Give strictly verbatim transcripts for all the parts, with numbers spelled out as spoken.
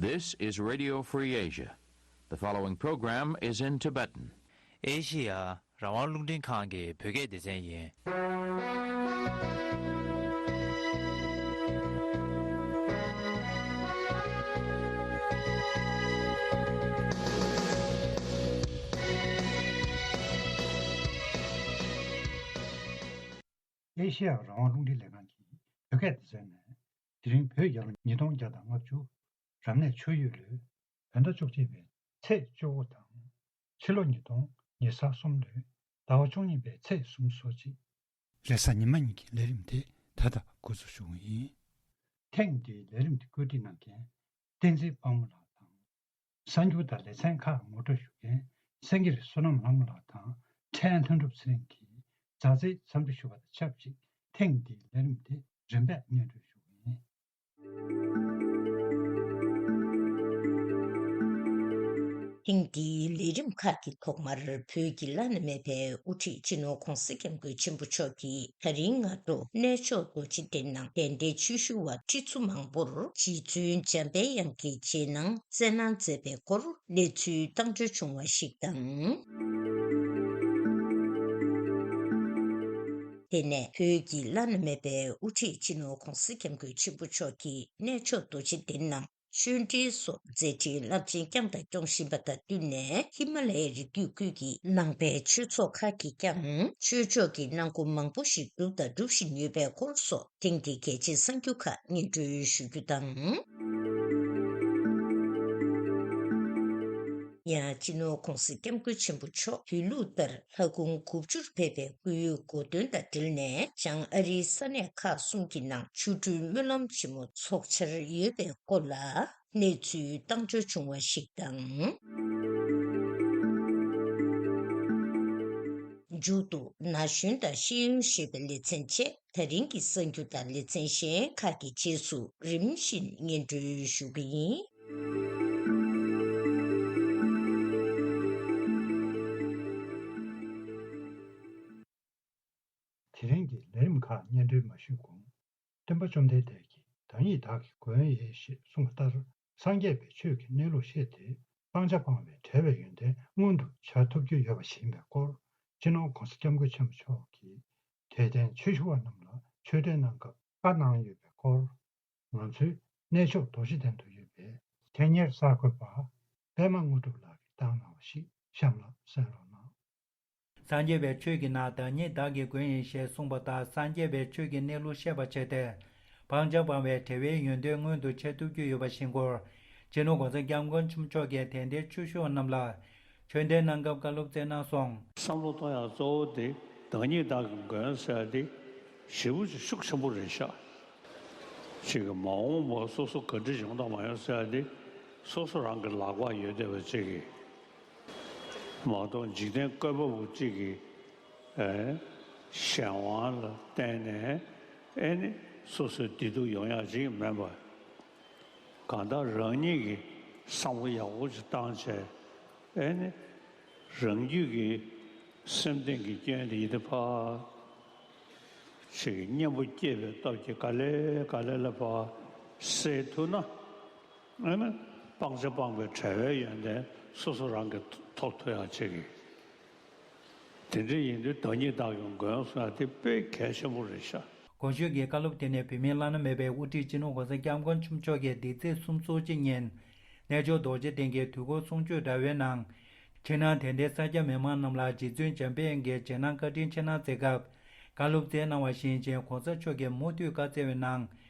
This is Radio Free Asia. The following program is in Tibetan. ཨེ་ཤི་ཡ་རང་དབང་རླུང་འཕྲིན་ཁང་གི་བོད་སྐད་སྡེ་ཚན་ཡིན། ཨེ་ཤི་ཡ་རང་དབང་རླུང་འཕྲིན་ལས་ཁང་གི་བོད་སྐད་སྡེ་ཚན་ནས། དེ་རིང་བོད་རྒྱལ་ལོ་ཉིས་སྟོང་བརྒྱ་དང་ལྔ་བཅུ། རབ་གནས་ཆུ་ཡོས་ལོའི་བོད་ཟླ་བཅུ་གཅིག་པའི་ཚེས་བཅུ་དགུ་དང་། ཕྱི་ལོ་ཉིས་སྟོང་ཉི་ཤུ་རྩ་གསུམ་ལོའི་ཟླ་བ་བཅུ་གཉིས་པའི་ཚེས་སོ་གཅིག་རེས་གཟའ་ཉི་མ་ཉིན་གྱི་ལས་རིམ་དེ་ད་ལྟ་འགོ་འཛུགས་ཞུ་གི་ཡིན། ཐེངས་འདིའི་ལས་རིམ་དེ་བཀོད་སྒྲིག་གནང་མཁན་བསྟན་འཛིན་དཔལ་མོ་ལགས་དང་། གསར་འགྱུར་དང་ལེ་ཚན་ཁག་ངོ་སྤྲོད་ཞུ་མཁན་སེང་གེ་རི་བསོད་ནམས་ལྷ་མོ་ལགས་དང་། ཕྲན་ལྷུན་གྲུབ་ཚེ་རིང་གིས་མཛའ་བརྩེའི་འཚམས་འདྲི་ཞུ་བ་དང་ཆབས་ཅིག་ཐེངས་འདིའི་ལས་རིམ་དེ་རིམ་པས་སྙན་སྒྲོན་ཞུ་གི་ཡིན། ཐེངས་འདིའི་ལས་རིམ་ཁག་གི་ཐོག་མར། བོད་ཀྱི་བླ་ན་མེད་པའི་དབུ་ཁྲིད་སྤྱི་ནོར་༧གོང་ས་༧སྐྱབས་མགོན་ཆེན་པོ་མཆོག་གིས་ད་རིང་སྔ་དྲོ་གནས་མཆོག་རྡོ་རྗེ་གདན་ནང་གདན་འདྲེན་ཆོས་ཞུ་བ་ཁྲི་ཚོ་མང་པོར་རྗེ་བཙུན་འཇམ་དཔལ་དབྱངས་ཀྱི་རྗེས་གནང་སྩལ་གནང་མཛད་པའི་སྐོར་གནས་ཚུལ་བཏང་འགྲོལ་བྱུང་བ་ཞིག་དང་། དེ་ནས་བོད་ཀྱི་བླ་ན་མེད་པའི་དབུ་ཁྲིད་སྤྱི་ནོར་༧གོང་ས་༧སྐྱབས་མགོན་ཆེན་པོ་མཆོག་གིས་གནས་མཆོག་རྡོ་རྗེ་གདན་ནང་ཆོས་འབྲེལ་སོགས་མཛད་འཕྲིན་རླབས་ཆེན་བསྐྱངས་དང་སྐྱོང་བཞིན་པ་དང་བསྟུན་ནས། ཧི་མ་ལ་ཡའི་རི་རྒྱུད་ཁུལ་གྱི་ནང་པའི་ཆོས་ཚོགས་ཁག་གིས་ཀྱང་ཆོས་ཕྱོགས་ཀྱི་གནང་སྒོ་མང་པོ་ཞིག་བསྒྲུབས་དང་སྒྲུབ་བཞིན་ཡོད་པའི་སྐོར་སོགས། ཐེངས་འདིའི་གལ་ཆེའི་གསར་འགྱུར་ཁག་སྙན་སྒྲོན་ཞུ་རྒྱུ་དང་། ཡང་སྤྱི་ནོར་༧གོང་ས་༧སྐྱབས་མགོན་ཆེན་པོ་མཆོག་བོད་ལུགས་ལྟར་ལྷ་ཁུངས་དགུ་བཅུར་ཕེབས་པའི་སྐུའི་གོ་སྟོན་དང་འབྲེལ་ནས། བྱང་ཨ་རིའི་ས་གནས་ཁག་གསུམ་གྱི་ནང་ཆོ་འཕྲུལ་སྨོན་ལམ་ཆེན་མོ་འཚོགས་འཆར་ཡོད་པའི་སྐོར་ལ་གནས་ཚུལ་བཏང་འབྱོར་བྱུང་བ་ཞིག་དང་། མཇུག་ཏུ་ན་གཞོན་དང་ཤེས་ཡོན་ཞེས་པའི་ལེ་ཚན་བཅས། ད་རིང་གི་གསར་འགྱུར་དང་ལེ་ཚན་གཞན་ཁག་གི་རྗེས་སུ་རིམ་བཞིན་སྙན་སྒྲོན་ཞུ་གི་ཡིན། དེ་རིང་གི་ལས་རིམ་ཁག་སྙན་སྒྲོན་མ་ཞུས་གོང་། སྟོན་པ་བཅོམ་ལྡན་འདས་ཀྱིས་བདག་ཉིད་བདག་གི་མགོན་ཡིན་ཞེས་གསུངས་པ་ལྟར། སངས་རྒྱས་པའི་ཆོས་ཀྱི་གནས་ལུགས་ཤེས་ཏེ། སྤང་བྱ་སྤངས་པའི་བྲལ་བའི་ཡོན་ཏན་མངོན་དུ་བྱ་ཐུབ་རྒྱུ་ཡོད་པ་ཞིག་ཡིན་པའི་སྐོར། སྤྱི་ནོར་༧གོང་ས་༧སྐྱབས་མགོན་ཆེན་པོ་མཆོག་གིས་དད་ལྡན་ཆོས་ཞུ་བ་རྣམས་ལ་ཆོས་འབྲེལ་གནང་སྐབས་བཀའ་གནང་ཡོད་པའི་སྐོར། ང་ཚོའི་གནས་མཆོག་རྡོ་རྗེ་གདན་དུ་ཡོད་པའི་དོན་གཉེར་གསར་འགོད་པ་པད་མ་དངོས་གྲུབ་ལགས་ཀྱིས་བཏང་གནང་བ་ཞིག་གཤམ་ལ་གསན་རོགས་གནང་། སངས་རྒྱས་པའི་ཆོས་ཀྱི་ནང་བདག་ཉིད་བདག་གི་མགོན་ཡིན་ཞེས་གསུངས་པ་ལྟར། སངས་རྒྱས་པའི་ཆོས་ཀྱི་གནས་ལུགས་ཤེས་པར་བྱས་ཏེ། སྤང་བྱ་སྤངས་པའི་བྲལ་བའི་ཡོན་ཏན་མངོན་དུ་བྱ་ཐུབ་རྒྱུ་ཡོད་པ་ཞིག་སྐོར། སྤྱི་ནོར་༧གོང་ས་༧སྐྱབས་མགོན་ཆེན་པོ་མཆོག་གིས་དད་ལྡན་ཆོས་ཞུ་བ་རྣམས་ལ་ཆོས་འབྲེལ་གནང་སྐབས་བཀའ་སློབ་སྩལ་གནང་སོང་། བསམ་བློ་གཏོང་ཡག་གཙོ་བོ་དེ་བདག་ཉིད་བདག་གི་མགོན་ཟེར་ཡག་དེ་ཞེ་པོ་ཅིག་ཤུགས་ཆེན་པོ་རེད་ཤག་ཅིག་གི་མ་འོངས་པ་སོ་སོ་ག་འདྲ་ཡོང་དང་མ་ཡོང་ཟེར་ཡག་དེ་སོ་སོ་རང་གི་ལག་པར་ཡོད་བསྡད་པ་ཅིག་གི། མ་གཏོགས་འཇིག་རྟེན་བཀོད་པ་པོ་གཅིག་གི་ཨེ་གཞན་དབང་ལ་བརྟེན་ནས་ཨེ་ནི་སོ་སོའི་བདེ་སྡུག་ཡོང་ཡག་ཅིག་མིན་པར། གང་ལྟར་རང་ཉིད་ཀྱིས་བསམ་བློ་ཡག་པོ་ཅིག་བཏང་བྱས་ཨེ་ནི་རང་རྒྱུད་ཀྱི་སེམས་གཏིང་གི་སྐྱོན་དེ་ཡིན་ད་ཕར་ཅིག་གཉེན་པོ་སྐྱེས་པའི་སྟོབས་ཀྱིས་ག་ལེ་ག་ལེ་ལ་ཕར་སེལ་ཐུབ་ན། ཨ་ནི་སྤང་བྱ་སྤངས་པའི་བྲལ་བའི་ཡོན་ཏན་སོ་སོ་རང་གིས་ཐོབ་ཐུབ་ཡག་ཅིག་གི། དེ་འདྲ་ཡིན་དུས་བདག་ཉིད་བདག་གི་མགོན་ཟེར་ཡག་དེ་དཔེ་གལ་ཆེན་པོ་རེད་ཤག་གོང་ཞུས་ཀྱི་བཀའ་སློབ་དེ་ནི་བོད་མིའི་བླ་ན་མེད་པའི་དབུ་ཁྲིད་སྤྱི་ནོར་༧གོང་ས་༧སྐྱབས་མགོན་ཆེན་པོ་མཆོག་གིས་འདི་ཚེས་སུམ་ཅུ་སོ་གཅིག་ཉིན་གནས་མཆོག་རྡོ་རྗེ་གདན་གྱི་དུས་འཁོར་གསུང་ཆོས་འདྲ་བའི་ནང་། ཕྱི་ནང་དད་ལྡན་ས་སྐྱ་མི་མང་རྣམས་ལ་རྗེ་བཙུན་འཇམ་དཔལ་དབྱངས་ཀྱི་རྗེས་གནང་བཀའ་དྲིན་ཆེ་གནང་མཛད་སྐབས། བཀའ་སློབ་སྩལ་གནང་བ་བཞིན་ཅིང་གོང་ས་མཆོག་གིས་མུ་མཐུད་བཀའ་སྩལ་བའི་ནང་།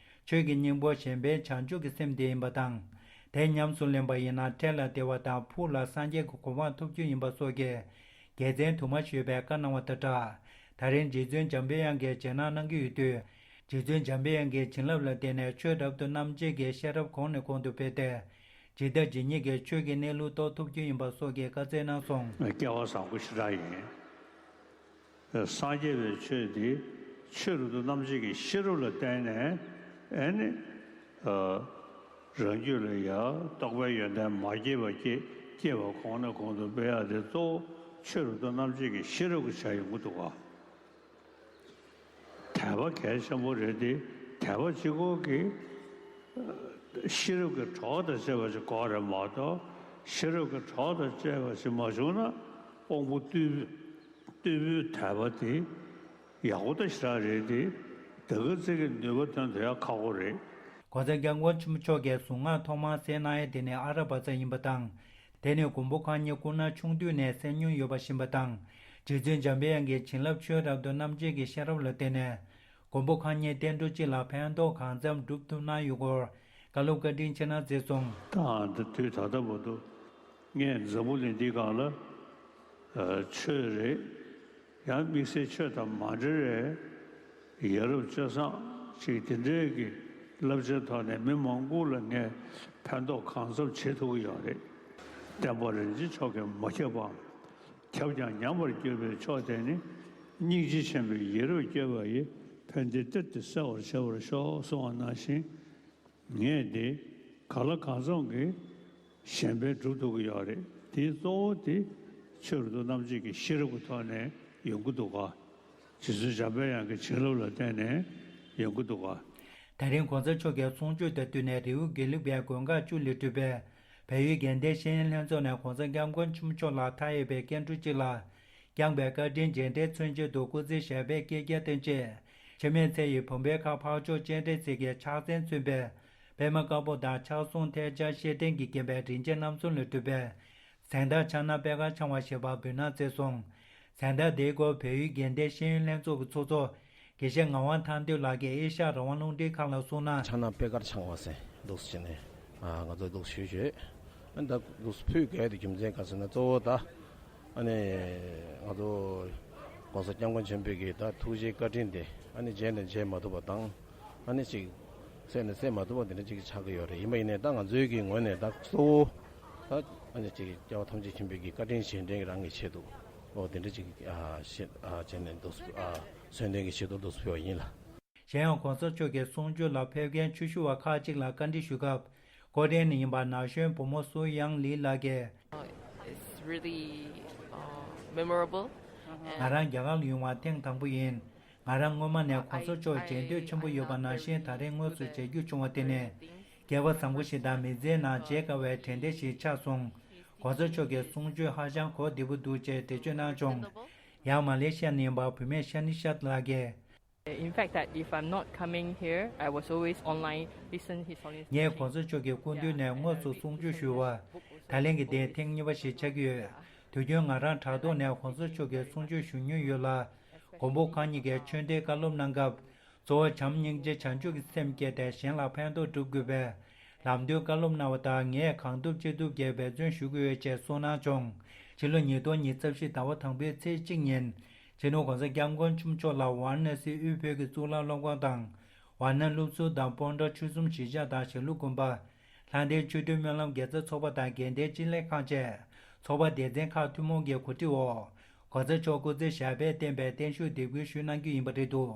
ཆོས་ཀྱི་སྙིང་པོ་གཞན་ཕན་བྱང་ཆུབ་ཀྱི་སེམས་དེ་ཡིན་པ་དང་། དེ་ཉམས་སུ་ལེན་པ་ཡིན་ན་འཕྲལ་ལ་བདེ་བ་དང་ཕུགས་ལ་སངས་རྒྱས་ཀྱི་གོ་འཕང་ཐོབ་རྒྱུ་ཡིན་པ་སོགས་ཀྱི་དགེ་མཚན་དུ་མ་ཞུས་པའི་བཀའ་གནང་བ་དང་སྦྲགས། ད་རིང་རྗེ་བཙུན་འཇམ་དཔལ་དབྱངས་ཀྱི་རྗེས་གནང་གནང་གི་ཡོད་དུས། རྗེ་བཙུན་འཇམ་དཔལ་དབྱངས་ཀྱི་བྱིན་རླབས་ལ་བརྟེན་ནས་ཆོས་རབ་ཏུ་རྣམ་འབྱེད་ཀྱི་ཤེས་རབ་གོང་ནས་གོང་དུ་འཕེལ་ཏེ། ཇི་ལྟ་ཇི་སྙེད་ཀྱི་ཆོས་ཀྱི་གནས་ལུགས་རྟོགས་ཐུབ་རྒྱུ་ཡིན་པ་སོགས་ཀྱི་བཀའ་སྩལ་གནང་སོང་། སྐལ་བ་བཟང་པོ་ཞེ་དྲག་ཡིན། སངས་རྒྱས་པའི་ཆོས་འདི་ཆོས་རབ་ཏུ་རྣམ་འབྱེད་ཀྱི་ཤེས་རབ་ལ་བརྟེན་ནས་ཨེ་ནི། རང་རྒྱུད་ལ་ཡང་རྟོགས་པའི་ཡོན་ཏན་མ་སྐྱེས་པ་སྐྱེ་སྐྱེས་པ་གོང་ནས་གོང་དུ་སྤེལ་ཡག་དེ་གཙོ་བོ་ཆོས་རབ་ཏུ་རྣམ་འབྱེད་ཀྱི་ཤེས་རབ་ཀྱིས་བྱས་ཡོང་གི་འདུག་ག་དད་པ་གལ་ཆེན་པོ་རེད་དེ། དད་པ་གཅིག་པོ་གིས་ ཤེས་རབ་ཀྱི་གྲོགས་དང་བཅས་པ་ཞིག་དགོས་རེད་མ་གཏོགས། ཤེས་རབ་ཀྱི་གྲོགས་དང་བཅས་པ་ཞིག་མ་བྱུང་ན་དབང་པོ་རྟུལ་རྟུལ་པོའི་དད་པ་དེ་ཡག་པོ་ད་ཞེ་དྲག་རེད་དེ། དེ་ག་ཚད་ཀྱི་ནུས་པ་ཐོན་ཐུབ་ཡ་ཁག་པོ་རེད། ༸གོང་ས་༸སྐྱབས་མགོན་ཆེན་པོ་མཆོག་གིས་གཟུངས་སྔགས་ཐོག་མར་གསན་གནང་ཡ་དེ་ནི་ཨ་ར་བ་ཙ་ཡིན་པ་དང་། དེ་ནི་མགོན་པོ་གང་ཉིད་སྐུ་ན་ཆུང་དུས་ནས་གསན་མྱོང་ཡོད་པ་བཞིན་པ་དང་། རྗེ་བཙུན་འཇམ་པའི་དབྱངས་ཀྱི་བྱིན་རླབས་ཆོས་རབ་ཏུ་རྣམ་འབྱེད་ཀྱི་ཤེས་རབ་ལ་བརྟེན་ནས། མགོན་པོ་གང་ཉིད་བསྟན་འགྲོ་སྤྱི་ལ་ཕན་ཐོགས་གང་འཚམ་སྒྲུབ་ཐུབ་གནང་ཡོད་སྐོར་བཀའ་སློབ་བཀའ་དྲིན་ཆེ་གནང་གསན་སོང་། ད་ཨ་ད་དུས་ད་ལྟ་བར་དུ་ངས་འཛམ་བུ་གླིང་འདིའི་སྒང་ལ་ཨ་ཆོས་རེད། ཡང་དམིགས་བསལ་ཆོས་དང་མ་འབྲེལ་བའི་ཡ་རབས་སྤྱོད་བཟང་ཅིག་དེ་འདྲའི་གི་བསླབ་བྱའི་ཐོག་ནས་མི་མང་པོ་ལ་ངས་ཕན་ཐོགས་གང་འཚམ་བྱེད་ཐུབ་ཀྱི་ཡོད་རེད། བསྟན་པ་རིན་ཆེན་མཆོག་གིས་མ་ཁྱབ་པའམ། ཁྱབ་ཀྱང་ཉམས་པར་གྱུར་པའི་མཆོག་དེ་ནི། སྙིང་རྗེ་ཆེན་པོས་ཡ་རབས་བསྐྱོད་པ་ཡི། ཕན་བདེ་གཏེར་དེ་གསལ་བར་བྱེད་པར་ཤོག་གསུངས་པ་ནང་བཞིན། ངས་འདི་གང་ལ་གང་འཚམ་གྱིས་གཞན་ཕན་སྒྲུབ་ཐུབ་ཀྱི་ཡོད་རེད། དེའི་གཙོ་བོ་དེ་ཆོས་རབ་ཏུ་རྣམ་འབྱེད་ཀྱི་ཤེས་རབ་ཀྱི་ཐོག་ནས་ཡོང་གི་འདུག་ག་རྗེ་བཙུན་འཇམ་པའི་དབྱངས་ཀྱི་བྱིན་རླབས་ལ་བརྟེན་ནས་ཡོང་གི་འདུག་ག་ད་རིང་གོང་ས་མཆོག་གི་གསུང་ཆོས་དང་བསྟུན་ནས་རི་བོ་དགེ་ལུགས་པའི་དགོན་ཁག་བཅུ་ལས་གྲུབ་པའི་བལ་ཡུལ་དགེ་ལྡན་ཤེས་ཡོན་ལྷན་ཚོགས་ནས་གོང་ས་༸སྐྱབས་མགོན་ཆེན་པོ་མཆོག་ལ་མཐའ་ཡས་པའི་སྐྱེ་འགྲོ་སྤྱི་ལ་བསྐྱངས་པའི་བཀའ་དྲིན་རྗེས་དྲན་མཚོན་ཆེད་དུ་སྐུ་ཚེ་ཞབས་པད་བསྐལ་བརྒྱར་བརྟན་ཅེས། འཆི་མེད་ཚེ་ཡི་བུམ་པའི་ཁར་འཕགས་མཆོག་སྤྱན་རས་གཟིགས་ཀྱི་ཕྱག་མཚན་མཚོན་པའི་པདྨ་དཀར་པོ་དང་ཕྱག་ཟུང་ཐལ་སྦྱར་ཤེས་ལྡན་གྱིས་བརྒྱན་པའི་རིན་ཆེན་རྣམ་གསུམ་ལས་གྲུབ་པའི་གཟེངས་རྟགས་ཕྱག་ན་པད་དཀར་འཆང་བ་ཞེས་པ་འབུལ་གནང་མཛད་སོང་། གཟེངས་རྟགས་དེའི་སྐོར་བལ་ཡུལ་དགེ་ལྡན་ཤེས་ཡོན་ལྷན་ཚོགས་ཀྱི་ཚོགས་གཙོ་དགེ་བཤེས་ངག་དབང་ཐར་འདོད་ལགས་ཀྱིས་ཨེ་ཤ་ཡ་རང་དབང་རླུང་འཕྲིན་ཁང་ལ་གསུངས་ན། ཕྱག་ན་པད་དཀར་འཆང་བ་ཟེར་འདུག་སེ་བྱས་ནས་ང་ཚོ་འདུག་སེ་ཞུས་ཞུས། ཨ་ནི་ད་འདུག་སེ་ཕུལ་དགོས་ཡ་དེ་རྒྱུ་མཚན་ག་ཟེར་ན་གཙོ་བོ་ད། ཨ་ནི་ང་ཚོ་༸གོང་ས་༸སྐྱབས་མགོན་ཆེན་པོའི་གི་ད་ཐུགས་རྗེའི་བཀའ་དྲིན་དེ་ཨ་ནི་བརྗེད་ནས་བརྗེད་མ་ཐུབ་པ་དང་། ཨ་ནི་ཅིག་སེལ་ནས་སེལ་མ་ཐུབ་པ་དེ་འདྲ་ཅིག་ཆགས་ཀྱི་ཡོད་རེད། ཡིན་པ་ཡིན་ནའི་ད་ང་ཚོའི་གི་ངོས་ནས་ད་གཙོ་བོ་ད་ཨ་ནི་ཅིག་སྐྱེ་བོ་ཐམས་ཅད་མཁྱེན་པའི་གི་བཀའ་དྲིན་རྗེས་དྲན་གྱི་རང་གི་ཆེད་དུ་ཨོ་དེ་འདྲ་ཅིག་ཨ་ཤེས་ཨ་བྱས་ནས་འདུག་སེ་ཨ་མཚོན་དོན་གྱི་ཆེད་དུ་འདུག་སེ་ཕུལ་བ་ཡིན་ལ། གཞན་ཡང་གོང་ས་མཆོག་གི་གསུང་ཆོས་ལ་ཕེབས་མཁན་ཆོས་ཞུ་བ་ཁག་ཅིག་ལ་བཀའ་འདྲི་ཞུས་སྐབས། ཀོ་ཊེ་ནས་ཡིན་པ་ན་གཞོན་བུ་མོ་སུ་ཡང་ལི་ལགས་ཀྱིས། It's really uh, memorable. ང་རང་རྒྱ་གར་ལ་ཡོང་བ་ཐེངས་དང་པོ་ཡིན། ང་རང་སྔོན་མ་ནས་གོང་ས་མཆོག་མཇལ་འདོད་ཆེན་པོ་ཡོད་པ་ནང་བཞིན་ད་རེས་དངོས་སུ་མཇལ་རྒྱུ་བྱུང་བ་དེ་ནི། སྐལ་བ་བཟང་པོ་ཞིག་དང་མི་ཚེའི་ནང་བརྗེད་དཀའ་བའི་དྲན་རྟེན་ཞིག་ཆགས་སོང་། གོང་ས་མཆོག་གི་གསུང་ཆོས་ཧ་ཅང་གོ་བདེ་པོ་འདུག་ཅེས་འགྲེལ་བརྗོད་གནང་བྱུང་། ཡང་མ་ལེ་ཤི་ཡ་ནས་ཡིན་པ་བུད་མེད་ཤ་ནི་ཤ་ལགས་ཀྱིས། In fact, that if I'm not coming here, I was always online, listen his Holiness ངས་གོང་ས་མཆོག་གི་སྐུ་མདུན་ནས་དངོས་སུ་གསུང་ཆོས་ཞུ་བ། ད་ལན་གྱི་དེ་ཐེངས་གཉིས་པ་ཞིག་ཆགས་ཀྱི་ཡོད། དུས་རྒྱུན་ང་རང་དྲ་ཐོག་ནས་གོང་ས་མཆོག་གི་གསུང་ཆོས་ཞུ་མྱོང་ཡོད་ལ། མགོན་པོ་གང་ཉིད་ཀྱིས་ཆོས་འབྲེལ་བཀའ་སློབ་གནང་སྐབས། གཙོ་བོ་བྱམས་སྙིང་རྗེ་བྱང་ཆུབ་ཀྱི་སེམས་བསྐྱེད་དེ་གཞན་ལ་ཕན་ཐོགས་སྒྲུབ་དགོས་པའི་ལམ་སྟོན་བཀའ་སློབ་གནང་བ་དག་ངས་གང་ཐུབ་ཅི་ཐུབ་ཀྱིས་འབད་བརྩོན་ཞུ་གི་ཡོད་ཅེས་གསུངས་གནང་བྱུང་། ཕྱི་ལོ་ཉིས་སྟོང་ཉི་ཤུ་རྩ་བཞི་ཟླ་བ་དང་པོའི་ཚེས་གཅིག་ཉིན། སྤྱི་ནོར་༸གོང་ས་༸སྐྱབས་མགོན་ཆེན་པོ་མཆོག་ལ་ཝཱ་ར་ཎ་སི་དབུས་བོད་ཀྱི་གཙུག་ལག་སློབ་ཁང་དང་། ཝཱ་ཎ་སློབ་ཟུར་དང་སྤོན་ཊ་ཆོས་གསུམ་གཞིས་ཆགས་དང་ཞྭ་ལུ་དགོན་པ། ལྷ་ལྡན་ཆོས་སྒྲོན་སྨོན་ལམ་དགེ་རྩ་ཚོགས་པ་དང་དགེ་ལྡན་སྤྱི་ལྷན་ཁང་བཅས་ཚོགས་པ་སྡེ་ཚན་ཁག་ཐུན་མོང་གི་གོ་སྒྲིག་འོག་གོང་ས་མཆོག་སྐུ་ཚེ་ཞབས་པད་བརྟན་པའི་བརྟན་བཞུགས་འདེགས་འབུལ་ཞུ་གནང་རྒྱུ་ཡིན་པ་རེད་འདུག།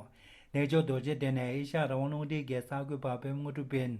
གནས་མཆོག་རྡོ་རྗེ་གདན་ནས་ཨེ་ཤ་ཡ་རང་དབང་རླུང་འཕྲིན་གྱི་གསར་འགོད་པ་པད་མ་དངོས་གྲུབ་ཡིན།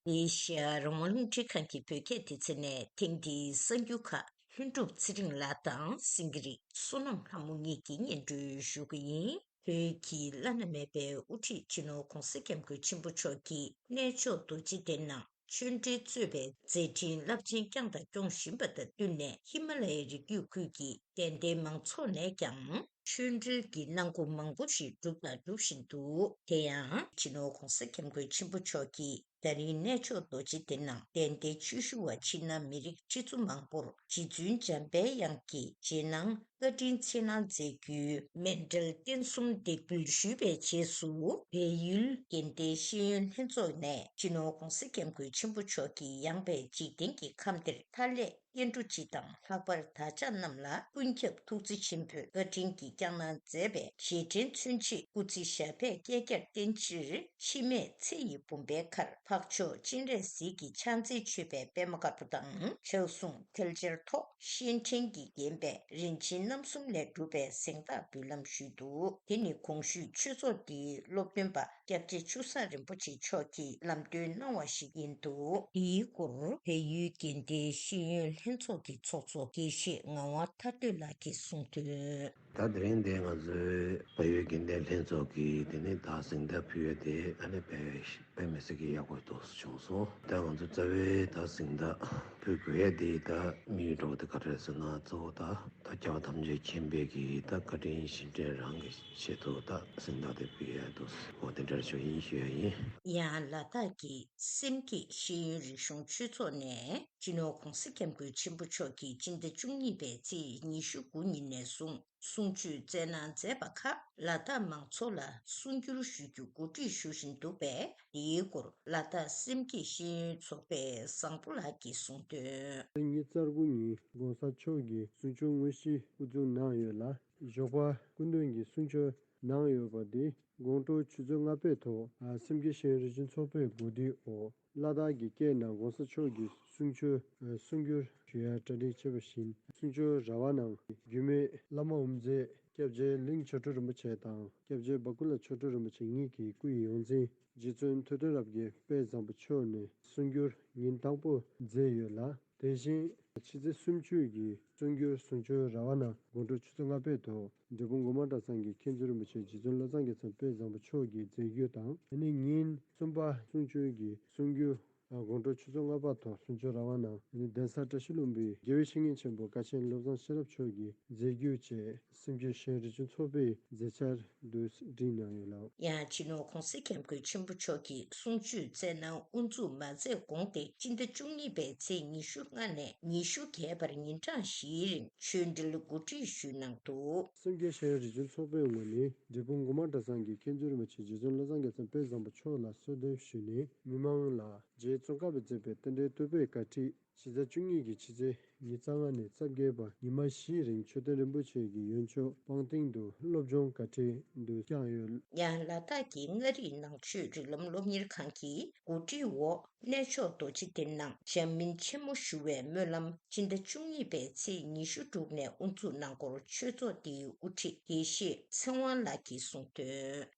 ཨེ་ཤ་ཡ་རང་དབང་རླུང་འཕྲིན་ཁང་གི་བོད་སྐད་སྡེ་ཚན་ནས་ཐེངས་འདིའི་གསར་འགྱུར་ཁག་ལྷུན་གྲུབ་ཚེ་རིང་ལགས་དང་སེང་གེ་རི་བསོད་ནམས་ལྷ་མོ་གཉིས་ཀྱིས་སྙན་སྒྲོན་ཞུ་གི་ཡིན། བོད་ཀྱི་བླ་ན་མེད་པའི་དབུ་ཁྲིད་སྤྱི་ནོར་༸གོང་ས་༸སྐྱབས་མགོན་ཆེན་པོ་མཆོག་གིས་གནས་མཆོག་རྡོ་རྗེ་གདན་ནང་ཆོས་འབྲེལ་གཙོས་པའི་མཛད་འཕྲིན་རླབས་ཆེན་བསྐྱངས་དང་སྐྱོང་བཞིན་པ་དང་བསྟུན་ནས་ཧི་མ་ལ་ཡའི་རི་རྒྱུད་ཁུལ་གྱི་དད་ལྡན་མང་ཚོགས་ནས་ཀྱང་ཆོས་འབྲེལ་གྱི་གནང་སྒོ་མང་པོ་ཞིག་བསྒྲུབས་དང་སྒྲུབ་བཞིན་འདུག། དེ་ཡང་སྤྱི་ནོར་༸གོང་ས་༸སྐྱབས་མགོན་ཆེན་པོ་མཆོག་གིས་ད་རིང་གནས་མཆོག་རྡོ་རྗེ་གདན་ནང་དད་ལྡན་ཆོས་ཞུ་བ་ཕྱི་ནང་མི་རིགས་ཁྲི་ཚོ་མང་པོར་རྗེ་བཙུན་འཇམ་དཔལ་དབྱངས་ཀྱི་རྗེས་གནང་བཀའ་དྲིན་ཆེ་གནང་མཛད་རྒྱུའི་མཎྜལ་རྟེན་གསུམ་འདེགས་འབུལ་ཞུས་པའི་རྗེས་སུ། བལ་ཡུལ་དགེ་ལྡན་ཤེས་ཡོན་ལྷན་ཚོགས་ནས་སྤྱི་ནོར་༸གོང་ས་༸སྐྱབས་མགོན་ཆེན་པོ་མཆོག་གི་ཡངས་པའི་འཇིག་རྟེན་གྱི་ཁམས་འདིར་མཐའ་ཀླས་སྐྱེ་འགྲོ་སྤྱི་དང་ལྷག་པར་བདག་ཅག་རྣམས་ལ་ཀུན་ཁྱབ་ཐུགས་བརྩེ་ཆེན་པོས་བཀའ་དྲིན་གྱིས་བསྐྱངས་གནང་མཛད་པའི་རྗེས་དྲན་མཚོན་ཆེད་སྐུ་ཚེ་ཞབས་པད་བསྐལ་བརྒྱར་བརྟན་ཕྱིར་འཆི་མེད་ཚེ་ཡི་བུམ་པའི་ཁར་འཕགས་མཆོག་སྤྱན་རས་གཟིགས་ཀྱི་ཕྱག་མཚན་མཆོད་པའི་པདྨ་དཀར་པོ་དང་ཕྱག་ཟུང་ཐལ་སྦྱར་ཐོག་ཤེར་ཕྲེང་གིས་བརྒྱན་པའི་རིན་ཆེན་རྣམ་གསུམ་ལས་གྲུབ་པའི་གཟེངས་རྟགས་འབུལ་ལམ་ཞུས་འདུག། དེ་ནི་གོང་ཞུས་ཆོས་ཚོགས་འདིའི་སློབ་སྟོན་པ་ སྐྱབས་རྗེ་ཆུ་བཟང་རིན་པོ་ཆེ་མཆོག་གིས་ལམ་སྟོན་གནང་བ་ཞིག་ཡིན་འདུག་དེའི་སྐོར་བལ་ཡུལ་དགེ་ལྡན་ཤེས་ཡོན་ལྷན་ཚོགས་ཀྱི་ཚོགས་གཙོ་དགེ་བཤེས་ངག་དབང་ཐར་འདོད་ལགས་ཀྱིས་གསུངས་དོན། ད་དེ་རིང་འདི་ང་ཚོའི་བལ་ཡུལ་དགེ་ལྡན་ལྷན་ཚོགས་ཀྱིས་དེ་ནི་ད་གཟེངས་རྟགས་ཕུལ་ཡ་དེ་ཨ་ནི་དཔེ་དཔེ་མི་སྲིད་ཀྱི་ཡག་པོ་འདུག་བྱུང་སོང་། ད་ང་ཚོ་རྩ་བའི་ད་གཟེངས་རྟགས་ཕུལ་དགོས་ཡ་དེ་ད་དམིགས་ཡུལ་འདྲ་བོ་དེ་ག་རེ་རེད་ཟེར་ན། གཙོ་བོ་ད་ད་རྒྱལ་བ་ཐམས་ཅད་མཁྱེན་པའི་གི་ད་བཀའ་དྲིན་རྗེས་དྲན་རང་གི་ཆེད་དུ་ད་གཟེངས་རྟགས་དེ་ཕུལ་ཡ་འདུག་འོ་དེ་འདྲ་ཞུ་ཡིན་ཞུ་ཡ་ཡིན། ཡང་ལ་དྭགས་ཀྱི་སེམས་བསྐྱེད་ཤེས་ཡོན་རིག་གཞུང་ཆོས་ཚོགས་ནས་སྤྱི་ནོར་༧གོང་ས་༧སྐྱབས་མགོན་ཆེན་པོ་མཆོག་གིས་སྤྱི་ཟླ་བཅུ་གཉིས་པའི་ཚེས་ཉི་ཤུ་དགུ་ཉིན་ནས་བཟུང་གསུང་ཆོས་སྩལ་གནང་མཛད་པ་ཁག་ལ་དྭགས་མང་ཚོགས་ལ་གསུང་སྒྱུར་ཞུ་རྒྱུ་གོ་སྒྲིག་ཞུ་བཞིན་འདུག་པས། འདིའི་སྐོར་ལ་དྭགས་སེམས་བསྐྱེད་ཤེས་ཡོན་ཚོགས་པའི་བཟང་པོ་ལགས་ཀྱིས་གསུངས་དོན། ཉི་ཤུ་རྩ་དགུ་ཉིན་༧གོང་ས་མཆོག་གིས་གསུང་ཆོས་དངོས་གཞི་དབུ་འཛུགས་གནང་ཡོད་ལ། ཞོགས་པ་སྐུ་མདུན་གྱིས་གསུང་ཆོས་གནང་ཡོད་པ་འདི་དགོང་དྲོ་ཆུ་ཚོད་ལྔ་པའི་ཐོག་སེམས་བསྐྱེད་ཤེས་ཡོན་རིག་གཞུང་ཚོགས་པའི་གོ་སྒྲིག་འོག་ལ་དྭགས་ཀྱི་སྐད་ནང་༧གོང་ས་མཆོག་གི་གསུང་ཆོས་གསུང་སྒྱུར་ཞུ་ཡ་གྲ་སྒྲིག་བྱས་པ་བཞིན། གསུང་ཆོས་ར་བ་ནང་རྒྱུད་སྨད་བླ་མ་དབུ་མཛད་སྐྱབས་རྗེ་གླིང་ཆོས་སྒྲོན་རིན་པོ་ཆེ་དང་སྐྱབས་རྗེ་བ་ཀུ་ལ་ཆོས་སྒྲོན་རིན་པོ་ཆེ་གཉིས་ཀྱི་སྐུ་ཡི་ཡོངས་འཛིན་རྗེ་བཙུན་ཐུབ་བསྟན་རབ་རྒྱས་དཔལ་བཟང་པོ་མཆོག་ནས་གསུང་སྒྱུར་ཉིན་དང་པོ་མཛད་ཡོད་ལ། དེ་བཞིན་ཕྱི་ཚེས་སུམ་ཅུ་གི་གསུང་སྒྱུར་གསུང་ཆོས་ར་བ་ནང་དགོང་དྲོ་ཆུ་ཚོད་ལྔ་པའི་ཐོག་འབྲས་སྤུངས་འགོ་མ་གྲྭ་ཚང་གི་མཁན་ཟུར་རིན་པོ་ཆེ་རྗེ་བཙུན་བློ་བཟང་རྒྱལ་མཚན་དཔལ་བཟང་པོ་མཆོག་གིས་མཛད་རྒྱུ་དང་། དེ་ནས་ཉིན་གསུམ་པ་གསུང་ཆོས་ཀྱི་གསུང་སྒྱུར་དགོང་དྲོ་ཆུ་ཚོད་ལྔ་པ་ཐོག་གསུང་ཆོས་ར་བ་ནང་གདན་ས་བཀྲ་ཤིས་ལྷུན་པོའི་དགེ་བའི་བཤེས་གཉེན་ཆེན་པོ་ཀ་ཆེན་བློ་བཟང་ཤེས་རབ་མཆོག་གིས་མཛད་རྒྱུ་བཅས་སེམས་བསྐྱེད་ཤེས་ཡོན་རིག་གཞུང་ཚོགས་པས་མཛད་འཆར་དུ་བསྒྲིགས་གནང་ཡོད་ལགས། ཡང་སྤྱི་ནོར་༧གོང་ས་༧སྐྱབས་མགོན་ཆེན་པོ་མཆོག་གིས་གསུང་ཆོས་སྩལ་གནང་དབུ་འཛུགས་མ་མཛད་གོང་སྟེ་སྤྱི་ཟླ་བཅུ་གཉིས་པའི་ཚེས་ཉི་ཤུ་ལྔ་ནས་ཉི་ཤུ་བརྒྱད་བར་ཉིན་གྲངས་བཞིའི་རིང་ཆོས་འབྲེལ་གོ་སྒྲིག་ཞུས་གནང་འདུག། སེམས་བསྐྱེད་ཤེས་ཡོན་རིག་གཞུང་ཚོགས་པའི་ངོས་ནས་འབྲས་སྤུངས་འགོ་མ་གྲྭ་ཚང་གི་མཁན་ཟུར་རིན་པོ་ཆེ་རྗེ་བཙུན་བློ་བཟང་རྒྱལ་མཚན་དཔལ་བཟང་པོ་མཆོག་ལ་གསོལ་འདེབས་ཞུས་ནས། མི་མང་ལ་རྗེ་ཙོང་ཁ་པས་མཛད་པའི་རྟེན་འབྲེལ་བསྟོད་པའི་བཀའ་ཁྲིད་ཕྱི་ཟླ་བཅུ་གཉིས་ཀྱི་ཕྱི་ཚེས་ཉི་ཤུ་རྩ་ལྔ་ནས་རྩ་བརྒྱད་བར་ཉི་མ་བཞིའི་རིང་མཆོད་རྟེན་རིན་པོ་ཆེ་གི་ཡོན་ཆོས་པང་སྟེང་དུ་སློབ་སྦྱོང་བཀའ་ཁྲིད་དུ་བསྐྱངས་ཡོད། ཡང་ལ་དྭགས་ཀྱི་མངའ་རིས་ནང་ཆོས་རིགས་ལམ་སློབ་གཉེར་ཁང་གི་གོ་སྒྲིག་འོག་གནས་མཆོག་རྡོ་རྗེ་གདན་ནང་བྱམས་སྨིན་ཆེན་མོ་ཞུ་བའི་སྨོན་ལམ་སྤྱི་ཟླ་བཅུ་གཉིས་པའི་ཚེས་ཉི་ཤུ་དྲུག་ནས་དབུ་འཛུགས་གནང་སྐོར་ཆོས་ཚོགས་འདིའི་དབུ་ཁྲིད་དགེ་བཤེས་ཚེ་དབང་ལགས་ཀྱིས་གསུངས་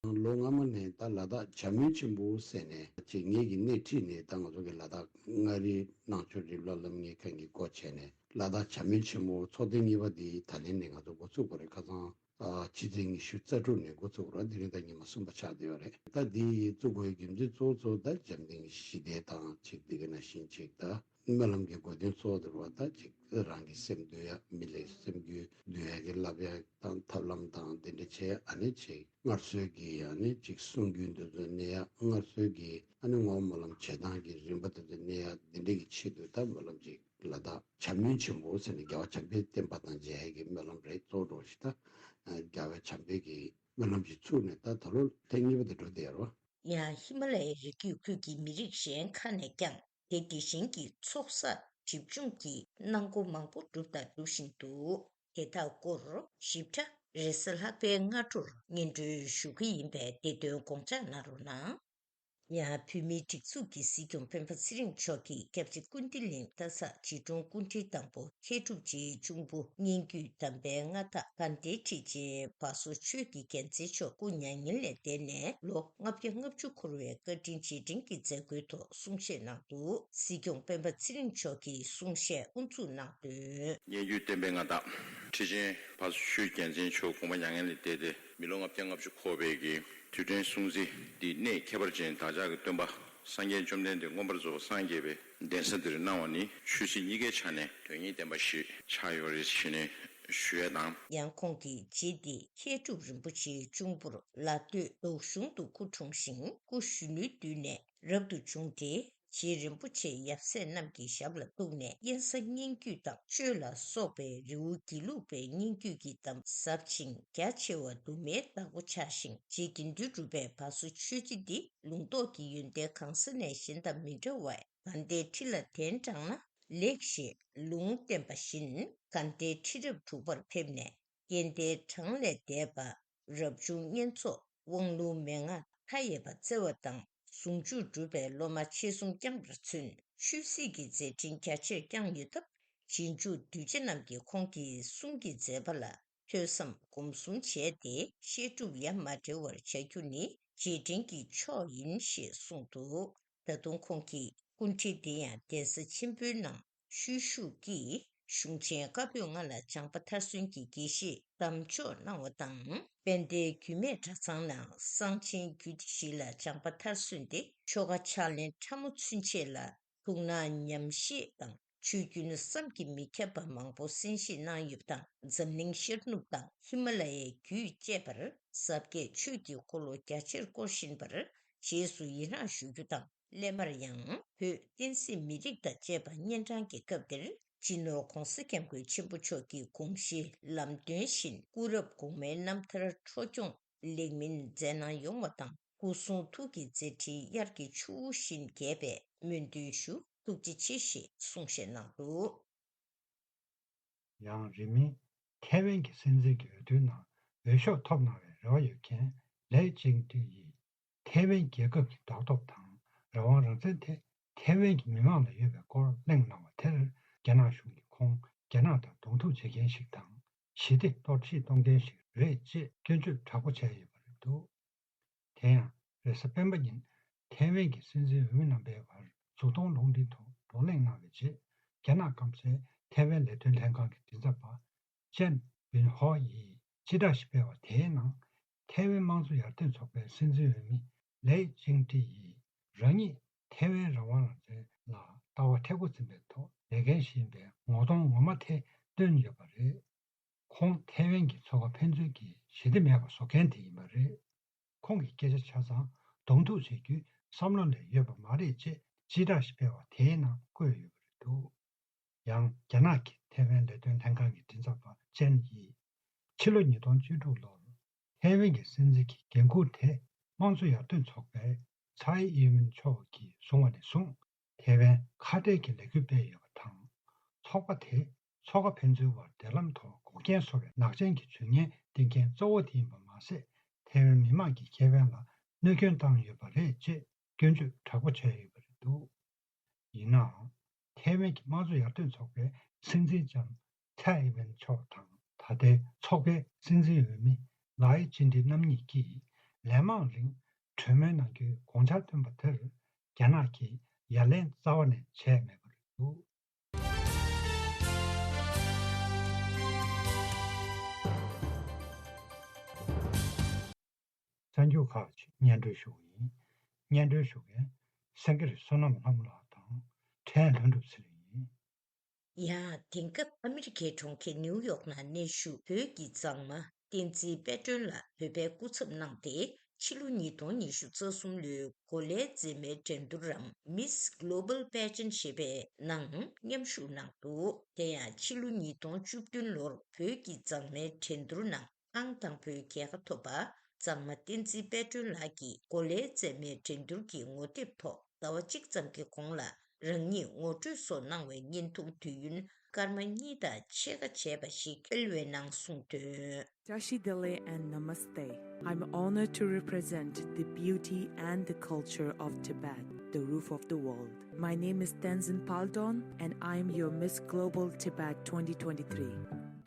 དོན། ལོ་སྔ་མ་ནས་ད་ལ་དྭགས་བྱམས་སྨིན་ཆེན་མོ་ཟེར་ནས་ཅིག་ངེད་ཀྱི་སྣེ་ཁྲིད་ནས་ད་ང་ཚོ་གི་ལ་དྭགས་མངའ་རིས་ནང་ཆོས་རིག་པ་སློབ་གཉེར་ཁང་གི་སྒོ་ཕྱེ་ནས་ལ་དྭགས་བྱམས་སྨིན་ཆེན་མོ་ཚོགས་ཐེངས་གཉིས་པ་འདི་ད་ལན་ནས་ང་ཚོ་འགོ་ཚུགས་དགོས་རེད། ཁ་སང་ཨ་ཕྱི་ཚེས་ཉི་ཤུ་རྩ་དྲུག་ནས་འགོ་ཚུགས་རོགས། དེ་རིང་ད་ཉི་མ་གསུམ་པ་ཆགས་བསྡད་ཡོད་རེད། ད་འདི་བཙུགས་དགོས་རྒྱུ་མཚན་གཙོ་བོ་གཙོ་བོ་ད་འཇམ་ཐིང་ཞི་བདེ་དང་ཅིག་འདི་ག་ནང་བཞིན་ཅིག་ད་སྨོན་ལམ་གྱི་དགོས་དོན་གཙོ་བོ་དེ་རེད་བ། ད་ཅིག་རང་གི་སེམས་འདུལ་ཡ་མི་ལས་སེམས་རྒྱུད་འདུལ་ཡ་གི་བསླབ་ཡ་དང་ཐབས་ལམ་དང་དེ་འདྲ་བྱས། ཨ་ནི་ཅིག་སྔར་སྲོལ་གྱི་ཨ་ནི་ཅིག་གསུང་རྒྱུན་འདི་ཚོ་གནས་ཡ། སྔར་སྲོལ་གྱི་ཨ་ནི་ངོ་བོ་སྨོན་ལམ་བྱེད་སྟངས་ཀྱི་རིམ་པ་དེ་ཚོ་གནས་ཡ། འདི་འདྲ་གི་ཆེད་དུ་ད་སྨོན་ལམ་ཅིག་ལ་དྭགས་བྱམས་སྨིན་ཆེན་མོ་ཟེར་ནས་རྒྱལ་བ་བྱམས་པའི་བསྟན་པ་དང་མཇལ་ཡ་གི་སྨོན་ལམ་རེད། གཙོ་བོ་འདྲ་བོ་ཞིག་ད་རྒྱལ་བ་བྱམས་པའི་གི་སྨོན་ལམ་ཅིག་ཚུགས་ནས་ད་ད་ལོ་ཐེངས་གཉིས་པ་དེ་འགྲོ་བསྡད་ཡོད་རེད་བ། ཡང་ཧི་མ་ལ་ཡའི་རི་རྒྱུད་ཁུལ་གྱི་མི་རིགས་གཞན་ཁག་ནས་ཀྱང་དེ་དེ་བཞིན་གྱི་ཚོགས་བསགས་སྒྲིབ་སྦྱོང་གི་གནང་སྒོ་མང་པོ་བསྒྲུབས་དང་སྒྲུབ་བཞིན་འདུག། དེ་དག་སྐོར་ཞིབ་ཕྲ་རེས་གཟའ་ལྷག་པའི་སྔ་དྲོར་སྙན་སྒྲོན་ཞུ་གི་ཡིན་པས་དེ་དོན་དགོངས་འཇགས་གནང་རོགས་གནང་། ཡང་བོད་མིའི་སྒྲིག་འཛུགས་ཀྱི་སྲིད་སྐྱོང་སྤེན་པ་ཚེ་རིང་མཆོག་གིས་སྐྱབས་རྗེ་ཀུན་བདེ་གླིང་སྟག་ཚང་རྗེ་དྲུང་སྐུ་ཕྲེང་དང་པོ་མཁས་གྲུབ་རྗེའི་གཅུང་པོ་སྙན་བརྒྱུད་གདམས་པའི་མངའ་བདག་དགའ་ལྡན་ཁྲི་ཆེན་བ་སོ་ཆོས་ཀྱི་རྒྱལ་མཚན་མཆོག་སྐུ་མྱ་ངན་ལས་འདས་ནས་ལོ་ལྔ་བརྒྱ་ལྔ་བཅུ་འཁོར་བའི་བཀའ་དྲིན་རྗེས་དྲན་གྱི་མཛད་སྒོའི་ཐོག་གསུང་བཤད་གནང་འདུག། སྲིད་སྐྱོང་སྤེན་པ་ཚེ་རིང་མཆོག་གིས་གསུང་བཤད་དབུ་འཛུགས་གནང་དོན། སྙན་བརྒྱུད་བསྟན་པའི་མངའ་བདག་ཁྲི་ཆེན་བ་སོ་ཆོས་རྒྱལ་མཚན་མཆོག་དགོངས་པ་མྱ་ངན་ལས་འདས་ཏེ་མི་ལོ་ལྔ་བརྒྱ་ལྔ་བཅུ་འཁོར་བའི་གི་དུས་དྲན་སྲུང་བརྩི་འདི་གནས་ཁྱད་པར་ཅན་བདག་ཅག་གི་སྟོན་པ་སངས་རྒྱས་བཅོམ་ལྡན་འདས་མངོན་པར་རྫོགས་པ་སངས་རྒྱས་པའི་གདན་ས་འདིར་གནང་བ་ནི་ཆོས་སྲིད་གཉིས་ཀའི་ཆ་ནས་དོན་སྙིང་ལྡན་པ་ཞིག་ཆགས་ཡོད་རེད་ཞེས་ནས་ཞུ་ཡ་དང་། ཡང་ཁོང་གིས་རྗེ་འདི་མཁས་གྲུབ་རིན་པོ་ཆེའི་གཅུང་པོར་ལ་སྟོད་མདོ་གཞུང་དུ་སྐུ་འཁྲུངས་ཤིང་སྐུ་གཞོན་ནུའི་དུས་ནས་རབ་ཏུ་བྱུང་སྟེ། རྗེ་རིན་པོ་ཆེ་ཡབ་སྲས་རྣམས་ཀྱི་ཞབས་ལ་གཏུགས་ནས་དབེན་ས་སྙན་བརྒྱུད་དང་གཅོད་ལ་སོགས་པའི་རི་བོ་དགེ་ལུགས་པའི་སྙན་བརྒྱུད་ཀྱི་གདམས་ཟབ་ཅིང་རྒྱ་ཆེ་བ་དུ་མའི་བདག་པོ་ཆགས་ཤིང་། རྗེ་དགེ་འདུན་གྲུབ་པའི་བ་སོ་ཆོས་རྗེ་འདི་ལུང་རྟོགས་ཀྱི་ཡོན་ཏན་གང་ས་ནས་གཞན་དང་མི་འདྲ་བས་དགའ་ལྡན་ཁྲི་ལ་གདན་དྲངས་ན་ལེགས་ཞེས་ལུང་བསྟན་པ་བཞིན་དགའ་ལྡན་ཁྲི་རབས་དྲུག་པར་ཕེབས་ནས་དགེ་ལྡན་གྲངས་ལས་འདས་པ་རབ་བྱུང་བསྙེན་རྫོགས་དབང་ལུང་མན་ངག་མཐའ་ཡས་པ་བསྩལ་བ་དང་། ཟུང་འཇུག་སྒྲུབ་པའི་སློབ་མ་ཆེ་གསུམ་བསྐྱངས་པར་མཚོན། ཆོས་སྲིད་ཀྱི་མཛད་འཕྲིན་རྒྱ་ཆེར་བསྐྱངས་ཡོད་སྟབས། རྗེས་འཇུག་གདུལ་བྱ་རྣམས་ཀྱིས་ཁོང་གི་གསུང་གི་མཛད་པ་ལ་ཐོས་བསམ་སྒོམ་གསུམ་བྱས་ཏེ་བཤད་སྒྲུབ་ཡ་མ་བྲལ་བར་བྱ་རྒྱུ་ནི་ རྗེས་དྲན་གྱི་ཕྱོགས་ཡིན་ཞེས་གསུངས་འདུག་ད་དུང་ཁོང་གིས་སྐུ་འཁྲིད་དེ་ཡང་གདན་ས་ཆེན་པོའི་ནང་བཞུགས་བཞུགས་ཀྱིས་གཞུང་ཆེན་བཀའ་པོད་ལྔ་ལ་སྦྱངས་པ་མཐར་སོན་གྱི་དགེ་བཤེས་གདམ་འཇོག་གནང་བ་དང་། དཔལ་ལྡན་རྒྱུད་སྨད་གྲྭ་ཚང་ནང་གསང་ཆེན་རྒྱུད་སྡེ་བཞི་ལ་སྦྱངས་པ་མཐར་སོན་ཏེ་ཆོ་ག་ཕྱག་ལེན་ཕྲ་མོ་ཚུན་ཆད་ལ་ཐུགས་སྣང་ཉམས་བཞེས་དང་ཆོས་རྒྱུན་བསམ་གྱིས་མི་ཁྱབ་པ་མང་པོ་གསན་བཞེས་གནང་ཡོད་པ་དང་། འཛམ་གླིང་ཤར་ནུབ་དང་ཧི་མ་ལ་ཡའི་རྒྱུད་བཅས་པར་ཟབ་རྒྱས་ཆོས་ཀྱི་འཁོར་ལོ་རྒྱ་ཆེར་བསྐོར་བཞིན་པར་རྗེས་སུ་ཡི་རངས་ཞུ་རྒྱུ་དང་། སླད་མར་ཡང་བོད་བསྟན་སྲིད་མི་རིགས་དང་བཅས་པ་གཉན་འཕྲང་གི་སྐབས་འདིར་སྤྱི་ནོར་༧གོང་ས་༧སྐྱབས་མགོན་ཆེན་པོ་མཆོག་གི་དགོངས་གཞིའི་ལམ་སྟོན་བཞིན་སྐུ་རབ་གོང་མའི་རྣམ་ཐར་འཕྲོ་སྐྱོང་ལེགས་སྨིན་མཛད་གནང་ཡོང་བ་དང་། སྐུ་གསུང་ཐུགས་ཀྱི་མཛད་འཕྲིན་དབྱར་གྱི་ཆུ་བོ་བཞིན་རྒྱས་པའི་སྨོན་འདུན་ཞུ། ཐུགས་རྗེ་ཆེ་ཞེས་གསུང་བཤད་གནང་འདུག་ཡང་རིང་མིན་ཐའེ་ཝན་གྱི་སྲིད་འཛིན་གྱི་འོས་བསྡུའི་ནང་འོས་ཤོག་ཐོབ་གནང་བའི་རེ་བ་ཡོད་མཁན་ལེ་ཅིང་ཏི་ཡིས་ཐའེ་ཝན་རྒྱལ་ཁབ་ཀྱི་རྡོག་ཐོབ་དང་རང་དབང་རང་བཙན་དེ་ཐའེ་ཝན་གྱི་མི་མང་ལ་ཡོད་པའི་སྐོར་གླེང་གནང་བ་དེར། རྒྱ་ནག་གཞུང་གིས་ཁོང་རྒྱ་ནག་དང་གདོང་ཐུག་བྱེད་མཁན་ཞིག་དང་ཞི་བདེ་གཏོར་བཤིག་གཏོང་མཁན་ཞིག་རེད་ཅེས་སྐྱོན་བརྗོད་དྲག་པོ་བྱས་ཡོད་པ་རེད་འདུག་དེ་ཡང་རེས་གཟའ་སྤེན་པ་ཉིན་ཐའེ་ཝན་གྱི་སྲིད་འཛིན་འོས་མི་རྣམ་པའི་བར་གཟུགས་མཐོང་རླུང་འཕྲིན་ཐོག་བགྲོ་གླེང་གནང་བའི་རྗེས། རྒྱ་ནག་སྐམ་སའི་ཐའེ་ཝན་ལས་དོན་ལྷན་ཁང་གི་མགྲིན་ཚབ་པ་ཅན་ཝིན་ཧོ་ཡིས་སྤྱི་བསྒྲགས་ཤིག་སྤེལ་བ་དེའི་ནང་། ཐའེ་ཝན་དམངས་གཙོ་ཡར་ཐོན་ཚོགས་པའི་སྲིད་འཛིན་འོས་མི་ལེ་ཅིང་ཀྲི་ཡིས་རང་ཉིད་ཐའེ་ཝན་རང་དབང་རང་བཙན་ལ་ལྟ་བ་མཁྲེགས་པོ་འཛིན་པའི་ཐོག་ལས་འགན་བཞེས་པའི་ངོ་གདོང་ངོ་མ་དེ་བཏོན་ཡོད་པ་རེད། ཁོང་ཐའེ་ཝན་གྱི་མཚོ་ཁ་ཕན་ཚུན་གྱི་ཞི་བདེ་མེད་པ་བཟོ་མཁན་དེ་ཡིན་པ་རེད། ཁོང་གི་སྐད་ཆ་ཆ་ཚང་གདོང་ཐུག་བྱེད་རྒྱུའི་བསམ་བློ་ལས་ཡོད་པ་མ་རེད་ཅེས་སྤྱི་བསྒྲགས་ཤིག་སྤེལ་བ་དེའི་ནང་བཀོད་ཡོད་པ་རེད་འདུག་ཡང་རྒྱ་ནག་གི་ཐའེ་ཝན་ལས་དོན་ལྷན་ཁང་གི་མགྲིན་ཚབ་པ་ཅན་ཡིས་ཕྱི་ལོ་ཉིས་སྟོང་བཅུ་དྲུག་ལོར་ཐའེ་ཝན་གྱི་སྲིད་འཛིན་གྱི་འགན་འཁུར་དེ་དམངས་གཙོ་ཡར་ཐོན་ཚོགས་པའི་ཚའེ་ཨིན་ཝིན་མཆོག་གིས་བཟུང་བ་ནས་བཟུང་། ཐའེ་ཝན་ཁ་བྲལ་གྱི་ལས་འགུལ་སྤེལ་ཡོད་པ་དང་། ཚོགས་པ་དེས་མཚོ་ཁ་ཕན་ཚུན་བར་འབྲེལ་ལམ་ཐོག་འགོག་རྐྱེན་བཟོ་བའི་ནག་ཅན་གྱི་ཇུས་ངན་འདིང་མཁན་གཙོ་བོ་དེ་ཡིན་པ་མ་ཟད། ཐའེ་ཝན་མི་དམངས་ཀྱི་ཁེ་ཕན་ལ་གནོད་སྐྱོན་བཏང་ཡོད་པ་རེད་ཅེས་སྐྱོན་བརྗོད་དྲག་པོ་བྱས་ཡོད་པ་རེད་འདུག་ཡིན་ནའང་། ཐའེ་ཝན་གྱི་དམངས་གཙོ་ཡར་ཐོན་ཚོགས་པའི་སྲིད་འཛིན་ལྕམ་ཚའེ་ཨིན་ཝེན་མཆོག་དང་། ད་ལྟའི་ཚོགས་པའི་སྲིད་འཛིན་འོས་མི་ལའེ་ཅིན་ཏི་རྣམ་གཉིས་ཀྱིས་ལན་མང་རིང་གྲོས་མོལ་གནང་རྒྱུའི་དགོངས་འཆར་བཏོན་པ་དེར། རྒྱ་ནག་གིས་ཡ་ལན་རྩ་བ་ནས་བྱས་མེད་པ་རེད་འདུག་གསར་འགྱུར་ཁག་ཅིག་སྙན་སྒྲོན་ཞུ་བ་ཡིན། སྙན་སྒྲོན་ཞུ་མཁན་སེང་གེ་རི་བསོད་ནམས་ལྷ་མོ་ལགས་དང་། ཕྲན་ལྷུན་གྲུབ་ཚེ་རིང་ཡིན། ཡང་དེང་སྐབས་ཨ་མི་རི་ཀའི་གྲོང་ཁྱེར་ནིའུ་ཡོག་ནང་གནས་བཞུགས་བོད་ཀྱི་མཛངས་མ་བསྟན་འཛིན་དཔལ་སྒྲོན་ལགས་བོད་པའི་སྐུ་ཚབ་གནང་སྟེ། ཕྱི་ལོ་ཉིས་སྟོང་ཉི་ཤུ་རྩ་གསུམ་ལོའི་གོ་ལའི་མཛེས་མའི་འགྲན་བསྡུར་རམ། Miss Global Pageant ཞེས་པའི་ནང་མཉམ་ཞུགས་གནང་འདུག་དེ་ཡང་ཕྱི་ལོ་ཉིས་སྟོང་བཅུ་བདུན་ལོར་བོད་ཀྱི་མཛངས་མའི་འགྲན་བསྡུར་ནང་ཨང་དང་པོའི་རྒྱལ་ཁ་ཐོབ་པ། མཛངས་མ་བསྟན་འཛིན་དཔལ་སྒྲོན་ལགས་ཀྱིས་གོ་ལའི་མཛེས་མའི་འགྲན་བསྡུར་གྱི་ངོ་དེབ་ཐོག་ཟླ་བ་གཅིག་ཙམ་གྱི་གོང་ལ་རང་ཉིད་ངོ་སྤྲོད་སོགས་གནང་བའི་བརྙན་ཐུང་དུས་ཡུན་སྐར་མ་གཉིས་དང་ཕྱེད་ཀ་བྱས་པ་ཞིག་སྤེལ་བའི་ནང་གསུངས་དོན། Tashi Delek and Namaste. I'm honored to represent the beauty and the culture of Tibet, the roof of the world. My name is Tenzin Paldon, and I'm your Miss Global Tibet twenty twenty-three.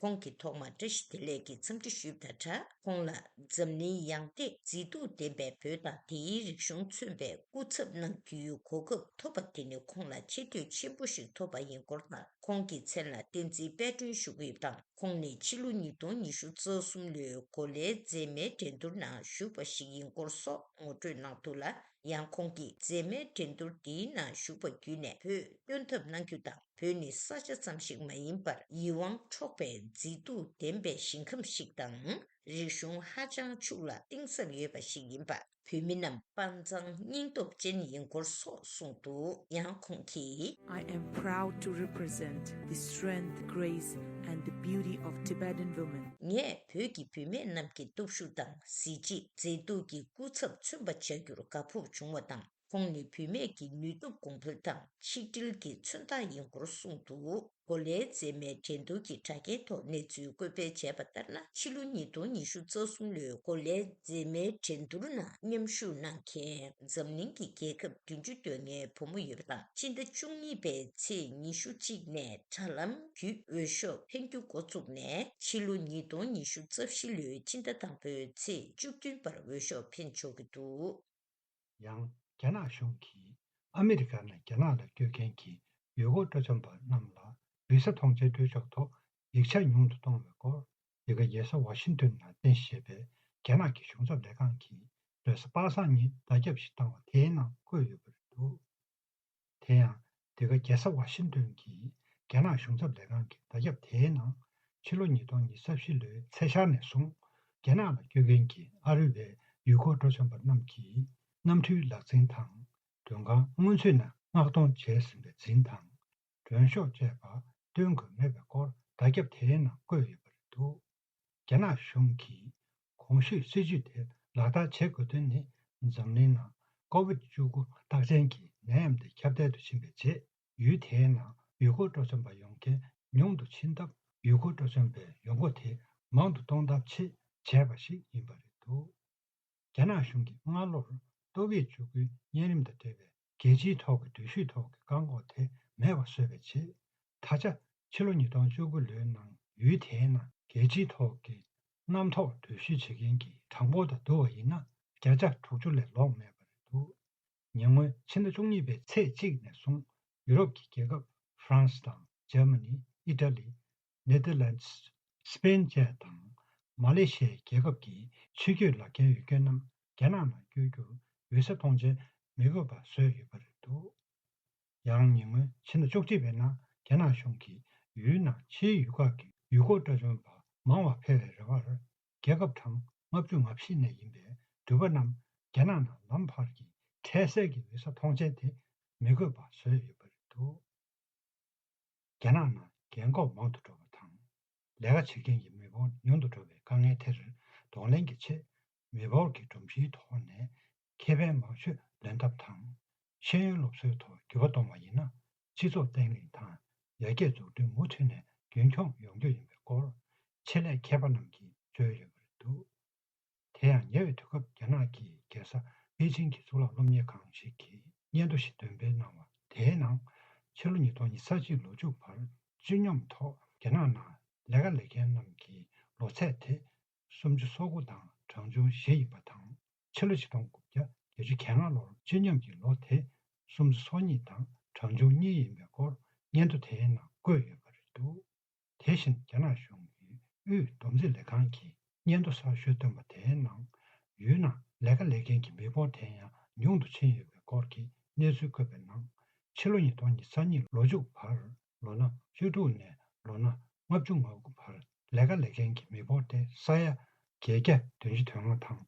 ཁོང་གིས་ཐོག་མར་བཀྲ་ཤིས་བདེ་ལེགས་ཀྱི་འཚམས་འདྲི་ཞུས་པ་དང་སྦྲགས། ཁོང་ལ་འཛམ་གླིང་ཡང་སྟེང་མཛེས་སྡུག་ལྡན་པའི་བོད་དང་དེའི་རིག་གཞུང་མཚོན་པའི་སྐུ་ཚབ་གནང་རྒྱུའི་གོ་སྐབས་ཐོབ་པ་དེ་ནི་ཁོང་ལ་ཆེ་བསྟོད་ཆེན་པོ་ཞིག་ཐོབ་པ་ཡིན་སྐོར་དང་། ཁོང་གི་མཚན་ལ་བསྟན་འཛིན་དཔལ་སྒྲོན་ཞུ་གི་ཡོད་པ་དང་། ཁོང་ནི་ཕྱི་ལོ་ཉིས་སྟོང་ཉི་ཤུ་རྩ་གསུམ་ལོའི་གོ་ལའི་མཛེས་མའི་འགྲན་བསྡུར་ནང་ཞུགས་པ་ཞིག་ཡིན་སྐོར་སོགས་ངོ་སྤྲོད་གནང་འདུག་ལ། ཡང་ཁོང་གིས་མཛེས་མའི་འགྲན་བསྡུར་འདིའི་ནང་ཞུགས་པ་བརྒྱུད་ནས་བོད་སྟོན་ཐབས་གནང་རྒྱུ་དང་། བོད་ནི་ས་ཆ་ཙམ་ཞིག་མ་ཡིན་པར་ཡིད་དབང་འཕྲོག་པའི་མཛེས་སྡུག་ལྡན་པའི་ཞིང་ཁམས་ཤིག་དང་། རིག་གཞུང་ཧ་ཅང་ཕྱུགས་ལ་གཏིང་ཟབ་ཡོད་པ་ཞིག་ཡིན་པ། བོད་མི་རྣམས་དཔའ་མཛངས་སྙིང་སྟོབས་ཅན་ཡིན་སྐོར་སོགས་གསུངས་འདུག་ཡང་ཁོང་གིས། I am proud to represent the strength, grace, and the beauty of Tibetan women. ངས་བོད་ཀྱི་བུད་མེད་རྣམས་ཀྱི་སྟོབས་ཤུགས་དང་། གཟི་བརྗིད། མཛེས་སྡུག་གི་སྐུ་ཚབ་མཚོན་པ་བྱ་རྒྱུར་དགའ་སྤོབས་བྱུང་བ་དང་། ཁོང་ནི་བུད་མེད་ཀྱི་ནུས་སྟོབས་གོང་འཕེལ་དང་ཆིག་སྒྲིལ་གྱི་མཚོན་རྟགས་ཡིན་སྐོར་གསུངས་འདུག། གོ་ལའི་མཛེས་མའི་འགྲན་བསྡུར་གྱི་དྲ་རྒྱའི་ཐོག་གནས་ཚུལ་བཀོད་སྤེལ་བྱས་པ་ལྟར་ན། ཕྱི་ལོ་ཉིས་སྟོང་ཉི་ཤུ་རྩ་གསུམ་ལོའི་གོ་ལའི་མཛེས་མའི་འགྲན་བསྡུར་ནང་མཉམ་ཞུགས་གནང་མཁན་འཛམ་གླིང་གི་རྒྱལ་ཁབ་བདུན་ཅུ་དོན་ལྔའི་བུ་མོ་ཡོད་པ་དང་། ཕྱི་ཟླ་བཅུ་གཉིས་པའི་ཚེས་ཉི་ཤུ་གཅིག་ནས་དྲ་ལམ་བརྒྱུད་འོས་ཤོག་འཕེན་རྒྱུ་འགོ་བཙུགས་ནས། ཕྱི་ལོ་ཉིས་སྟོང་ཉི་ཤུ་རྩ་བཞི་ལོའི་ཕྱི་ཟླ་དང་པོའི་ཚེས་བཅུ་བདུན་བར་འོས་ཤོག་འཕེན་ཆོག་གི་འདུག། ཡང་རྒྱ་ནག་གཞུང་གིས་ཨ་མི་རི་ཀ་ནས་རྒྱ་ནག་ལ་བསྐྱོད་མཁན་གྱི་ཡུལ་སྐོར་སྤྲོ་འཆམ་པ་རྣམས་ལ་བི་ས་ཐོངས་མཆན་སྤྲོད་ཕྱོགས་ཐོག་ཡིག་ཆ་ཉུང་དུ་གཏོང་བའི་སྐོར། འདི་ག་རྒྱལ་ས་ཝ་ཤིང་ཏོན་ནང་རྟེན་གཞི་བྱས་པའི་རྒྱ་ནག་གི་གཞུང་ཚབ་ལས་ཁང་གིས་རེས་གཟའ་པ་སངས་ཉིན་བརྡ་ཁྱབ་ཞིག་བཏང་བ་དེའི་ནང་བཀོད་ཡོད་པ་རེད་འདུག། དེ་ཡང་འདི་ག་རྒྱལ་ས་ཝ་ཤིང་ཏོན་གྱི་རྒྱ་ནག་གཞུང་ཚབ་ལས་ཁང་གི་བརྡ་ཁྱབ་དེའི་ནང་། ཕྱི་ལོ་ཉིས་སྟོང་ཉི་ཤུ་རྩ་བཞི་ལོའི་ཚེས་ཤར་ནས་བཟུང་རྒྱ་ནག་ལ་བསྐྱོད་མཁན་གྱི་ཨ་རི་བའི་ཡུལ་སྐོར་སྤྲོ་འཆམ་པ་རྣམས་ཀྱིས་གནམ་གྲུའི་ལག་འཛིན་དང་མགྲོན་ཁང་སྔོན་ཚུད་ནས་མངགས་གཏོང་བྱས་ཟིན་པའི་འཛིན་དང་། མགྲོན་ཤོག་བཅས་པ་སྟོན་དགོས་མེད་པའི་སྐོར་བརྡ་ཁྱབ་དེའི་ནང་བཀོད་ཡོད་པ་རེད་འདུག། རྒྱ་ནག་གཞུང་གིས་གོང་ཞུས་སྲིད་ཇུས་དེ་ལག་བསྟར་བྱེད་དགོས་དོན་ནི། འཛམ་གླིང་ནང་ཀོ་བིད་བཅུ་དགུ་རྟགས་ཅན་གྱི་ནད་ཡམས་དེ་ཁྱབ་གདལ་དུ་ཕྱིན་པའི་རྗེས། ཡུལ་དེའི་ནང་ཡུལ་སྐོར་སྤྲོ་འཆམ་པ་ཡོང་མཁན་ཉུང་དུ་ཕྱིན་སྟབས། ཡུལ་སྐོར་སྤྲོ་འཆམ་པའི་ཡོང་སྒོ་དེ་མང་དུ་གཏོང་ཐབས་ཆེད་བྱས་པ་ཞིག་ཡིན་པ་རེད་འདུག། རྒྱ་ནག་གཞུང་གིས་སྔ་ལོར་ཏོག་དབྱིབས་བཅུ་དགུའི་གཉན་རིམས་དང་འབྲེལ་བའི་རྒྱལ་སྤྱིའི་ཐོག་གི་འགྲུལ་བཞུད་ཐོག་གི་བཀག་འགོག་དེ་མེད་པ་བཟོས་པའི་རྗེས། ད་ཆ་ཕྱི་ལོ་ཉིས་སྟོང་བཅུ་དགུ་ལོའི་ནང་ཡུལ་དེའི་ནང་རྒྱལ་སྤྱིའི་ཐོག་གི་གནམ་ཐོག་འགྲུལ་བཞུད་བྱེད་མཁན་གྱི་གྲངས་འབོར་དང་བསྡུར་བ་ཡིན་ན། བརྒྱ་ཆ་དྲུག་ཅུ་ལས་ལོག་མེད་པ་རེད་འདུག། ཉེ་སྔོན་ཕྱི་ཟླ་བཅུ་གཉིས་པའི་ཚེས་གཅིག་ནས་བཟུང་ཡུ་རོབ་ཀྱི་རྒྱལ་ཁབ་ཧྥ་རན་སི་དང་འཇར་མ་ནི། ཨི་ཊ་ལི། ནེ་དར་ལན་སི། སི་པེན་བཅས་དང་མ་ལེ་ཤི་ཡའི་རྒྱལ་ཁབ་ཀྱི་ཕྱི་སྐྱོད་ལག་འཁྱེར་ཡོད་མཁན་རྣམས་རྒྱ་ནག་ནང་བསྐྱོད་རྒྱུར་བི་ས་ཐོངས་མཆན་མི་དགོས་པ་བཟོས་ཡོད་པ་རེད་འདུག། ཡང་ཉེ་སྔོན་ཕྱི་ཟླ་བཅུ་གཅིག་པའི་ནང་རྒྱ་ནག་གཞུང་གིས་ཡུལ་ནང་ཕྱིའི་ཡུལ་ཁག་གི་ཡུལ་སྐོར་སྤྲོ་འཆམ་པ་མང་བ་ཕེབས་པའི་རེ་བར། རྒྱལ་ཁབ་གྲངས་ལྔ་བཅུ་ང་བཞི་ནས་ཡིན་པའི་འགྲུལ་པ་རྣམས་རྒྱ་ནག་ནང་ལམ་བར་གྱི་འཕྲལ་སེལ་གྱི་བི་ས་ཐོངས་མཆན་དེ་མི་དགོས་པ་བཟོས་ཡོད་པ་རེད་འདུག། རྒྱ་ནག་ནང་རྒན་འཁོགས་མང་དུ་འགྲོ་བ་དང་། ལས་ཀ་བྱེད་མཁན་གྱི་མི་འབོར་ཉུང་དུ་འགྲོ་བའི་དཀའ་ངལ་དེར་གདོང་ལེན་གྱི་ཆེད། མི་འབོར་གྱི་སྒྲོམ་གཞིའི་ཐོག་ནས་ཁེ་ཕན་མང་ཤོས་ལེན་ཐབས་དང་། ཤེས་ཡོན་སློབ་གསོའི་ཐོག་འགྱུར་བ་གཏོང་བ་ཡིན་ན། སྤྱི་ཚོགས་བརྟན་ལྷིང་དང་ཡར་རྒྱས་འཛུགས་སྐྲུན་མུ་མཐུད་ནས་རྒྱུན་འཁྱོངས་ཡོང་རྒྱུ་ཡིན་པའི་སྐོར། ཆེད་ལས་མཁས་པ་རྣམས་ཀྱིས་བརྗོད་ཡོད་པ་རེད་འདུག། དེ་ཡང་ཉེ་བའི་དུས་སྐབས་རྒྱ་ནག་གི་རྒྱལ་ས་པེ་ཅིང་གི་གཙུག་ལག་སློབ་གཉེར་ཁང་ཞིག་གིས་སྙན་ཐོ་ཞིག་འདོན་སྤེལ་གནང་བ་དེའི་ནང་། ཕྱི་ལོ་ཉིས་སྟོང་ཉི་ཤུ་རྩ་གཅིག་ལོ་མཇུག་བར་སྤྱི་སྙོམས་ཐོག་རྒྱ་ནག་ནང་ལས་ཀ་ལས་མཁན་རྣམས་ཀྱི་ལོ་ཚད་དེ་སུམ་ཅུ་སོ་དགུ་དང་གྲངས་ཆུང་བཞི་ཡིན་པ་དང་། ཕྱི་ལོ་ཆིག་སྟོང་དགུ་བརྒྱ་བརྒྱད་ཅུ་གྱ་ལྔ་ལོར་སྤྱི་སྙོམས་ཀྱི་ལོ་དེ་སུམ་ཅུ་སོ་གཉིས་དང་གྲངས་ཆུང་གཉིས་ཡིན་པའི་སྐོར་སྙན་ཐོ་དེའི་ནང་བཀོད་ཡོད་པ་རེད་འདུག། དེ་བཞིན་རྒྱ་ནག་གཞུང་གི་དབུས་བསྡོམས་རྩིས་ལས་ཁང་གིས་སྙན་ཐོ་གསར་ཤོས་བཏོན་པ་དེའི་ནང་། ཡུལ་ནང་ལས་ཀ་ལས་མཁན་གྱི་མི་འབོར་དེ་ཡང་ཉུང་དུ་ཕྱིན་ཡོད་པའི་སྐོར་གྱི་གནས་ཚུལ་བཀོད་པའི་ནང་། ཕྱི་ལོ་ཉིས་སྟོང་ཉི་ཤུ་རྩ་གཉིས་ལོ་མཇུག་བར་ལོ་ན་བཅུ་དྲུག་ནས་ལོ་ན་ལྔ་བཅུ་ང་དགུ་བར་ལས་ཀ་ལས་མཁན་གྱི་མི་འབོར་དེ་ས་ཡ་བརྒྱད་བརྒྱ་བདུན་ཅུ་དོན་ལྔ་དང་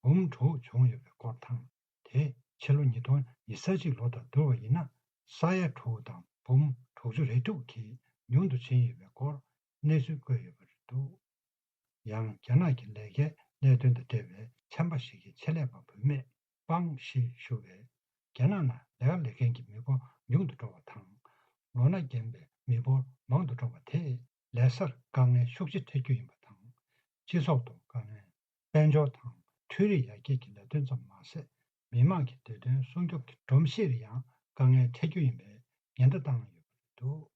འབུམ་དྲུག་བྱུང་ཡོད་པའི་སྐོར་དང་། དེས་ཕྱི་ལོ་ཉིས་སྟོང་ཉི་ཤུ་རྩ་གཅིག་ལོ་དང་བསྡུར་བ་ཡིན་ན། ས་ཡ་དྲུག་དང་འབུམ་དྲུག་ཅུ་རེ་དྲུག་གིས་ཉུང་དུ་ཕྱིན་ཡོད་པའི་སྐོར་གནས་ཚུལ་བཀོད་ཡོད་པ་རེད་འདུག། ཡང་རྒྱ་ནག་གི་ལས་ཀའི་གནད་དོན་དང་འབྲེལ་བའི་ཚན་པ་ཞིག་གི་ཆེད་ལས་པ་བུད་མེད་པང་ཞེས་ཞུ་བས། རྒྱ་ནག་ནང་ལས་ཀ་ལས་མཁན་གྱི་མི་འབོར་ཉུང་དུ་འགྲོ་བ་དང་། ལོ་ན་རྒན་པའི་མི་འབོར་མང་དུ་འགྲོ་བ་དེས་ལས་སར་དཀའ་ངལ་ཤུགས་ཆེ་འཕྲད་རྒྱུ་ཡིན་པ་དང་། སྤྱི་ཚོགས་ཐོག་དཀའ་ངལ། དཔལ་འབྱོར་དང་འཕྲུལ་རིག་ཡར་རྒྱས་ཀྱི་ལས་དོན་ཙམ་མ་ཟད། མི་དམངས་ཀྱི་བདེ་དོན་སྲུང་སྐྱོབ་ཀྱི་སྒྲོམ་གཞིར་ཡང་དཀའ་ངལ་འཕྲད་རྒྱུ་ཡིན་པའི་ཉེན་བརྡ་བཏང་ཡོད་པ་རེད་འདུག།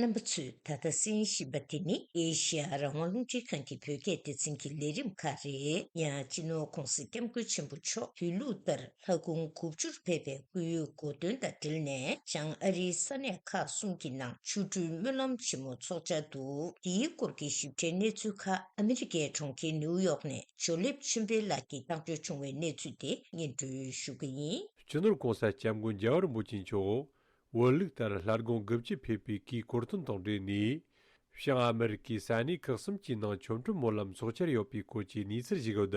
རྣམ་པ་ཚོས་ད་ལྟ་གསན་བཞིན་པ་འདི་ནི་ཨེ་ཤེ་ཡ་རང་དབང་རླུང་འཕྲིན་ཁང་གི་བོད་སྐད་སྡེ་ཚན་གྱི་ལས་རིམ་ཁག་རེད། ཡང་སྤྱི་ནོར་༧གོང་ས་༧སྐྱབས་མགོན་ཆེན་པོ་མཆོག་བོད་ལུགས་ལྟར་ལྷ་ཁང་དགུ་བཅུར་ཕེབས་པའི་སྐུའི་གོ་སྟོན་དང་འབྲེལ་ནས། བྱང་ཨ་རིའི་ས་གནས་ཁག་གསུམ་གྱི་ནང་ཆོ་འཕྲུལ་སྨོན་ལམ་ཆེན་མོ་འཚོགས་འཆར་འདུག། འདིའི་སྐོར་གྱི་ཞིབ་ཕྲའི་གནས་ཚུལ་ཁག་ཨ་མི་རི་ཀའི་གྲོང་ཁྱེར་ནིའུ་ཡོག་ནས་ཇོ་ལེབ་ཆོས་འཕེལ་ལགས་ཀྱིས་བཏང་འབྱོར་བྱུང་བའི་གནས་ཚུལ་དེ་སྙན་སྒྲོན་ཞུ་གི་ཡིན། སྤྱི་ནོར་༧གོང་ས་༧སྐྱབས་མགོན་རྒྱལ་བ་རིན་པོ་ཆེ་མཆོག་བོད་ལུགས་ལྟར་ལྷ་ལྒང་དགུ་བཅུ་ཕེབས་པའི་གུས་གོ་སྟོན་དང་འབྲེལ་ནས། བྱང་ཨ་མི་རི་ཀའི་ས་གནས་ཁག་གསུམ་གྱི་ནང་ཆོ་འཕྲུལ་སྨོན་ལམ་འཚོགས་འཆར་ཡོད་པའི་སྐོར་གྱི་གནས་ཚུལ་ཞིག་ཡོད།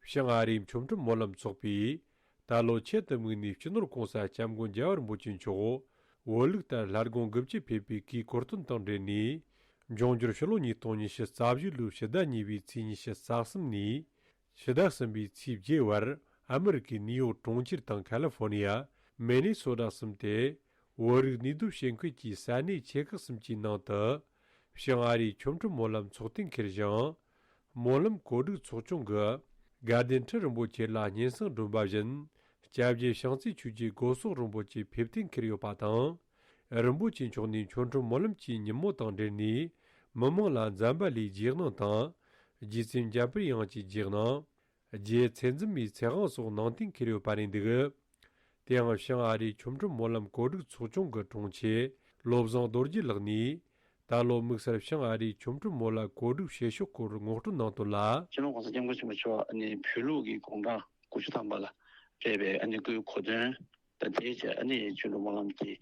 བྱང་ཨ་རིའི་ཆོ་འཕྲུལ་སྨོན་ལམ་ཚོགས་པས་ད་ལོ་ཆེད་དུ་དམིགས་ནས་སྤྱི་ནོར་༧གོང་ས་༧སྐྱབས་མགོན་རྒྱལ་བ་རིན་པོ་ཆེ་མཆོག་ བོད་ལུགས་ལྟར་སླར་དགོངས་དགུ་བཅུ་ཕེབས་པའི་གུས་གོ་སྟོན་དང་འབྲེལ་ནས། འབྱུང་འགྱུར་ཕྱི་ལོ་ཉིས་སྟོང་ཉི་ཤུ་རྩ་བཞི་ལོའི་ཕྱི་ཟླ་གཉིས་པའི་ཚེས་ཉི་ཤུ་རྩ་གསུམ་ནས་ཕྱི་ཟླ་གསུམ་པའི་ཚེས་བརྒྱད་བར་ཨ་མི་རི་ཀའི་ནིའུ་ཡོག་གྲོང་ཁྱེར་དང་ཁ་ལི་ཧྥོར་ནི་ཡ། མེ་ནེ་སོ་ཏ་གསུམ་སྟེ། བོད་རིགས་ནུས་སྟོབས་ཞིང་ཁུལ་གྱི་ས་གནས་ཆེ་ཁག་གསུམ་གྱི་ནང་དུ། བྱང་ཨ་རིའི་ཆོ་འཕྲུལ་སྨོན་ལམ་ཚོགས་གཏན་འཁེལ་ཞིང་། སྨོན་ལམ་གོ་སྒྲིག་ཚོགས་ཆུང་གིས་དགའ་ལྡན་ཁྲི་རིན་པོ་ཆེ་ལ་སྙན་སེང་སྒྲོན་པ་བཞིན། སྐྱབས་རྗེ་བྱང་རྩེ་ཆོས་རྗེ་སྒོ་གསོག་རིན་པོ་ཆེ་ཕེབས་གཏན་འཁེལ་ཡོད་པ་དང་། རིན་པོ་ཆེ་མཆོག་ནས་ཆོ་འཕྲུལ་སྨོན་ལམ་གྱི་ཉིན་མོ་དང་འབྲེལ་ནས། མི་མང་ལ་འཛམ་བུ་གླིའི་རྗེས་གནང་དང་། རྗེ་བཙུན་འཇམ་དཔལ་དབྱངས་ཀྱི་རྗེས་གནང་། རྗེ་ཚེ་འཛོམས་མའི་ཚེ་དབང་སོགས་གནང་གཏན་འཁེལ་ཡོད་པ་རེད་འདུག། དེའང་བྱང་ཨ་རིའི་ཆོ་འཕྲུལ་སྨོན་ལམ་གོ་སྒྲིག་ཚོགས་ཆུང་གི་དྲུང་ཆེ་བློ་བཟང་རྡོ་རྗེ་ལགས་ནས། ད་ལོ་དམིགས་བསལ་བྱང་ཨ་རིའི་ཆོ་འཕྲུལ་སྨོན་ལམ་གོ་སྒྲིག་བྱེད་ཕྱོགས་སྐོར་ངོ་སྤྲོད་གནང་དོན་ལ། སྤྱི་ནོར་༸གོང་ས་༸སྐྱབས་མགོན་ཆེན་པོ་མཆོག་ཨ་ནི་བོད་ལུགས་ཀྱི་དགུང་གྲངས་དགུ་བཅུ་ཐམ་པ་ལ་ཕེབས་པའི་ཨ་ནི་སྐུའི་གོ་སྟོན་དང་དེའི་རྗེས་ཨ་ནི་ཆོ་འཕྲུལ་སྨོན་ལམ་གྱི་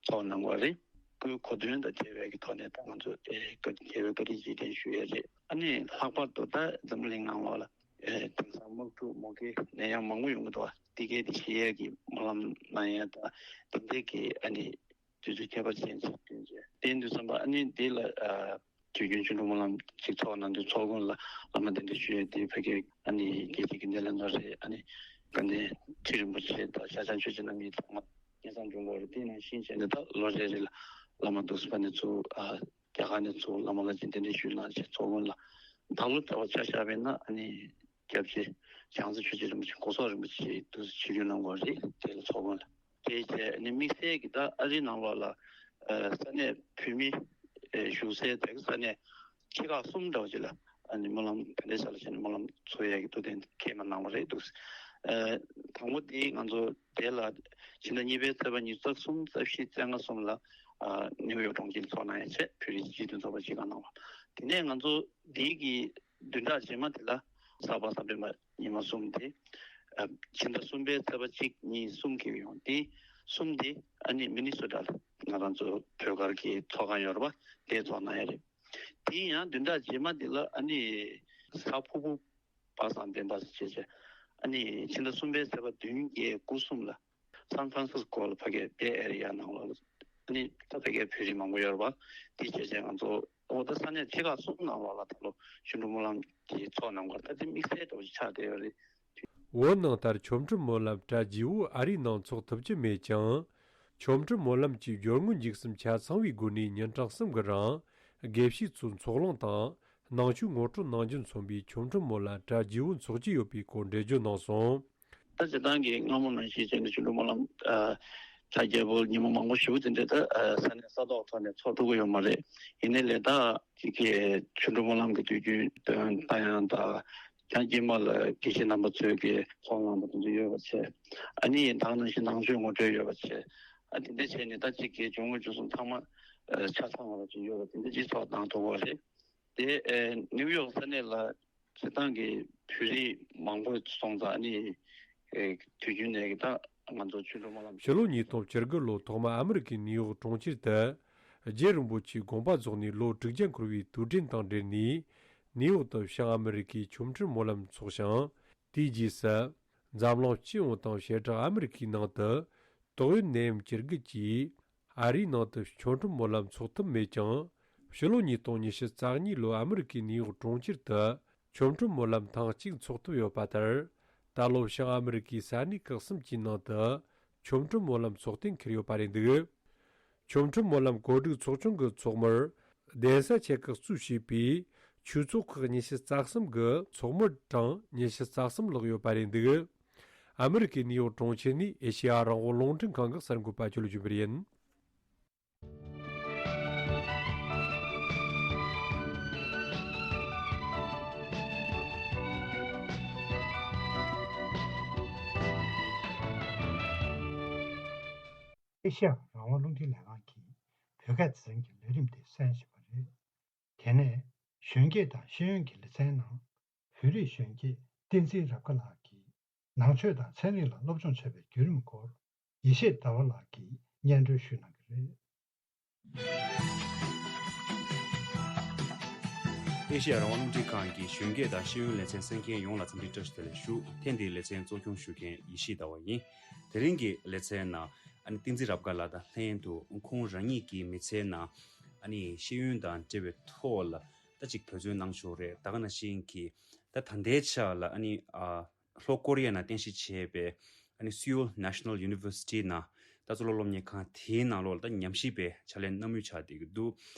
ཚོགས་གནང་བ་རེད། སྐུའི་གོ་སྟོན་དང་འབྲེལ་བའི་གི་ཐོག་ནས་ད་ང་ཚོ་ཨེ་བཀའ་དྲིན་ཆེ་བའི་བཀའ་དྲིན་རྗེས་དྲན་ཞུ་ཡས་རེད། ཨ་ནི་ལྷག་པར་དུ་ད་འཛམ་བུ་གླིང་ནང་ལོགས་ལ་ཨེ་དེང་སང་དམག་འཁྲུག་མུ་གེ་ནད་ཡམས་མང་པོ་ཡོང་གི་འདུག་བ། དེ་གའི་དེ་ཞི་ཡས་ཀྱི་སྨོན་ལམ་གནང་ཡས་དང་དེ་འདྲའི་གི་ཨ་ནི་དུས་ཚོད་ཁྱད་པར་ཅན་ཞིག་བསྟུན་བྱས། དེ་ཡིན་དུས་ཙམ་པ་ཨ་ནི་འདི་ལ་ཨ་དུས་རྒྱུན་ཆོ་འཕྲུལ་སྨོན་ལམ་ཅིག་ཚོགས་གནང་དུས་ཚོགས་མགོན་ལ་བླ་མ་གདན་འདྲེན་ཞུ་ཡས་དེ་ཕ་གི་ཨ་ནི་རྒྱལ་སྤྱི་གི་སྣེ་ལེན་པ་རེད། ཨ་ནི་དགའ་ལྡན་ཁྲི་རིན་པོ་ཆེ་དང་ཤར་བྱང་ཆོས་རྗེ་རྣམ་གཉིས་ཚང་མ་སྙན་སེང་སྒྲོན་དགོས་རེད། དེ་ནང་བཞིན་བྱས་ནས་ད་ལོ་རེ་རེ་ལ་བླ་མ་འདུག་སེ་ཕ་ནས་ཚུར་ཨ་རྒྱ་གར་ནས་ཚུར་བླ་མ་ལ་ཅིག་གདན་འདྲེན་ཞུས་གནང་བྱས་ཚོགས་མགོན་ལ་ད་ལོ་ལྟ་བུ་ཆ་བཞག་པ་ཡིན་ན་ཨ་ནི་སྐྱབས་རྗེ་བྱང་རྩེ་ཆོས་རྗེ་རིན་པོ་ཆེ་སྒོ་གསོག་རིན་པོ་ཆེ་འདུག་སེ་ཆིབས་བསྒྱུར་གནང་དགོས་རེད། དེ་ལ་ཚོགས་མགོན་ལ། དེ་བྱས་ནས་དམིགས་བསལ་གྱི་ད་ཨ་རིའི་ནང་ལོགས་ལ་ཨ་ས་གནས་བོད་མི་ཨ་བཞུགས་སའི་དེ་ག་ས་གནས་ཆེ་ཁག་གསུམ་འདྲ་བོ་ཅིག་ལ་ཨ་ནི་སྨོན་ལམ་དེ་འདྲའི་ས་ལ་བྱས་ནས་སྨོན་ལམ་ཚོགས་ཡས་ཀྱི་ཐུགས་གཏན་འཁེལ་མ་གནང་བ་རེད་འདུག། ཨ་དང་པོ་དེ་ང་ཚོ་དེ་ལ་ཕྱི་ཟླ་གཉིས་པའི་ཚེས་པ་ཉི་ཤུ་རྩ་གསུམ་རྩ་བཞི་རྩ་ལྔ་གསུམ་ལ་ཨ་ནིའུ་ཡོག་གྲོང་ཁྱེར་ཚོགས་གནང་ཡས་བྱས་བོད་རིགས་སྤྱི་མཐུན་ཚོགས་པ་སྤྱི་ཁང་ནང་ལ། དེ་ནས་ང་ཚོ་འདི་གི་བདུན་ཕྲག་རྗེས་མ་དེ་ལ་གཟའ་པ་སངས་སྤྲེལ་མ་ཉི་མ་གསུམ་དེ་ཨ་ཕྱི་ཟླ་གསུམ་པའི་ཚེས་པ་གཅིག་གཉིས་གསུམ་གི་ཡོང་དེ་གསུམ་དེ་ཨ་ནི་མི་ནི་སོ་ཊ་ལ་ང་རང་ཚོ་བོད་སྒར་གྱི་ཚོགས་ཁང་ཡོད་རེད་པ། དེ་ཚོགས་གནང་ཡ་རེད། དེ་ཡང་བདུན་ཕྲག་རྗེས་མ་དེ་ལ་ཨ་ནི་གཟའ་ཕུར་བུ་པ་སངས་སྤྲེལ་མ་ཟེར་བྱས་བྱས་ཨ་ནི་ཕྱི་ཟླ་གསུམ་པའི་ཚེས་པ་བདུན་བརྒྱད་དགུ་གསུམ་ལ་སན་ཧྥ་རན་སིས་ཀོ་ལ་ཕ་གི་བེ་ཨེ་རི་ཡ་ནང་ལོགས་ལ་ཨ་ནི་ད་ཕ་གི་བོད་རིགས་མང་པོ་ཡོད་རེད་པ། དེ་བྱས་བྱས་ང་ཚོ་འོ་ད་ས་གནས་ཆེ་ཁག་གསུམ་ནང་ལོགས་ལ་ད་ལོ་ཆོ་འཕྲུལ་སྨོན་ལམ་གྱི་ཚོགས་གནང་བར་ད་དེ་དམིགས་བསལ་འདྲ་བོ་ཞིག་ཆགས་བསྡད་ཡོད་རེད། བོད་ནང་ལྟར་ཆོ་འཕྲུལ་སྨོན་ལམ་གྲ་རྒྱས་པོ་ཨ་རིའི་ནང་ཚོགས་ཐུབ་ཀྱི་མེད་ཀྱང་། ཆོ་འཕྲུལ་སྨོན་ལམ་གྱི་སྦྱོར་དངོས་འཇིགས་གསུམ་ཆ་ཚང་བའི་སྒོ་ནས་ཉིན་གྲངས་གསུམ་གྱི་རིང་དགེ་བཤེས་ཚོའི་ཚོགས་ལངས་དང་ནང་ཆོས་ངོ་སྤྲོད་གནང་རྒྱུ་མཚོན་པའི་ཆོ་འཕྲུལ་སྨོན་ལམ་གྲ་རྒྱས་པོ་འཚོགས་ཀྱི་ཡོད་པའི་སྐོར་འགྲེལ་བརྗོད་གནང་སོང་། ད་སྤྱིར་བཏང་གི་སྔ་མོ་ནང་བཞིན་བྱས་ནས་ཆོ་འཕྲུལ་སྨོན་ལམ་ཨ་གྲ་རྒྱས་པོ་ཉིན་མོ་མང་པོ་ཞེ་པོ་དེ་འདྲ་ད་ཨ་ས་གནས་ས་ཐོག་ཐོག་ནས་ཚོགས་ཐུབ་ཀྱི་ཡོད་མ་རེད། ཡིན་ནའི་ལས་ད་ཅིག་གི་ཆོ་འཕྲུལ་སྨོན་ལམ་གྱི་དུས་རྒྱུན་འདོན་ད་ཡང་ད་ཡང་དཀྱིལ་མ་ལ་དགེ་བཤེས་རྣམ་པ་ཚོས་ཀྱི་ཚོགས་ལངས་པ་དེ་ཚོ་ཡོད་པ་བྱས། ཨ་ནི་ད་ག་ནང་བཞིན་ནང་ཆོས་ངོ་སྤྲོད་ཡོད་པ་བྱས། ཨ་དེ་འདྲ་བྱས་ནས་ད་ཅིག་གི་སྦྱོར་དངོས་འཇིགས་གསུམ་ཚང་མ་ཨ་ཆ་ཚང་བ་ཅིག་ཡོད་པ་དེ་འདྲ་ཅིག་ཚོགས་གནང་ཐུབ་པ་རེད། དེ་ཨེ་ནིའུ་ཡོག་ས་གནས་ལ་སྤྱིར་བཏང་གི་བོད་རིགས་མང་པོ་སོང་ཙང་ཨ་ནི་ཨེ་དུས་རྒྱུན་ནས་ད་ང་ཚོ་ཆོ་འཕྲུལ་སྨོན་ལམ། ཕྱི་ལོ་ཉིས་སྟོང་བཅུ་དགུ་ལོ་ཐོག་མར་ཨ་མི་རི་ཀའི་ནིའུ་ཡོག་གྲོང་ཁྱེར་དུ་རྗེ་རིན་པོ་ཆེའི་དགོངས་པ་རྫོགས་ནས་ལོ་དྲུག་བརྒྱ་འཁོར་བའི་དུས་དྲན་དང་འབྲེལ་ནས་ནིའུ་ཡོག་ཏུ་བྱང་ཨ་མི་རི་ཀའི་ཆོ་འཕྲུལ་སྨོན་ལམ་འཚོགས་ཤིང་། དེའི་རྗེས་སུ་འཛམ་གླིང་སྤྱི་ཡོངས་དང་བྱེ་བྲག་ཨ་མི་རི་ཀའི་ནང་དུ་ཏོག་དབྱིབས་ནད་ཡམས་ཀྱི་དར་རྒུད་ཀྱིས་ཨ་རིའི་ནང་དུ་ཆོ་འཕྲུལ་སྨོན་ལམ་འཚོགས་ཐུབ་མེད་ཀྱང་། ཕྱི་ལོ་ཉིས་སྟོང་ཉི་ཤུ་རྩ་གཉིས་ལོར་ཨ་མི་རི་ཀའི་ནིའུ་ཡོག་གྲོང་ཁྱེར་དུ་ཆོ་འཕྲུལ་སྨོན་ལམ་ཐེངས་གཅིག་འཚོགས་ཐུབ་ཡོད་པ་ལྟར། ད་ལོ་བྱང་ཨ་མི་རི་ཀའི་ས་གནས་ཁག་གསུམ་གྱི་ནང་དུ་ཆོ་འཕྲུལ་སྨོན་ལམ་འཚོགས་གཏན་འཁེལ་ཡོད་པ་རེད་འདུག། ཆོ་འཕྲུལ་སྨོན་ལམ་གོ་སྒྲིག་ཚོགས་ཆུང་གི་ཚོགས་མིར་གདན་ས་ཆེ་ཁག་གཙོས་བྱས་པའི་ཆོས་ཚོགས་ཁག་ཉི་ཤུ་རྩ་གསུམ་གྱི་ཚོགས་མི་གྲངས་ཉི་ཤུ་རྩ་གསུམ་ལྷག་ཡོད་པ་རེད་འདུག། ཨ་མི་རི་ཀའི་ནིའུ་ཡོག་གྲོང་ཁྱེར་ནས་ཨེ་ཤེ་ཡ་རང་དབང་རླུང་འཕྲིན་ཁང་གི་གསར་འགོད་པ་ཆོས་ལ་བྱོན་པ་ཡིན། ཨེ་ཤེ་ཡ་རང་དབང་རླུང་འཕྲིན་ལས་ཁང་གིས་བོད་སྐད་འཛིན་གྱི་ལས་རིམ་དེ་གསན་བཞིན་པ་རེད། དེ་ནས་གཞོན་སྐྱེས་དང་ཤེས་ཡོན་གྱི་ལེ་ཚན་ནང་བོད་རིགས་གཞོན་སྐྱེས་བསྟན་འཛིན་རབ་དགའ་ལགས་ཀྱིས་ནང་ཆོས་དང་ཚན་རིག་ལ་སློབ་སྦྱོང་བྱེད་པའི་བརྒྱུད་རིམ་སྐོར་ཡེ་ཤེས་ཟླ་བ་ལགས་ཀྱིས་སྙན་སྒྲོན་ཞུ་གནང་གི་རེད། ཨེ་ཤེ་ཡ་རང་དབང་རླུང་འཕྲིན་ཁང་གི་གཞོན་སྐྱེས་དང་ཤེས་ཡོན་ལེ་ཚན་གསན་མཁན་ཡོངས་ལ་འཚམས་འདྲི་བཀྲ་ཤིས་བདེ་ལེགས་ཞུ། ཐེངས་འདིའི་ལེ་ཚན་གཙོ་སྐྱོང་ཞུ་མཁན་ཡེ་ཤེས་ཟླ་བ་ཡིན། དེ་རིང་གི་ལེ་ཚན་ནང་ ཨ་ནི་བསྟན་འཛིན་རབ་དགའ་ལགས་དང་ལྷན་དུ་ཁོང་རང་ཉིད་ཀྱི་མི་ཚེའི་ནང་ཨ་ནི་ཤེས་ཡོན་དང་འབྲེལ་བའི་ཐོག་ལ་ད་ཅིག་འབད་བརྩོན་གནང་ཕྱོགས་རེད། ད་ག་ནང་བཞིན་གྱི་ད་ད་ལྟའི་ཆ་ལ་ཨ་ནི་ཨ་ལྷོ་ཀོ་རི་ཡ་ནང་རྟེན་གཞི་བྱས་པའི་ཨ་ནི་Seoul National University ནང་ད་གཙུག་ལག་སློབ་གཉེར་ཁང་དེའི་ནང་ལོགས་ལ་ད་ཉམས་ཞིབ་པའི་ཕྱག་ལས་གནང་མུས་ཆགས་བསྡད་ཀྱི་འདུག་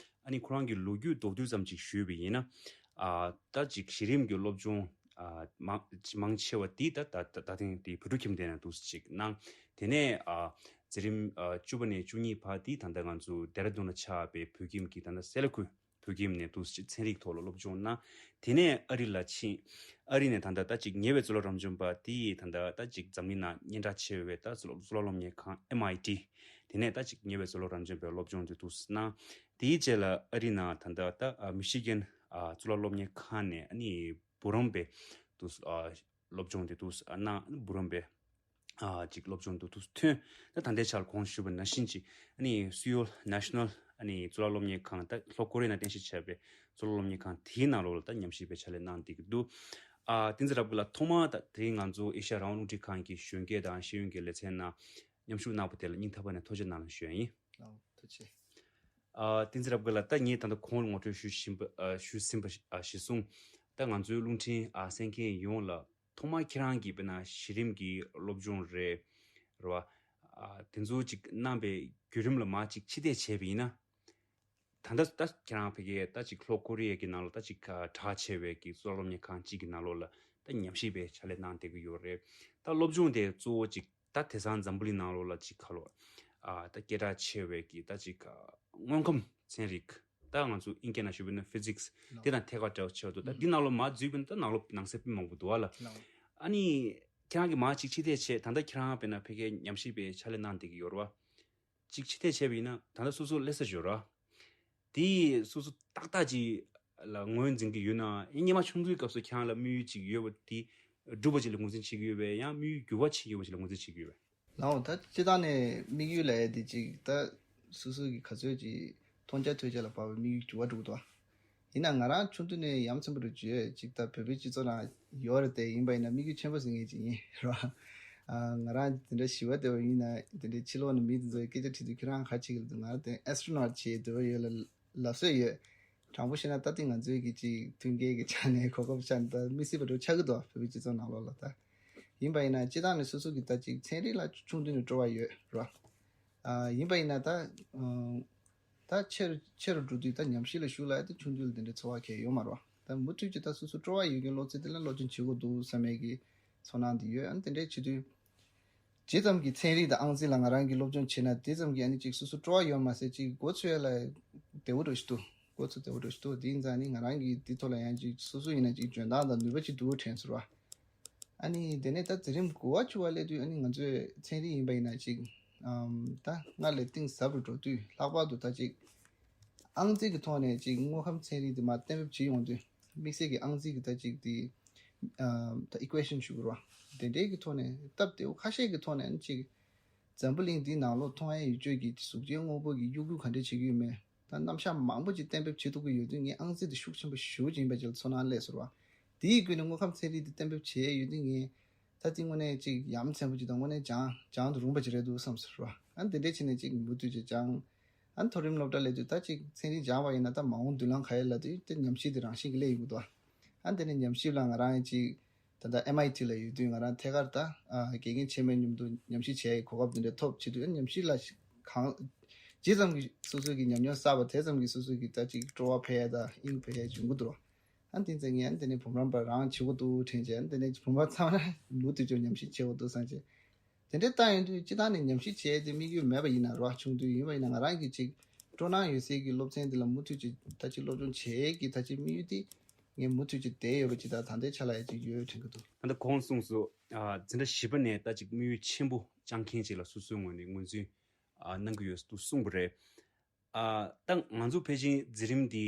ཨ་ནི་ཁོ་རང་གི་ལོ་རྒྱུས་མདོར་བསྡུས་ཙམ་ཅིག་ཞུས་པ་ཡིན་ན། ཨ་ད་ཅིག་གཞི་རིམ་གྱི་སློབ་སྦྱོང་ཨ་མང་མང་ཆེ་བ་དེ་ད་ད་ད་ཐེངས་དེ་བོད་ཕྲུག་ཁྱིམ་སྡེ་ནང་འདུག་ཅིག་གནང་། དེ་ནས་ཨ་འཛིན་རིམ་ཨ་བཅུ་པ་ནས་བཅུ་གཉིས་བར་དེ་ད་ལྟ་ང་ཚོ་ལྡེ་ར་ལྡུན་ལ་ཆགས་པའི་བོད་ཁྱིམ་གྱི་ད་ལྟ་སེ་ལ་ཁུལ་བོད་ཁྱིམ་ནས་འདུག་ཅིག་ཚན་རིག་ཐོག་ལ་སློབ་སྦྱོང་གནང་། དེ་ནས་ཨ་རི་ལ་ཕྱིན། ཨ་རི་ནས་ད་ལྟ་ད་ཅིག་ཉེ་བའི་གཙུག་ལག་རབ་འབྱམས་པ་དེ་ད་ལྟ་ད་ཅིག་འཛམ་གླིང་ནང་སྙན་གྲགས་ཆེ་བའི་ད་གཙུག་ལག་གཙུག་ལག་སློབ་གཉེར་ཁང་M I T། དེ་ནས་ད་ཅིག་ཉེ་བའི་གཙུག་ལག་རབ་འབྱམས་པའི་སློབ་སྦྱོང་དེ་འདུག་གནང་། དེའི་རྗེས་ལ་ཨ་རི་ནང་ད་ལྟ་ད་ཨ་མི་ཤི་གན་ཨ་གཙུག་ལག་སློབ་གཉེར་ཁང་ནས་ཨ་ནི་འབུམ་རམས་པའི་འདུག་ཨ་སློབ་སྦྱོང་དེ་འདུག་གནང་། འབུམ་རམས་པའི་ཨ་ཅིག་སློབ་སྦྱོང་དུ་འདུག་ཐོན། ད་ད་ལྟའི་ཆར་གོང་ཞུས་པ་ནང་བཞིན་ཅིག་ཨ་ནི་Seoul National ཨ་ནི་གཙུག་ལག་སློབ་གཉེར་ཁང་ད་ལྷོ་ཀོ་རི་ཡ་ནང་རྟེན་གཞི་བྱས་པའི་གཙུག་ལག་སློབ་གཉེར་ཁང་དེའི་ནང་ལོགས་ལ་ད་ཉམས་ཞིབ་པའི་ཕྱག་ལས་གནང་བསྡད་ཀྱི་འདུག་ཨ་བསྟན་འཛིན་རབ་དགའ་ལགས་ཐོག་མར་ད་དེ་རིང་ང་ཚོ་ཨེ་ཤ་ཡ་རང་དབང་རླུང་འཕྲིན་ཁང་གི་གཞོན་སྐྱེས་དང་ཤེས་ཡོན་གྱི་ལེ་ཚན་ནང་མཉམ་ཞུགས་གནང་བ་དེ་ལ་སྙིང་ཐག་པ་ནས་ཐུགས་རྗེ་གནང་ལ་ཞུ་ཡ་ཡིན། ཨོ་ཐུགས་རྗེ་ཆེ། ཨ་བསྟན་འཛིན་རབ་དགའ་ལགས་ད་ངས་ད་ལྟ་གོང་ལ་ངོ་སྤྲོད་ཞུས་བཞིན་པ་ཨ་ཞུས་ཟིན་པ་ཨ་གཞིར་བཟུང་ད་ང་ཚོའི་རླུང་འཕྲིན་ཨ་གསན་མཁན་ཡོངས་ལ་ཐོག་མར་ཁྱེད་རང་གིས་དཔེར་ན་གཞི་རིམ་གྱི་སློབ་སྦྱོང་རེད་རེད་བ། ཨ་དེ་ཚོ་ཅིག་གནང་པའི་བརྒྱུད་རིམ་ལ་མར་ཅིག་ཕྱིར་བལྟས་བྱས་པ་ཡིན་ན། ད་ལྟ་ད་ཁྱེད་རང་ཕ་གིའི་ད་ཅིག་ལྷོ་ཀོ་རི་ཡ་གི་ནང་ལ་ད་ཅིག་གྲགས་ཆེ་བའི་གི་གཙུག་ལག་སློབ་གཉེར་ཁང་གཅིག་གི་ནང་ལོགས་ལ་ད་ཉམས་ཞིབ་པའི་ཕྱག་ལས་གནང་བསྡད་ཀྱི་ཡོད་རེད། ད་སློབ་སྦྱོང་དེ་གཙོ་བོ་ཅིག་ད་དེང་སང་འཛམ་བུ་གླིང་ནང་ལོགས་ལ་ཅིག་ག་ལོ་ཨ་ད་སྐད་གྲགས་ཆེ་བའི་གི་ད་ཅིག་ཨ་དངོས་ཁམས་ཚན་རིག་ད་ང་ཚོ་དབྱིན་སྐད་ནང་ཞུས་པ་ཡིན་ན་ཕི་ཟིག་སི་ལགས། དེ་དང་ཐད་ཀར་འབྲེལ་བ་ཆེ་བ་འདུག་ད་ཨུམ། འདི་ནང་ལོགས་མར་འཛུལ་བ་ཡིན་ན་ད་ནང་ལོགས་ནང་གསེས་དཔེ་མང་པོ་འདུག་བ་ལ། ལགས། ཨ་ནི་ཁྱེད་རང་གིས་མར་ཅིག་ཕྱིར་བལྟས་བྱས་ད་ལྟ་ཁྱེད་རང་དཔེར་ན་ཕ་གིའི་ཉམས་ཞིབ་པའི་ཕྱག་ལས་གནང་བསྡད་ཀྱི་ཡོད་རེད་བ། ཅིག་ཕྱིར་བལྟས་བྱས་པ་ཡིན་ན་ད་ལྟ་སོ་སོ་སླེབས་ས་ཡོད་རེད་བ། དེ་སོ་སོ་ཏག་ཏག་ཅིག་ལ་ངོས་འཛིན་གྱི་ཡོད་ན་ཨེ་སྔོན་མ་ཆུང་དུས་སྐབས་སུ་ཁྱེད་རང་ལ་དམིགས་ཡུལ་ཅིག་ཡོད་པ་དེ་འགྲུབ་པ་ཅིག་ལ་ངོས་འཛིན་བྱེད་ཀྱི་ཡོད་པས་ཡང་དམིགས་ཡུལ་འགྱུར་བ་ཕྱིན་ཡོད་པ་ཅིག་ལ་ངོས་འཛིན་བྱེད་ཀྱི་ཡོད་པས། ལའོ་ད་སྤྱིར་བཏང་ནས་དམིགས་ཡུལ་ལབ་ཡ་དེ་ཅིག་ད་སོ་སོ་གི་ག་ཚོད་ཅིག་མཐོང་རྒྱ་ཐོས་རྒྱ་ལ་དཔག་པའི་དམིགས་ཡུལ་འགྱུར་བ་འགྲོ་གི་འདུག་ཨ། ཡིན་ན་ང་རང་ཆུང་དུས་ནས་ཡ་མཚན་པོ་རུ་བརྗོད་ཅིག་ད་བོད་པའི་སྤྱི་ཚོགས་ནང་ཡོད་རེད་དེ་ཡིན་པ་ཡིན་ན་དམིགས་ཡུལ་ཆེན་པོ་ཟེར་མཁན་ཅིག་ཡིན་རོ། ཨ་ང་རང་དེ་འདྲ་ཞི་བ་བདེ་བ་ཡིན་ན་དེ་འདྲའི་ཕྱི་ལོགས་ནས་མི་དེ་ཚོའི་སྐད་ཆ་དྲིས་དུས་ཁྱེད་རང་ག་བྱེད་ཀྱི་འདུག་ང་རང་དེ་ཨེ་སི་ཊོ་ནོཊ་བྱེད་འདོད་པ་ཡོད་ལ་ལབ་སྲོལ་ཡོད། དྲང་པོ་བཤད་ན་ད་ལྟ་ང་ཚོའི་གི་ཅིག་མཐུན་རྐྱེན་གྱི་ཆ་ནས་གོ་སྐབས་ཆ་ནས་ད་དམིགས་བསལ་པ་འགྲོ་ཆགས་ཀྱི་འདུག་བོད་པའི་སྤྱི་ཚོགས་ནང་ལོགས་ལ་ད། ཡིན་པ་ཡིན་ན་སྤྱིར་བཏང་ནས་སོ་སོ་གི་ད་ཅིག་ཚན་རིག་ལ་ཆུང་དུས་ནས་སྤྲོ་བ་ཡོད་རོ། ཨ་ཡིན་པ་ཡིན་ན་ད་ཨ་ད་ཆེ་རུ་ཆེ་རུ་འགྲོ་དུས་ད་ཉམས་ཞིབ་ལ་ཞུགས་ལ་ད་ཆུང་དུས་ལ་དེ་འདྲའི་ཚོར་བ་གང་ཡང་ཡོད་མ་རེད་བ། ད་མུ་མཐུད་ཀྱི་ད་སོ་སོ་སྤྲོ་བ་ཡོད་མཁན་སློབ་ཚན་དེ་ལ་སློབ་སྦྱོང་བྱེད་དགོས་འདུག་བསམ་ཡས་ཀྱི་ཚོར་སྣང་དེ་ཡོད། ཨ་ནི་དེ་འདྲའི་བྱེད་དུས་ཇི་ཙམ་གྱི་ཚན་རིག་དང་ཨང་རྩིས་ལ་ང་རང་གིས་སློབ་སྦྱོང་བྱས་ན་དེ་ཙམ་གྱིས་ཨ་ནི་ཅིག་སོ་སོ་སྤྲོ་བ་ཡོད་མ་ཟད་ཅིག་མགོ་ཚོས་ཡས་ལ་བདེ་བོ་འདྲ་ཞིག་འདུག་མགོ་ཚོས་བདེ་བོ་འདྲ་ཞིག་འདུག་དེ་ཡིན་ཙང་ནི་ང་རང་གིས་དེ་ཐོག་ལ་ཡང་ཅིག་སོ་སོ་ཡིན་ན་ཅིག་འཇོན་ཐང་དང་ནུས་པ་ཅིག་འདུག་དྲན་སོང་ར། ཨ་ནི་དེ་ནས་ད་འཛིན་རིམ་དགུ་པ་བཅུ་པ་སླེབས་དུས་ཨ་ནི་ང་ཚོས་ཚན་རིག་ཡིན་པ་ཡིན་ན་ཅིག་ཨམ་ད་སྔར་ལས་གཏིང་ཟབ་རུ་འགྲོ་དུས་ལྷག་པར་དུ་ད་ཅིག་ཨང་རྩིས་ཀྱི་ཐོག་ནས་ཅིག་དངོས་ཁམས་ཚན་རིག་དེ་མར་གཏན་འབེབས་བྱེད་ཡོང་དུས་དམིགས་བསལ་གྱི་ཨང་རྩིས་ཀྱི་ད་ཅིག་དེ་ཨམ་ད་ཨི་ཀུའེ་ཤན་ཞུ་དགོས་རེད་བ། དེ་འདྲའི་གི་ཐོག་ནས་སྟབས་བདེ་བོ་ཁ་ཤས་ཀྱི་ཐོག་ནས་ཨ་ནི་ཅིག་འཛམ་བུ་གླིང་འདིའི་ནང་ལོགས་མཐོང་ཡས་ཡུལ་ཆོས་ཀྱི་གཟུགས་ཅན་དངོས་པོ་གི་གཡོ་འགུལ་ག་འདྲས་བྱེད་ཀྱི་ཡོད་མེད། ད་རྣམ་གཞག་མང་པོ་ཅིག་གཏན་འབེབས་བྱེད་ཐུབ་ཀྱི་ཡོད་དུས་ངས་ཨང་རྩིས་དེ་ཤུགས་ཆེན་པོ་ཞེ་པོ་ཅིག་ཡིན་པ་ཅིག་ལ་ཚོར་སྣང་སླེབས་སོང་བ། དེའི་བརྒྱུད་ནས་དངོས་ཁམས་ཚན་རིག་དེ་གཏན་འབེབས་བྱེད་ཡས་ཡོད་དུས་ངས་ད་དེ་དངོས་གནས་ཅིག་ཡ་མཚན་པོ་ཅིག་དང་དངོས་གནས་སྦྱང་སྦྱང་དུ་རུང་བ་ཅིག་རེད་འདུག་བསམ་སོང་བ། ཨ་ནི་དེ་འདྲས་བྱས་ནས་ཅིག་མུ་མཐུད་ཅིག་སྦྱང་། ཨ་ནི་མཐོ་རིམ་སློབ་གྲྭ་སླེབས་དུས་ད་ཅིག་ཚན་རིག་སྦྱངས་པ་ཡིན་ན་ད་མ་འོངས་མདུན་ལམ་ག་རེ་ལབ་དུས་དེ་ཉམས་ཞིབ་དེ་རང་བཞིན་གྱིས་སླེབས་ཡོང་གི་འདུག་ཨ་ནི་དེ་ནས་ཉམས་ཞིབ་ལ་ང་རང་ཅིག་ད་ལྟ་ཨེམ་ཨའི་ཊི་ལ་ཡོད་དུས་ང་རང་ཐད་ཀར་ད་ཨ་དགེ་རྒན་ཆེན་མོའི་མཉམ་དུ་ཉམས་ཞིབ་བྱེད་ཡའི་གོ་སྐབས་དེ་འདྲ་ཐོབ་བྱེད་དུས་ཉམས་ཞིབ་ལ་གང་ཇི་ཙམ་གྱི་སོ་སོ་གི་ཉམས་མྱོང་བསགས་པ་དེ་ཙམ་གྱི་སོ་སོ་གི་ད་ཅིག་སྤྲོ་བ་འཕེལ་ཡ་དང་དབྱིངས་འཕེལ་ཡ་འབྱུང་གི་འདུག་ཨ་དེ་ཚེ་ངས་ཨ་དེ་ནས་བུམ་རམས་པ་རང་བྱེད་དགོས་འདུག་དྲན་བྱས་ཨ་དེ་ནས་བུམ་རམས་པ་ཚང་མ་མུ་མཐུད་ཅིག་ཉམས་ཞིབ་བྱེད་དགོས་འདུག་བསམ་བྱས། དེ་འདྲའི་ལྟ་ཡོང་དུས་སྤྱིར་བཏང་ནས་ཉམས་ཞིབ་བྱེད་ཡས་དེ་དམིགས་ཡུལ་མེད་པ་ཡིན་ན་རོགས་ཆུང་དུས་ཡིན་པ་ཡིན་ན་ང་རང་གི་ཅིག་སྤྲོ་སྣང་ཡོད་སའི་གི་སློབ་ཚན་དེ་ལ་མུ་མཐུད་ཅིག་ད་ཅིག་སློབ་སྦྱོང་བྱེད་ཡས་ཀྱི་ད་ཅིག་དམིགས་ཡུལ་དེ་ངས་མུ་མཐུད་ཅིག་བསྡད་ཡོད་པ་ཅིག་ད་ད་ལྟའི་ཆ་ལ་ཡ་ཅིག་ཡོད་དྲན་གི་འདུག་ད་ལྟ་གོང་གསུངས་སོ། ཨ་འཛིན་གྲྭ་བཞི་པ་ནས་ད་ཅིག་དམིགས་ཡུལ་ཆེན་པོ་བཅངས་མཁན་ཅིག་ལ་སོ་སོའི་ངོས་ནས་ངོས་འཛིན་ཨ་གནང་གི་ཡོད་འདུག་གསུངས་པ་རེད། ཨ་ད་ང་ཚོ་ཕལ་ཆེར་འཛིན་རིམ་འདི་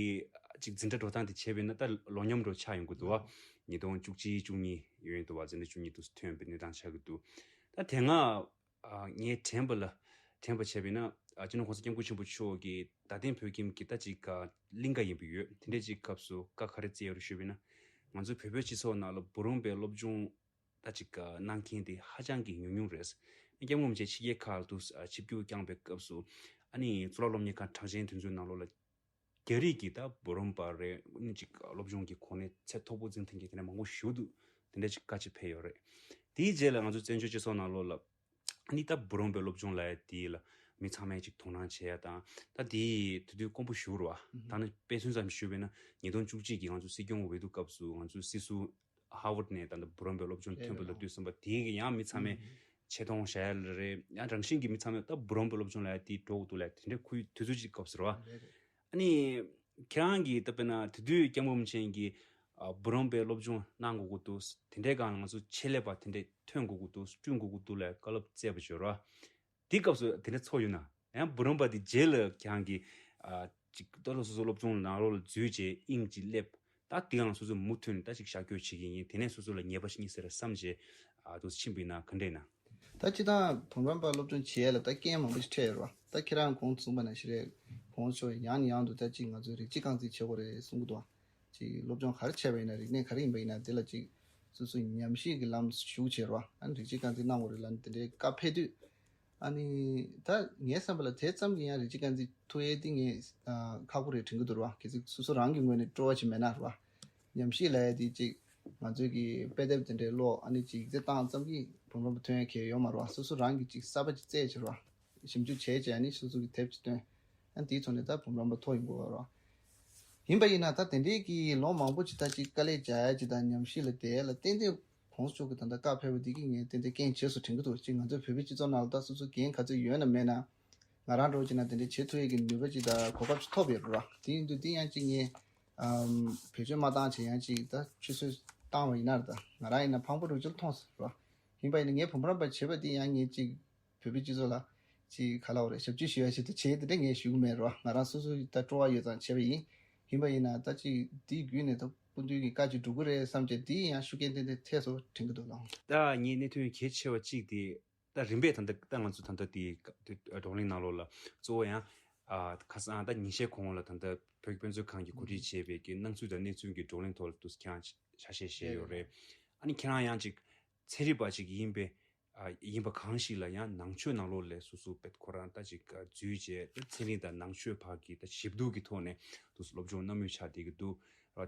ཅིག་འཛིན་གྲྭ་འགྲོ་སྟངས་འདི་བྱས་པས་ན་ད་ལོ་མཉམ་འགྲོ་ཆགས་ཡོང་གི་འདུག་བ། ཉིས་སྟོང་བཅུ་གཅིག་བཅུ་གཉིས་ཡོད་འདུག་བ། འཛིན་གྲྭ་བཅུ་གཉིས་དུ་ཐོན་པའི་གནས་སྟངས་ཆགས་ཀྱི་འདུག་ད་དེ་སྔ་ཨ་ངས་དྲན་པ་ལ་དྲན་པ་བྱས་པས་ན་ཨ་སྤྱི་ནོར་༸གོང་ས་༸སྐྱབས་མགོན་ཆེན་པོ་མཆོག་གིས་རྡ་སྟེང་བོད་ཁྱིམ་གྱི་ད་ཅིག་གླིང་ག་ཡིན་པ་ཡོད། དེ་འདྲའི་ཅིག་སྐབས་སུ་བཀའ་ག་རེ་བསྩལ་ཡོད་རེད་ཞུས་པས་ན། ང་ཚོའི་བོད་པའི་སྤྱི་ཚོགས་ནང་ལ་འབུམ་རམས་པའི་སློབ་སྦྱོང་ད་ཅིག་གནང་མཁན་དེ་ཧ་ཅང་གི་ཉུང་ཉུང་རེད། སྐྱབས་མགོན་རིན་པོ་ཆེ་ཕྱི་རྒྱལ་ཁག་ཏུ་ཆིབས་བསྒྱུར་བསྐྱངས་པའི་སྐབས་སུ། ཨ་ནི་གཙུག་ལག་སློབ་གཉེར་ཁང་གྲགས་ཅན་དེ་ཚོའི་ནང་ལོགས་ལ། རྒྱ་རིགས་ཀྱི་ད་བུ་རམ་པ་རེད། ཨ་ནི་ཅིག་སློབ་སྦྱོང་གི་གོ་གནས་ཚད་མཐོ་པོ་འཛིན་མཁན་གྱི་དེ་འདྲ་མང་པོ་ཞིག་འདུག་དེ་འདྲ་ཅིག་བཀའ་ཅིག་ཕེབས་ཡོད་རེད། དེའི་རྗེས་ལ་ང་ཚོ་བཙན་བྱོལ་སྤྱི་ཚོགས་ནང་ལོགས་ལ། ཨ་ནི་ད་བུ་རམ་པའི་སློབ་སྦྱོང་ལབ་ཡ་དེ་ལ་མི་ཚང་མས་ཅིག་དོ་སྣང་བྱེད་ཡ་དང་། ད་དེ་དུས་དུས་དཀོན་པོ་ཞིག་རེད་བ། ད་ནི་དཔེ་མཚོན་ཙམ་ཞུས་པ་ཡིན་ན་ཉིས་སྟོང་བཅུ་གཅིག་གི་ང་ཚོ་སྲིད་སྐྱོང་འོས་བསྡུ་སྐབས་སུ་ང་ཚོ་སྲིད་ཟུར་ཧར་ཝརཌ་ནས་ད་ལྟ་བུ་རམ་པའི་སློབ་སྦྱོང་ཐོན་པ་ལབ་དུས་ཙམ་པ་དེ་གི་ཡང་མི་ཚང་མས་ཆེ་མཐོང་བྱ་ཡ་ལ་རེད། ཡང་རང་བཞིན་གྱིས་མི་ཚང་མས་ད་བུ་རམ་པའི་སློབ་སྦྱོང་ལབ་ཡ་དེ་འགྲོ་དགོས་འདུག་ལབ་དེ་འདྲ་ཁུལ་དུས་ཚོད་ཅིག་སྐབས་སུ་རེད་བ། ཨ་ནི་ཁྱེད་རང་གིས་ད་དཔེར་ན་དེ་དུས་སྐྱབས་མགོན་རིན་པོ་ཆེ་གིས་ཨ་བུ་རམ་པའི་སློབ་སྦྱོང་གནང་དགོས་ཀྱི་འདུག་དེ་འདྲའི་སྒང་ལ་ང་ཚོ་ཆེད་ལས་པ་དེ་འདྲ་ཐོན་དགོས་ཀྱི་འདུག་བསྐྲུན་དགོས་ཀྱི་འདུག་ལབ་བཀའ་སློབ་སྩལ་པ་ཅིག་ཡོད་རེད་བ། དེ་སྐབས་སུ་དེ་འདྲ་ཚོར་ཡོད་ན། ཡང་བུ་རམ་པ་དེ་རྗེས་ལ་ཁྱེད་རང་གིས་ཨ་ཅིག་ད་ལོ་སོ་སོ་སློབ་སྦྱོང་ནང་ལོགས་ལ་འཛུལ་རྗེས་དབྱིངས་ཅིག་སླེབས། ད་དེ་གང་སོ་སོ་མུ་མཐུད་ནས་ད་ཅིག་ཤར་བསྐྱོད་བྱེད་ཀྱི་ཡིན། དེ་ནས་སོ་སོ་ལ་ཉེས་པ་ཞིག་རྙེད་ཟེར་བསམ་རྗེས་ཨ་འདུག་ཕྱིན་པ་ཡིན་ན་ག་འདྲ་ཡིན་ན། ད་སྤྱིར་བཏང་བུ་རམ་པ་སློབ་སྦྱོང་བྱེད་ཡས་ལ་ད་རྐྱེན་མང་པོ་ཞིག་འཕྲད་ཡོད་རེད་བ། ད་ཁྱེད་རང་གོང་དུ་གསུངས་པ་ནང་བཞིན་རེད། གོང་ཞུས་ཡང་ནས་ཡང་དུ་ད་ཅིག་ང་ཚོས་རིགས་གཅིག་རྐང་འཛིན་བྱེད་དགོས་རེད་གསུང་གི་འདུག་བ། ཅིག་སློབ་སྦྱོང་ག་རེ་བྱས་པ་ཡིན་ན། རིག་གནས་ག་རེ་ཡིན་པ་ཡིན་ན་དེ་ལ་ཅིག་སོ་སོའི་ཉམས་ཞིབ་ཀྱི་ལམ་ཞུགས་བྱས་རེད་བ། ཨ་ནི་རིགས་གཅིག་རྐང་འཛིན་གནང་དགོས་རེད་ལབ་ནས་དེ་འདྲའི་བཀའ་ཕེབས་དུས། ཨ་ནི་ད་ངའི་བསམ་པ་ལ་དེ་ཙམ་གྱིས་ཡང་རིགས་གཅིག་རྐང་འཛིན་ཐུབ་ཡས་དེ་ངས་ཨ་ཁག་པོ་རེད་དྲན་གྱི་འདུག་རེད་བ། གལ་སྲིད་སོ་སོ་རང་གི་ངོས་ནས་སྤྲོ་བ་ཞིག་མེད་ན་རེད་བ། ཉམས་ཞིབ་ལབ་ཡས་དེ་ཅིག་ང་ཚོའི་གི་དཔེ་དེབ་དེ་འདྲའི་ཀློག་ཨ་ནི་ཅིག་ཡིག་ཚད་བཏང་ཙམ་གྱིས་བུ་རམ་པ་ཐོན་ཡས་གང་ཡང་ཡོད་མ་རེད་བ། སོ་སོ་རང་གིས་ཅིག་གསར་པ་ཅིག་བཙལ་བྱས་རེད་བ། ཞིབ་འཇུག་བྱས་བྱས་ཨ་ནི་སོ་སོ་གི་དེབ་ཅིག་བཏོན། ཨ་ནི་དེའི་ཐོག་ནས་ད་བུ་རམ་པ་ཐོབ་ཡོང་གི་ཡོད་རེད་བ། ཡིན་པ་ཡིན་ན་ད་དེ་འདྲའི་གི་ལོ་མང་པོ་ཅིག་ད་ཅིག་དཀའ་ལས་རྒྱག་ཡ་ཅིག་དང་ཉམས་ཞིབ་ལ་བསྡད་ཡ་ལ་ཏན་ཏན་གོང་ས་མཆོག་གིས་ད་ལྟ་བཀའ་ཕེབས་པ་འདི་གིས་ངས་ཏན་ཏན་རྐྱེན་བྱས་སོང་དྲན་གྱི་འདུག་ཅིག་ང་ཚོའི་བོད་པའི་སྤྱི་ཚོགས་ནང་ལ་ད་སོ་སོ་འགན་ག་ཚོད་ཡོད་ན་མེད་ན། ང་རང་འདྲ་བོ་བྱས་ན་དེ་འདྲའི་བྱེད་ཐུབ་ཡས་ཀྱི་ནུས་པ་ཅིག་དང་གོ་སྐབས་ཅིག་ཐོབ་ཡོད་རེད་བ། དེ་ཡིན་དུས་དེ་ཡང་ཅིག་ངས་ཨམ་བེད་སྤྱོད་མ་བཏང་བྱས་ཡང་ཅིག་ད་ཆུད་ཟོས་བཏང་བ་ཡིན་ན་རེད། ད་ང་རང་ཡིན་ན་ཕངས་པོ་འདྲ་བོ་ཅིག་མཐོང་སོང་རེད་བ། ཡིན་པ་ཡིན་ན་ངས་བུ་རམ་པ་བྱས་པ་དེ་ཡང་ངས་ཅིག་བོད་པའི་སྤྱི་ཚོགས་ལ་ཅིག་ག་ལབ་དགོས་རེད། ཞབས་ཕྱི་ཞུ་ཡ་ཞིག་ཏུ་བྱས་དེ་འདྲ་ངས་ཞུ་གི་མེད་རེད་བ། ང་རང་སོ་སོ་ད་སྤྲོ་བ་ཡོད་ཙང་བྱས་པ་ཡིན། ཡིན་པ་ཡིན་ན་ད་ཅིག་དེའི་བརྒྱུད་ནས་ད་སྐུ་མདུན་གྱི་བཀའ་ཅིག་སྒྲུབ་ཀྱི་རེད་བསམ་བྱས་དེ་ཡང་ཤུགས་རྐྱེན་ཏན་ཏན་ཐེབས་སོང་དྲན་གྱི་འདུག་ལགས། ད་ངས་གནད་དོན་གལ་ཆེ་བ་གཅིག་དེ། ད་རིམ་པས་ད་ལྟ་ད་ང་ཚོ་ད་ལྟ་དེ་བགྲོ་གླེང་ནང་ལོགས་ལ་གཙོ་བོ་ཡང་ཨ་ཁ་སང་ད་ཉིན་ཤས་གོང་ལ་ད་ལྟ་བོད་ཀྱི་དཔེ་མཛོད་ཁང་གིས་གོ་སྒྲིག་བྱས་པའི་གི་སྣང་ཚུལ་དང་གནས་ཚུལ་གྱི་བགྲོ་གླེང་ཐོག་ལ་དུ་ཁྱེད་རང་ཆ་ཤས་བཞེས་ཡོད་རེད། ཨ་ནི་ཁྱེད་རང་ཡང་ཅིག་ཚན་རིག་པ་ཅིག་ཡིན་པའི་ཨ་ཡིན་པ་གང་ཞིག་ལ་ཡང་ནང་ཆོས་ནང་ལོགས་ལ་སོ་སོ་བེད་ཁོ་རང་ད་ཅིག་འཛུལ་བྱས་ད་ཚན་རིག་དང་ནང་ཆོས་བར་གྱི་ད་ཞིབ་བསྡུར་གྱི་ཐོག་ནས་དུ་སློབ་སྦྱོང་གནང་མུས་ཆགས་བསྡད་ཀྱི་འདུག་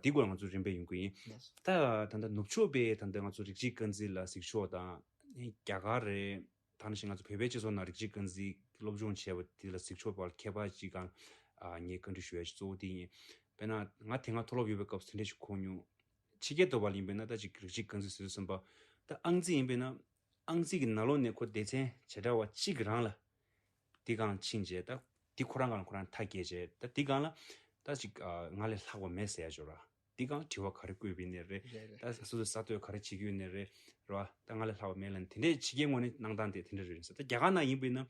དེའི་སྐོར་ང་ཚོ་རིམ་པས་ཡོང་གི་ཡིན། ད་ད་ལྟ་ནུབ་ཕྱོགས་པའི་ད་ལྟ་ང་ཚོ་རིགས་གཅིག་རྐང་འཛིན་ལ་གཟིགས་ཕྱོགས་དང་། རྒྱ་གར་རེད། ད་ནང་བཞིན་ང་ཚོ་བོད་པའི་སྤྱི་ཚོགས་ནང་རིགས་གཅིག་རྐང་འཛིན་སློབ་སྦྱོང་བྱས་པ་དེ་ལ་གཟིགས་ཕྱོགས་བར་ཁྱད་པར་ཅིག་གང་ཨ་ངས་བཀའ་འདྲི་ཞུ་ཡ་ཞིག་གཙོ་བོ་དེ་ཡིན། དཔེར་ན་ང་དེ་སྔ་མཐོ་སློབ་ཡོད་པའི་སྐབས་སུ་དེ་འདྲ་ཞིག་གོ་མྱོང་། ཕྱི་རྒྱལ་དུ་བ་ལ་ཡིན་པས་ན་ད་ཅིག་རིགས་གཅིག་རྐང་འཛིན་ཟེར་དུས་ཙམ་པ། ད་ཨང་རྩིས་ཡིན་པས་ན། ཨང་རྩིས་ཀྱི་ནང་ལོགས་ནས་ཁོ་སྡེ་ཚན་བྱེ་བྲག་པ་གཅིག་རང་ལ། དེ་གང་ཕྱིན་རྗེས་ད་དེ་ཁོ་རང་གང་ཁོ་རང་མཐའ་སྐྱེལ་རྗེས་ད་དེ་གང་ལ་ད་ཅིག་ཨ་ང་ལས་ལྷག་པ་མེད་ཟེར་ཡ་ཅིག་ཡོད་རེད། དེ་གང་དྲི་བ་ག་རེ་བཀོད་པ་ཡིན་ནའི་རེད། རེད་རེད། ད་སོ་སོའི་གསར་གཏོད་ག་རེ་བྱེད་ཀྱི་ཡོད་ནའི་རེད། རེད་བ། ད་ང་ལས་ལྷག་པ་མེད་ལབ་ནས་དེ་འདྲས་ཕྱི་རྒྱལ་ངོས་ནས་གནང་སྟངས་དེ་དེ་འདྲས་རེད་ཟེར། ད་རྒྱ་གར་ནང་ཡིན་པ་ཡིན་ན།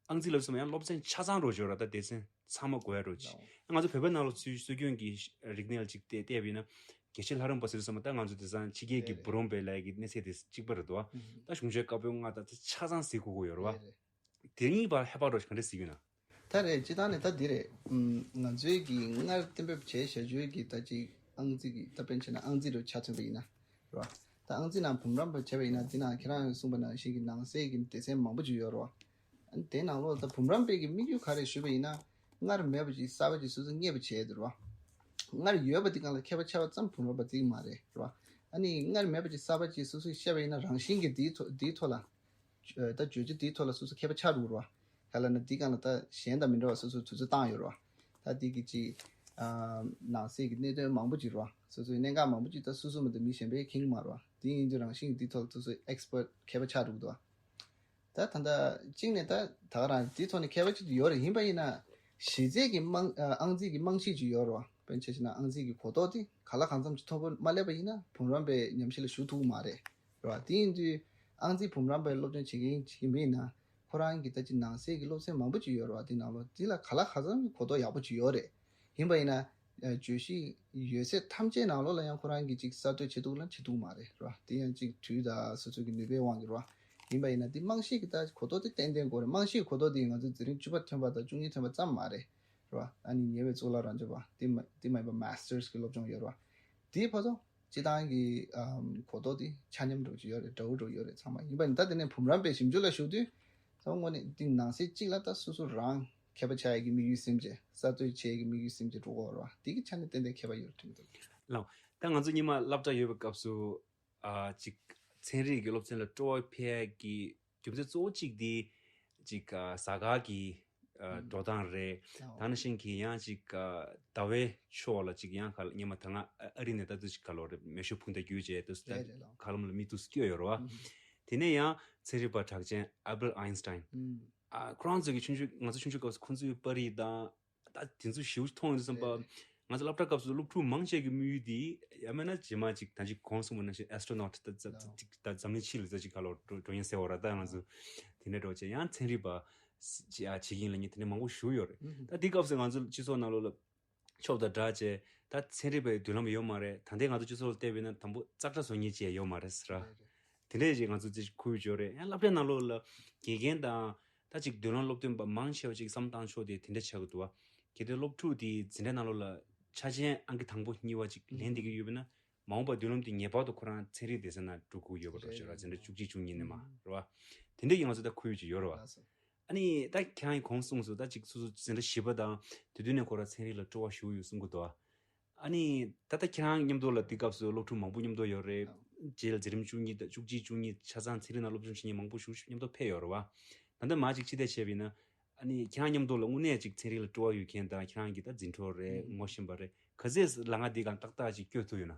ཨང་རྩིས་ལབ་སོང་ཡང་སློབ་ཚན་ཆ་ཚང་རོ་ཅིག་ཡོད་རེད། ད་སྡེ་ཚན་ཚང་མ་དགོས་ཡ་རོ་ཅིག་ང་ཚོ་བོད་པའི་ནང་ལ་སྲོལ་སྲོལ་རྒྱུན་གྱི་རིག་གནས་ལ་ཅིག་བལྟས་བལྟས་པ་ཡིན་ན། དགེ་བཤེས་ལྷ་རམས་པ་ཟེར་དུས་ཙམ་པ་ད་ང་ཚོ་དེང་སང་ཕྱི་རྒྱལ་གྱི་རེད་རེད། བུ་རམ་པའི་ལས་ཀྱི་གནས་ཚད་དེ་གཅིག་པ་རེད་འདུག་བ། ད་གཞུང་ཆེན་བཀའ་པོད་ལྔ་ད་ཆ་ཚང་གཟིགས་དགོས་ཀྱི་ཡོད་རེད་བ། རེད་རེད། དེ་གཉིས་བར་ཧེ་བག་རོ་ཞིག་ག་འདྲ་གཟིགས་ཡོད་ན། ད་རེད། སྤྱིར་བཏང་ནས་ད་འདི་རེད། ཨུམ། ང་ཚོའི་གི་སྔར་གཏན་འབེབས་བྱས་བཞག་རྒྱུའི་གི་ད་ཅིག་ཨང་རྩིས་ཀྱི་ད་དཔེར་ན་ཆ་བཞག་ན་ཨང་རྩིས་རུ་ཆ་མཚོན་པ་ཡིན་ན། རེད་བ། ད་ཨང་རྩིས་ནང་བུམ་རམས་པ་བྱས་པ་ཡིན་ན་འདི་ནང་ཁྱེད་རང་གིས་གསུངས་པ་ནང་བཞིན་གྱི་ནང་གསེས་ཀྱི་སྡེ་ཚན་མང་པོ་ཅིག་ཡོད་རེད་བ། ཨ་ནི་དེའི་ནང་ལོགས་ད་བུམ་རམས་པའི་གི་དམིགས་ཡུལ་ག་རེ་ཞུས་པ་ཡིན་ན། སྔར་མེད་པ་ཅིག་གསར་པ་ཅིག་སོ་སོས་རྙེད་པ་བྱས་འདུག་རེད་བ། སྔར་ཡོད་པ་འདི་སྒང་ལ་མཁས་པ་ཆགས་པ་ཙམ་བུམ་རམས་པ་འགྲིག་མ་རེད། རེད་བ། ཨ་ནི་སྔར་མེད་པ་ཅིག་གསར་པ་ཅིག་སོ་སོས་བཤད་པ་ཡིན་ན་རང་བཞིན་གྱིས་འདིའི་ཐོག་འདིའི་ཐོག་ལ། ད་བརྗོད་བྱ་འདིའི་ཐོག་ལ་སོ་སོ་མཁས་པ་ཆགས་འགྲོ་གི་རེད་བ། ག་ལབ་ན་འདི་སྒང་ལ་ད་གཞན་དང་མི་འདྲ་བ་སོ་སོས་དུས་ཚོད་བཏང་ཡོད་རེད་བ། ད་འདི་གི་ཅིག་ཨ་ནང་གསེས་ཀྱི་གནད་དོན་མང་པོ་ཅིག་རེད་བ། སོ་སོའི་གནད་འགག་མང་པོ་ཅིག་ད་སོ་སོ་མ་གཏོགས་མི་གཞན་པས་མཁྱེན་གྱི་མ་རེད་བ། འདི་ཡིན་དུས་རང་བཞིན་གྱིས་འདིའི་ཐོག་ལ་སོ་སོའི་ཨེག་སི་པར་ཊི་མཁས་པ་ཆགས་འགྲོ་གི་འདུག་བ། ད་ད་ལྟ་གཅིག་ནས་ད་ད་ག་རང་འདིའི་ཐོག་ནས་མཁས་པ་ཅིག་ཡོད་རེད། ཡིན་པ་ཡིན་ན་གཞི་རྩའི་གི་རྨང་ཨ་ཨང་རྩིས་ཀྱི་རྨང་གཞི་ཅིག་ཡོད་རེད་བ། དཔེར་ན་ཆ་བཞག་ན་ཨང་རྩིས་ཀྱི་གོ་རྟོགས་དེ་གང་ལ་གང་འཚམ་ཅིག་མཐོ་པོ་མ་སླེབས་པ་ཡིན་ན་བུམ་རམས་པའི་ཉམས་ཞིབ་ལ་ཞུགས་ཐུབ་ཀྱི་མ་རེད། རེད་བ། དེ་ཡིན་དུས་ཨང་རྩིས་བུམ་རམས་པའི་སློབ་སྦྱོང་བྱེད་མཁན་ཡིན་པ་ཡིན་ན། ཁོ་རང་གི་ད་ཅིག་ནང་གསེས་ཀྱི་སློབ་ཚན་མང་པོ་ཅིག་ཡོད་རེད་བ། དེ་ནང་ལོགས་དེ་ལ་གང་ལ་གང་འཚམ་གྱི་གོ་རྟོགས་ཡག་པོ་ཅིག་ཡོད་རེད། ཡིན་པ་ཡིན་ན། ཨ་བརྗོད་གཞི་ཡོད་ཚད་ཐམས་ཅད་ནང་ལོགས་ལ་ཡང་ཁོ་རང་གིས་ཅིག་གསར་གཏོད་བྱེད་ཐུབ་ན་བྱེད་ཐུབ་མ་རེད། རེད་བ། དེ་ཡང་ཅིག་དུས་དང་སོ་སོ་གི་ནུས་པའི་དབང་གིས་རེད་བ། ཡིན་པ་ཡིན་ན་དེ་རྨང་གཞི་གི་ད་གོ་རྟོགས་དེ་ཏན་ཏན་དགོས་རེད། རྨང་གཞི་གི་གོ་རྟོགས་དེ་ང་ཚོ་འཛིན་རིམ་བཅུ་པ་ཐོན་པ་དང་བཅུ་གཉིས་ཐོན་པ་ཙམ་མ་རེད། རེད་བ། ཨ་ནི་ཉེ་བའི་གཙུག་ལག་རང་སྦྱོང་བ་དེ་མ་དེ་མ་ཡིན་པ་མ་སི་ཊར་སི་གི་སློབ་སྦྱོང་ཡོད་རེད་བ། དེའི་བར་དུ། སྤྱི་བཏང་གི་ཨམ་གོ་རྟོགས་དེ་ཆ་མཉམ་འདྲ་བོ་ཅིག་ཡོད་རེད། འདྲ་བོ་འདྲ་བོ་ཡོད་རེད་ཚང་མ། ཡིན་པ་ཡིན་ད་དེ་ནས་བུམ་རམས་པའི་ཞིབ་འཇུག་ལ་ཞུགས་དུས་ཚང་མ་དངོས་གནས་དེ་ནང་གསེས་གཅིག་ལ་ད་སོ་སོ་རང་མཁས་པ་ཆགས་ཡག་གི་དམིགས་ཡུལ་སེམས་ཅན། གསར་གཏོད་བྱེད་ཡག་གི་དམིགས་ཡུལ་སེམས་ཅན་འགྲོ་གི་ཡོད་རེད་བ། དེ་གི་ཆ་ནས་ཏན་ཏན་མཁས་པ་ཡོད་རེད་དྲན་གི་འདུག་ལགས། ད་ང་ཚོ་སྔོན་མ་སློབ་གྲྭ་ཡོད་པའི་སྐབས་སུ། ཨ་ཅིག་ཚན་རིག་གི་སློབ་ཚན་ལ་སྤྲོ་བ་འཕེལ་ཡག་གི་རྒྱུ་མཚན་གཙོ་བོ་གཅིག་དེ་ཅིག་ཨ་གཟའ་སྐར་གྱི་ཨ་ཨུམ་འགྲོ་སྟངས་རེད། ལགས། ད་ནང་བཞིན་གྱི་ཡང་ཅིག་ཨ་ཟླ་བའི་ཕྱོགས་ལ་ཅིག་ཡང་ག་ལ་སྔོན་མ་ད་ང་ཨ་ཨ་རི་ནས་ད་དུ་ཅིག་ག་ལོ་རེད། མེ་ཤོག་ཕུང་མདའ་བརྒྱུད་བྱས་དུ་ད་རེད་རེད་ལགས། མཁའ་ལམ་ལ་མིག་ཏོ་སྐྱོ་ཡོད་རེད་བ། ཨུམ། དེ་ནས་ཡང་ཚན་རིག་པ་གྲགས་ཅན་Albert Einstein། ཨུམ། ཨ་ཁོ་རང་ཚོ་གི་ཆུང་ཆུང་ང་ཚོ་ཆུང་ཆུང་སྐབས་སུ་ཁོང་ཚོའི་པར་རིས་དང་། ད་དེ་ཚོ་ཞེ་པོ་མཐོང་ཡོང་དུས་ཙམ་པ། རེད། ང་ཚོ་སློབ་གྲྭ་སྐབས་སུ་སློབ་ཕྲུག་མང་ཆེ་གི་དམིགས་ཡུལ་དེ་ཡང་མིན་ན་རྗེས་མ་ཅིག་ད་ཅིག་གོང་གསུངས་པ་ནང་བཞིན་ཨེ་སི་ཊོ་ནོ་ཊི་ད་ད་ད་འཛམ་གླིང་ཕྱི་ལ་ད་ཅིག་ག་ལོ་འགྲོ་འགྲོ་མཁན་ཟེར་བ་ར། ད་ང་ཚོ་དེ་འདྲ་འགྲོ་བྱས་ཡང་ཚན་རིག་པ་བྱེད་ཡག་བྱེད་ཀྱིན་ལ་ཉིན་དེ་འདྲ་མང་པོ་ཞུགས་ཡོད་རེད། ད་དེ་སྐབས་སུ་ང་ཚོ་སྤྱི་ཚོགས་ནང་ལོགས་ལ་ཆོབ་དང་འདྲ་བྱས་ད་ཚན་རིག་པའི་མདུན་ལམ་ཡོད་མ་རེད། ད་ལྟའི་ང་ཚོ་སྤྱི་ཚོགས་ལ་བལྟས་པས་ན་དང་པོ་ཙག་སྒྲ་བཟོ་མཁན་ཅིག་ཡོད་མ་རེད་ཟེར་ར། རེད་རེད། དེ་འདྲས་ཅིག་ང་ཚོ་ཅིག་ཁུར་ཡོད་རེད། ཡང་སློབ་གྲྭའི་ནང་ལོགས་ལ་དགེ་རྒན་དང་། ད་ཅིག་མདུན་ལམ་སློབ་སྟོན་པ་མང་ཆེ་བ་ཅིག་བསམ་བཏང་ཕྱོགས་དེ་དེ་འདྲ་ཆགས་ཀྱི་འདུག་བ། གལ་ཏེ་སློབ་ཕྲུག་དེ་འཛིན་གྲྭ་ནང་ལོགས་ལ་ཆ་རྐྱེན་ཨང་ཀི་དང་པོ་གཉིས་པ་ཅིག་ལེན་བསྡད་ཀྱི་ཡོད་པ་ན། མ་འོངས་པ་མདུན་ལམ་དེ་ངེས་པར་དུ་ཁོ་རང་ཚན་རིག་སྡེ་ཚན་ནང་འགྲོ་དགོས་ཡོད་པ་འདྲ་ཞིག་ར། འཛིན་གྲྭ་བཅུ་གཅིག་བཅུ་གཉིས་ནས་མ་རེད་བ། དེ་འདྲ་ཡིན་ང་ཚོ་ད་ཁུར་ཡོད་ཅིག་ཡོད་རེད་བ། ལགས་སོ། ཨ་ནི་ད་ཁྱེད་རང་གིས་གོང་གསུངས་སོང་། ད་ཅིག་སོ་སོ་འཛིན་གྲྭ་བཞི་པ་དང་དེ་དུས་ནས་ཁོ་རང་ཚན་རིག་ལ་སྤྲོ་བ་ཞེ་པོ་ཡོད་གསུང་གི་འདུག་བ། ཨ་ནི་ད་ལྟ་ཁྱེད་རང་མཉམ་དུ་ལ་དེ་སྐབས་སུ་སློབ་ཕྲུག་མང་པོ་མཉམ་དུ་ཡོད་རེད། རྗེས་ལ་འཛིན་རིམ་བཅུ་གཉིས་དང་བཅུ་གཅིག་བཅུ་གཉིས་ཆ་ཚང་ཚན་རིག་ནང་སློབ་སྦྱོང་བྱེད་མཁན་མང་པོ་ཞིག་མཉམ་དུ་ཕེབས་ཡོད་རེད་བ། ད་ལྟ་མ་ཅིག་ཕྱི་བལྟས་བྱས་པ་ཡིན་ན། ཨ་ནི་ཁྱེད་རང་མཉམ་དུ་ལ་དངོས་གནས་ཅིག་ཚན་རིག་ལ་སྤྲོ་བ་ཡོད་མཁན་དང་ཁྱེད་རང་གི་ད་འཛིན་གྲོགས་རེད། ངོ་ཤེས་པ་རེད། ག་ཚད་ལ་ང་འདི་གང་ཏག་ཏག་ཅིག་སྐྱོད་ཐུབ་ཡོད་ན།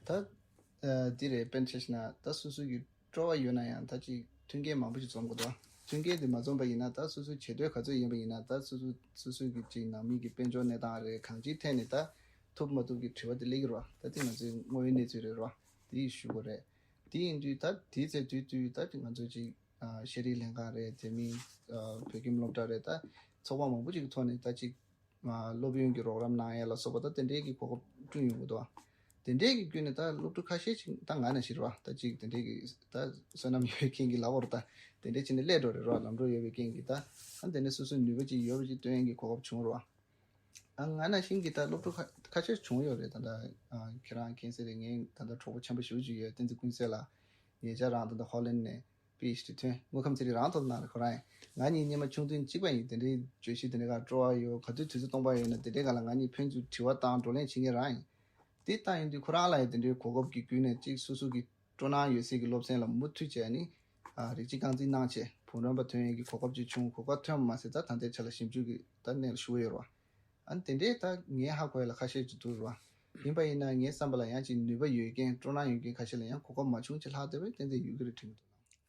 ད་ཨ་འདི་རེད། དཔེར་ན་ཆ་བཞག་ན་ད་སོ་སོ་གི་སྤྲོ་བ་ཡོད་ན་ཡང་ད་ཅིག་མཐུན་རྐྱེན་མང་པོ་ཞིག་འཛོམས་དགོས་འདུག་མཐུན་རྐྱེན་དེ་མ་འཛོམས་པ་ཡིན་ན་ད་སོ་སོའི་བྱེད་འདོད་ག་ཚོད་ཡིན་པ་ཡིན་ན། ད་སོ་སོ་སོ་སོའི་གི་ཅིག་ནང་མི་གི་དཔལ་འབྱོར་གནས་སྟངས་རེད། གང་ཅིའི་ཐད་ནས་ད་ཐུབ་མ་ཐུབ་ཀྱི་དྲི་བ་དེ་སླེབས་ཀྱི་རེད་བ། ད་དེ་ང་ཚོའི་དངོས་ཡོད་གནས་ཚུལ་རེད་རེད་བ། དེ་ཞུ་དགོས་རེད། དེ་ཡིན་དུས་ད་དེའི་ཚེ་དུས་དུས་ད་ང་ཚོ་ཅིག་ཨ་ཤེས་རིག་ལྷན་ཁང་རེད། དེ་མིན་ཨ་བོད་ཁྱིམ་སློབ་གྲྭ་རེད། ད་ཚོགས་པ་མང་པོ་ཅིག་གི་ཐོག་ནས་ད་ཅིག་ཨ་སློབ་ཡོན་གྱི་རོགས་རམ་གནང་ཡས་ལ་སོགས་པ་ད་དེ་འདྲའི་གི་གོ་སྐབས་བསྐྲུན་ཡོང་གི་འདུག་དེ་འདྲའི་གི་བརྒྱུད་ནས་ད་སློབ་ཕྲུག་ཁ་ཤས་ཅིག་ད་ང་ནང་བཞིན་རེད་བ། ད་ཅིག་དེ་འདྲའི་གི་ད་བསོད་ནམས་ཡོད་མཁན་གྱི་ལབ་དགོས་རེད། ད་དེ་འདྲའི་ཅིག་ནས་སླེབས་འགྲོ་རེད་རེད་བ། ལམ་འགྲོ་ཡོད་པའི་རྐྱེན་གྱིས་ད་ཨ་དེ་ནས་སོ་སོའི་ནུས་པ་ཅིག་ཡོད་པ་ཅིག་སྟོན་ཡས་ཀྱི་གོ་སྐབས་བྱུང་རེད་བ། ཨ་ང་ནང་བཞིན་གྱི་ད་སློབ་ཕྲུག་ཁ་ཁ་ཤས་བྱུང་ཡོད་རེད། ད་ལྟ་ཨ་ཁྱེད་རང་མཁྱེན་གསལ་རེད། ངའི་ད་ལྟ་གྲོགས་པོ་ཆེན་པོ་ཞེ་པོ་ཅིག་ཡོད། བསྟན་འཛིན་ཀུན་གསལ་ལགས། ཉེ་ཆར་རང་ད་ལྟ་ཧོ་ལན་ནས་པི་ཨེཆ་ཌི་ཐོན། དངོས་ཁམས་ཚན་རིག་རང་ཐོག་ནང་ལ་ཁོ་རང་ཡིན། ང་གཉིས་སྔོན་མ་ཆུང་དུས་གཅིག་པ་ཡིན། དེ་འདྲའི་བརྗོད་གཞི་དེ་འདྲ་ག་སྤྲོ་བ་ཡོད། ག་དུས་དུས་ཚོད་སྟོང་པ་ཡོད་ན་དེ་འདྲའི་སྒང་ལ་ང་གཉིས་ཕན་ཚུན་དྲི་བ་བཏང་བགྲོ་གླེང་བྱེད་མཁན་རང་ཡིན། དེ་ལྟ་ཡིན་དུས་ཁོ་རང་ལ་ཡང་དེ་འདྲའི་གོ་སྐབས་ཀྱི་བརྒྱུད་ནས་གཅིག་སོ་སོ་གི་སྤྲོ་སྣང་ཡོད་སའི་གི་སློབ་ཚན་ལ་མུ་མཐུད་བྱས་ནས་ཨ་རིགས་གཅིག་རྐང་འཛིན་གནང་བྱས་བུམ་རམས་པ་ཐོན་ཡས་ཀྱི་གོ་སྐབས་ཅིག་བྱུང་། གོ་སྐབས་ཐོན་པ་མ་ཟད་ད་ད་ལྟའི་ཆ་ལ་ཞིབ་འཇུག་གི་ད་གནས་ལ་ཞུགས་ཡོད་རེད་བ། ཨ་ནི་དེ་འདྲའི་ད་ངས་ཧ་གོ་ཡ་ལ་ཁ་ཤས་ཅིག་འདུག་རེད་བ། ཡིན་པ་ཡིན་ན་ངའི་བསམ་པ་ལ་ཡང་ཅིག་ནུས་པ་ཡོད་མཁན་སྤྲོ་སྣང་ཡོད་མཁན་ཁ་ཤས་ལ་ཡང་གོ་སྐབས་མ་བྱུང་ཅིག་ལྷག་བསྡད་པས་ཏན་ཏན་ཡོད་ཀྱི་རེད་དྲན་གྱི་འདུག་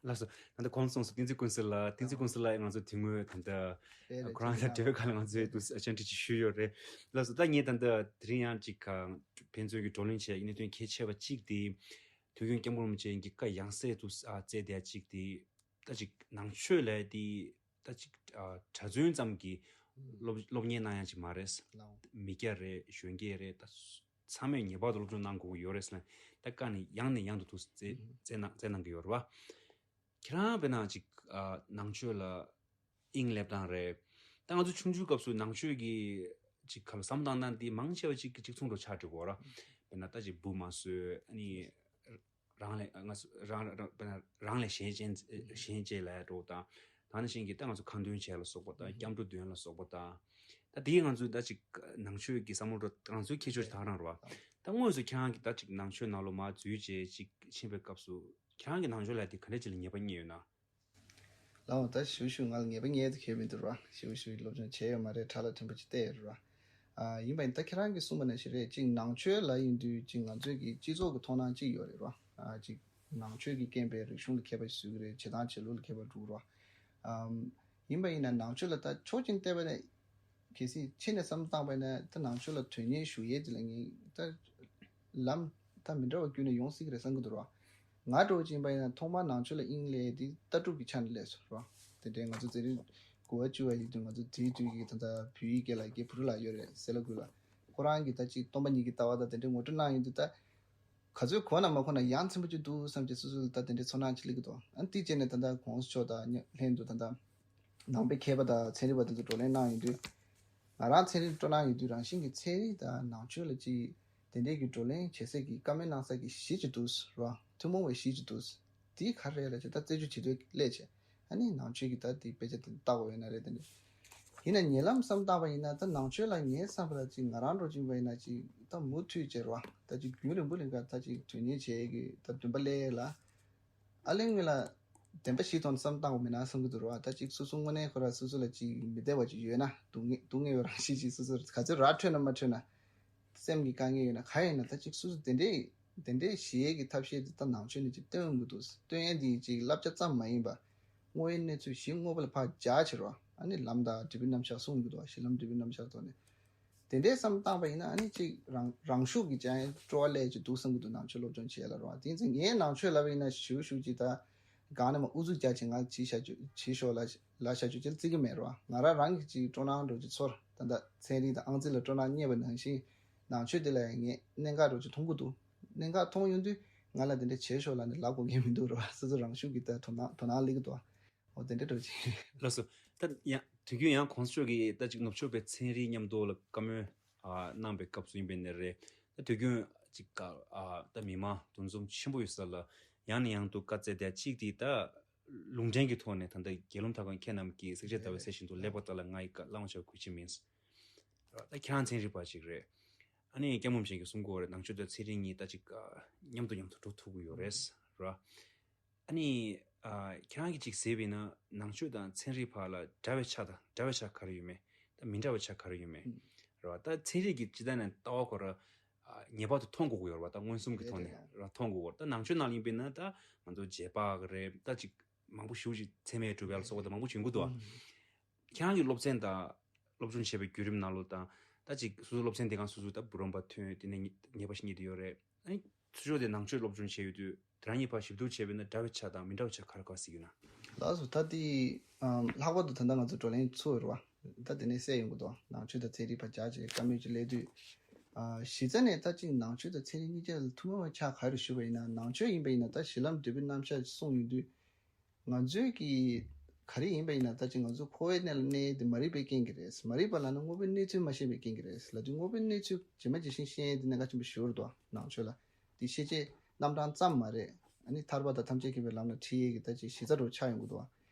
ལགས་སོ། ད་ལྟ་གོང་གསུངས་སོང་། བསྟན་འཛིན་ཀུན་གསལ་ལགས། བསྟན་འཛིན་ཀུན་གསལ་ལགས་ང་ཚོ་དེ་སྔོན་ད་ལྟ་རེད་རེད། ཁོ་རང་དང་འབྲེལ་བའི་སྒང་ལ་ང་ཚོས་དུ་བཅར་འདྲི་ཅིག་ཞུས་ཡོད་རེད། ལགས་སོ། ད་ངས་ད་ལྟ་དེ་རིང་ཡང་ཅིག་ཕན་ཚུན་གྱི་བགྲོ་གླེང་བྱས་གནད་དོན་གལ་ཆེ་བ་གཅིག་དེ། དུས་རྒྱུན་སྐྱབས་མགོན་རིན་པོ་ཆེ་གི་བཀའ་ཡང་སེ་དུ་བསྩལ་བསྡད་ཅིག་དེ། ད་ཅིག་ནང་ཆོས་ལས་དེ་ད་ཅིག་ཨ་གྲྭ་བཙུན་ཙམ་གྱིས་སློབ་སློབ་གཉེར་གནང་ཡ་ཅིག་མ་རེད། ལའོ། མི་སྐྱ་རེད། གཞོན་སྐྱེས་རེད། ད་ཚང་མས་ངེས་པར་དུ་སློབ་སྦྱོང་གནང་དགོས་ཀྱི་ཡོད་རེད་ཟེར་ནས་ད་བཀའ་ནས་ཡང་ནས་ཡང་དུ་དུ་བསྩལ་བསྩལ་གནང་བསྩལ་གནང་གི་ཡོད་རེད་བ། ཁྱེད་རང་དཔེར་ན་ཅིག་ཨ་ནང་ཆོས་ལ་དབྱིངས་སླེབས་སྟངས་རེད། ད་ང་ཚོ་ཆུང་ཆུང་སྐབས་སུ་ནང་ཆོས་ཀྱི་ཅིག་ག་ལ་བསམ་སྟངས་སྟངས་འདི་མང་ཆེ་བ་ཅིག་གི་གཅིག་མཚུངས་འདྲ་ཆགས་འགྲོ་གི་ཡོད་རེད། དཔེར་ན་ད་ཅིག་འབུ་མ་གསོད། ཨ་ནི་རང་ལས་ང་ཚོ་རང་རང་དཔེར་ན་རང་ལས་གཞན་གཅེས་གཞན་གཅེས་ལབ་འགྲོ་དང་། ད་ནང་བཞིན་གྱི་ད་ང་ཚོ་ཁ་འདོན་བྱས་ལ་སོགས་པ་དང་། སྐྱབས་འགྲོ་འདོན་ལ་སོགས་པ་དང་། ད་དེའི་ང་ཚོའི་ད་ཅིག་ནང་ཆོས་ཀྱི་བསམ་བློ་འདྲ་ང་ཚོའི་ཁྱད་ཆོས་དག་རང་རེད་བ། ད་དངོས་སུ་ཁྱེད་རང་གིས་ད་ཅིག་ནང་ཆོས་ནང་ལོགས་མར་འཛུལ་བྱས་ཅིག་ཕྱིན་པའི་སྐབས་སུ་ཁྱེད་རང་གིས་ནང་ཆོས་ལ་དེ་ག་འདྲ་ཅིག་ལ་ངེས་པ་རྙེད་ཡོད་ན། ལའོ། ད་ཞུ་ཞུ་ང་ལ་ངེས་པ་རྙེད་དུ་ཁེལ་མི་འདུག་ར། ཞུ་ཞུ་སློབ་སྦྱོང་བྱས་ཡོད་མ་རེད། ཁྲ་ལ་ཕྲན་བུ་ཅིག་བལྟས་ཡོད་ར། ཨ་ཡིན་པ་ཡིན་ད་ཁྱེད་རང་གིས་གསུངས་པ་ནང་བཞིན་རེད། ཅིག་ནང་ཆོས་ལ་ཡིན་དུས་ཅིག་ང་ཚོའི་གི་སྤྱི་ཚོགས་ཀྱི་མཐོང་སྣང་ཅིག་ཡོད་རེད་ར། ཨ་ཅིག་ནང་ཆོས་ཀྱི་རྐྱེན་པས་རིག་གཞུང་ལ་མཁས་པ་ཞིག་བཟོ་གི་རེད། བྱེད་སྟངས་བྱེད་ལུགས་ལ་མཁས་པ་འགྲོ་གི་ར། ཨམ་ཡིན་པ་ཡིན་ན་ནང་ཆོས་ལ་ད་ཕྱོགས་གཅིག་བལྟས་པ་ན། གལ་སྲིད་ཕྱི་ནས་བསམ་བློ་བཏང་བས་ན་ད་ནང་ཆོས་ལ་དོན་གཉེར་ཞུ་ཡས་དེ་ལ་ངས་ད་ལམ་ད་མི་འདྲ་བ་བརྒྱུད་ནས་ཡོང་སྲིད་ཀྱི་རེད་བསམ་གྱི་འདུག་ར། ང་འདྲ་བོ་ཅིག་ཡིན་པ་ཡིན་ན་ཐོག་མར་ནང་ཆོས་ལ་དབྱིངས་སླེབས་དེ་ལྟ་གྲུབ་ཀྱི་ཆ་ནས་སླེབས་སོང་ར། དེ་འདྲའི་ང་ཚོ་ཚན་རིག་དགུ་པ་བཅུ་པ་ཡིན་དུས་ང་ཚོ་དེའི་དུས་ཀྱི་ད་ལྟ་བོད་ཡིག་སྐད་ལ་རྒན་བུ་རུ་ལགས་ཡོད་རེད། སེ་ལ་ཀུ་ལགས། ཁོ་རང་གིས་ད་ཅིག་སྟོང་པ་ཉིད་ཀྱི་ལྟ་བ་དང་དེ་འདྲའི་ངོ་སྤྲོད་གནང་ཡོང་དུས་ད། ག་ཚོད་གོ་ན་མ་གོ་ན་ཡ་མཚན་པོ་ཅིག་འདུག་བསམ་གྱི་སོ་སོ་ལ་ད་དེ་འདྲའི་ཚོར་སྣང་ཅིག་སླེབས་ཀྱི་འདུག་ཨ་ནི་དེ་བྱས་ནས་ད་ལྟ་གོང་ས་མཆོག་དང་མཉམ་ལྷན་དུ་ད་ལྟ་ནང་པའི་མཁས་པ་དང་ཚན་རིག་པ་དེ་ཚོ་བགྲོ་གླེང་གནང་ཡོང་དུས། ང་རང་ཚན་རིག་སྤྲོ་སྣང་ཡོད་དུས་རང་བཞིན་གྱི་ཚན་རིག་དང་ནང་ཆོས་ལ་ཅིག་ དེ་འདྲའི་གི་བགྲོ་གླེང་བྱེད་སའི་གི་བཀའ་མོལ་གནང་ས་གི་གཞི་ཅིག་འདུག་ར། ཐུན་མོང་བའི་གཞི་ཅིག་འདུག་དེ་ག་རེ་ལ་ཅིག་ད་རྩད་གཅོད་བྱེད་དུས་སླེབས་བྱས། ཨ་ནི་ནང་ཆོས་ཀྱི་ད་དེ་དཔེ་ཆ་དེ་བལྟ་དགོས་ཡོད་ན་རེད། དེ་འདྲ་ཡིན་ན་ཉེ་ལམ་བསམ་བཏང་བ་ཡིན་ན། ད་ནང་ཆོས་ལ་ངའི་བསམ་པ་ལ་ཅིག་ང་རང་འགྲོ་གཅིག་པ་ཡིན་ན་ཅིག་ད་མུ་མཐུད་བྱས་ར། ད་ཅིག་རྒྱུན་རིང་པོ་ལ་ད་ཅིག་དོན་གཉེར་བྱེད་ཀྱི་ད་འདུན་པ་སླེབས་ལ། ཨ་ལས་ངོས་ལ་བདེན་པ་བཞིའི་ཐོག་ནས་བསམ་བཏང་དགོས་མེད་ན་བསམ་གྱི་འདུག་ར། ད་ཅིག་སོ་སོ་དངོས་གནས་ཁོ་ར་སོ་སོ་ལ་ཅིག་མི་བདེ་བ་ཅིག་ཡོད་ན། སྡུག་བསྔལ་སྡུག་བསྔལ་ཡོད་རང་བཞིན་ཅིག་སོ་སོར་ག་ཚོད་ར་འཕྲོད་ན་མ་འཕྲོད་ན། སེམས་ཀྱི་དཀའ་ངལ་ཡོད་ན་ག་ཡིན་ན། ད་ཅིག་སོ་སོ་དེ་འདྲའི་དེ་འདྲའི་ཞི་ཡས་ཀྱི་ཐབས་ཤེས་དེ་ད་ནང་ཆོས་ནས་ཅིག་སྟོན་ཡོང་གི་འདུག་སྟོན་ཡས་འདི་ཅིག་བསླབ་བྱ་ཙམ་མ་ཡིན་པ། དངོས་ཡོད་གནས་ཚུལ་གཞི་དངོས་པོ་ལ་ཕར་སྦྱར་བྱས་ར། ཨ་ནི་ལམ་དང་འབྲས་བུའི་རྣམ་གཞག་གསུངས་ཡོང་གི་འདུག་གཞི་ལམ་འབྲས་བུའི་རྣམ་གཞག་ཐོག་ནས། དེ་འདྲའི་བསམ་བཏང་པ་ཡིན་ན། ཨ་ནི་ཅིག་རང་རང་ཤུགས་ཀྱིས་ཀྱང་སྤྲོ་བ་སླེབས་ཀྱི་འདུག་བསམ་གྱི་འདུག་ནང་ཆོས་སློབ་སྦྱོང་བྱེད་ཡ་ལ་ར། དེ་ཡིན་ཙང་ངའི་ནང་ཆོས་ལབ་པ་ཡིན་ན་ཞེ་པོ་ཞེ་ཅིག་ད་གང་ནས་མ་ཨུ་ཚུགས་རྒྱག་བྱས་ང་བྱེད་བཞག་རྒྱུ་བྱེད་ཤོག་ལབ་ལབ་བཞག་རྒྱུ་ཅིག་བརྩི་གི་མེད་ར། ང་རང་རང་གིས་ཅིག་སྤྲོ་སྣང་འདྲ་ཅིག་ཚོར། ད་ལྟ་ཚན་རིག་དང་ཨང་རྩིས་ལ་སྤྲོ་སྣང་རྙེད་པ་ནང་བཞིན། ནང་ཆོས་དེ་ལ་ངས་གནད་འགག་འདྲ་ཅིག་མཐོང་གི་འདུག་གནད་འགག་མཐོང་ཡོང་དུས་ང་ལ་དེ་འདྲ་བྱེད་ཤོག་ལབ་ནས་ལབ་དགོས་མཁན་མི་འདུག་ར། སོ་སོ་རང་ཤུགས་ཀྱིས་ད་དོ་སྣང་དོ་སྣང་སླེབས་ཀྱི་འདུག་འོ་དེ་འདྲ་འདྲ་ཅིག་ལགས་སོ། ད་ཡང་དུས་རྒྱུན་ཡང་གོང་ས་མཆོག་གིས་ད་ཅིག་ནུབ་ཕྱོགས་པའི་ཚན་རིག་མཉམ་དུ་ལ་བཀའ་མོལ་ཨ་གནང་པའི་སྐབས་སུ་ཡིན་པའི་ནི་རེད། ད་དུས་རྒྱུན་ཅིག་ག་ཨ་ད་མི་མང་འདུ་འཛོམས་ཆེན་པོ་ཡོད་ས་ལ་ཡང་ནས་ཡང་དུ་བཀའ་སྩལ་བསྡད་ཡ་གཅིག་དེ། ད་ལུང་འདྲེན་གྱི་ཐོག་ནས་ད་ལྟ་རྒྱལ་བློན་ཐར་པ་ཁྱེད་རྣམས་ཀྱིས་བསྲེག་བཅད་ཟླ་བའི་ཚེས་བཞིན་དུ་ལེགས་པར་བལྟ་ལ་ང་ཡི་བཀའ་བླང་བྱ་གུས་ཕྱིར་མིན། ད་ཁྱེད་རང་ཚན་རིག་པ་ཅིག་རེད། ཨ་ནི་སྐྱབས་མགོན་མཁྱེན་གྱིས་གསུང་གི་ཡོད་རེད། ནང་ཆོས་དང་ཚན་རིག་གཉིས་ད་ཅིག་ཨ་མཉམ་དུ་མཉམ་དུ་འགྲོ་ཐུབ་ཀྱི་ཡོད་རེད་ར། ཨ་ནི་ཨ་ཁྱེད་རང་གིས་ཅིག་གཟིགས་པ་ཡིན་ན་ནང་ཆོས་དང་ཚན་རིག་བར་ལ་འདྲ་བའི་ཆ་དང་འདྲ་བའི་ཆ་ག་རེ་ཡོད་མེད། ད་མི་འདྲ་བའི་ཆ་ག་རེ་ཡོད་མེད་ར། ད་ཚན་རིག་གི་སྤྱི་བཏང་ནས་ལྟ་བ་ཁོ་ར་ཨ་ངེས་པར་དུ་མཐོང་དགོས་ཀྱི་ཡོད་རེད་པ། ད་མངོན་སུམ་གྱི་ཐོག་ནས་ར་མཐོང་དགོས་ཀྱི་ཡོད་རེད། ད་ནང་ཆོས་ནང་ལ་ཡིན་པ་ཡིན་ན་ད་ང་ཚོ་རྗེས་དཔག་གི་རེད། ད་ཅིག་མང་པོ་ཞེ་ཅིག་ཚད་མས་གྲུབ་ཡ་ལ་སོགས་པ་ད་མང་པོ་བྱུང་གི་འདུག་ཨ། ཁྱེད་རང་གི་སློབ་ཚན་དང་སློབ་སྦྱོང་བྱས་པའི་བརྒྱུད་རིམ་ནང་ལོགས་དང་། ད་ཅིག་སོ་སོ་སློབ་ཚན་དེ་གང་སོ་སོ་ད་བུ་རམ་པ་ཐོན། དེ་ནས་ཉེ་ཉེས་པ་ཞིག་རྙེད་དུ་ཡོད་རེད། ཨ་ནི་ཚུར་ཕྱོགས་དེ་ནང་ཆོས་སློབ་སྦྱོང་བྱས་ཡོད་དུས་དེ་རང་གཉིས་བར་ཞིབ་བསྡུར་བྱས་པ་ཡིན་ན་འདྲ་བའི་ཆ་དང་མི་འདྲ་བའི་ཆ་ག་རེ་ག་རེ་གཟིགས་ཡོད་ན། ལགས་སོ། ད་དེ་ཨམ་ལྷག་པར་དུ་ད་ལྟ་ང་ཚོ་བགྲོ་གླེང་ཚུགས་ཡོད་རེད་པ། ད་དེ་ནས་གསལ་ཡོང་གི་འདུག་ནང་ཆོས་དང་ཚན་རིག་བར་སྦྱར་བྱས་བཀའ་མོལ་ཅིག་སླེབས་དུས། ཨ་གཞི་རྩ་ནས་ད་ཅིག་ནང་ཆོས་དང་ཚན་རིག་གཉིས་ཆ་ལ་ཐུན་མོང་བའི་ཆ་ག་རེ་ཞུས་པ་ཡིན་ན། ནང་ཆོས་ཡིན་པ་ཡིན་ན་ད་གཞི་ལམ་འབྲས་བུའི་རྣམ་གཞག་ཅིག་གསུངས་ཡོང་དུས། ང་ཚོའི་གི་ག་རེ་ཡིན་པ་ཡིན་ན། ད་ཅིག་ང་ཚོ་འཁོར་བའི་གནས་ལ་གནས་ཡས་དེ་མ་རིག་པའི་རྐྱེན་གྱིས་རེད། མ་རིག་པ་ལབ་ན་དངོས་པོའི་གནས་ཚུལ་མ་ཤེས་པའི་རྐྱེན་གྱིས་རེད་ལབ་དུས། དངོས་པོའི་གནས་ཚུལ་ཇི་མ་ཇི་བཞིན་ཤེས་ཡས་དེ་གནད་འགག་ཆེན་པོ་ཞིག་རེད་འདུག་ནང་ཆོས་ལ། དེ་ཤེས་བྱའི་རྣམ་གྲངས་ཙམ་མ་རེད། ཨ་ནི་ཐར་པ་དང་ཐམས་ཅད་མཁྱེན་པའི་ལམ་ལ་ཁྲིད་ཡས་ཀྱི་ད་ཅིག་གཞི་རྩ་རུ་ཆགས་ཡོང་གི་འདུག་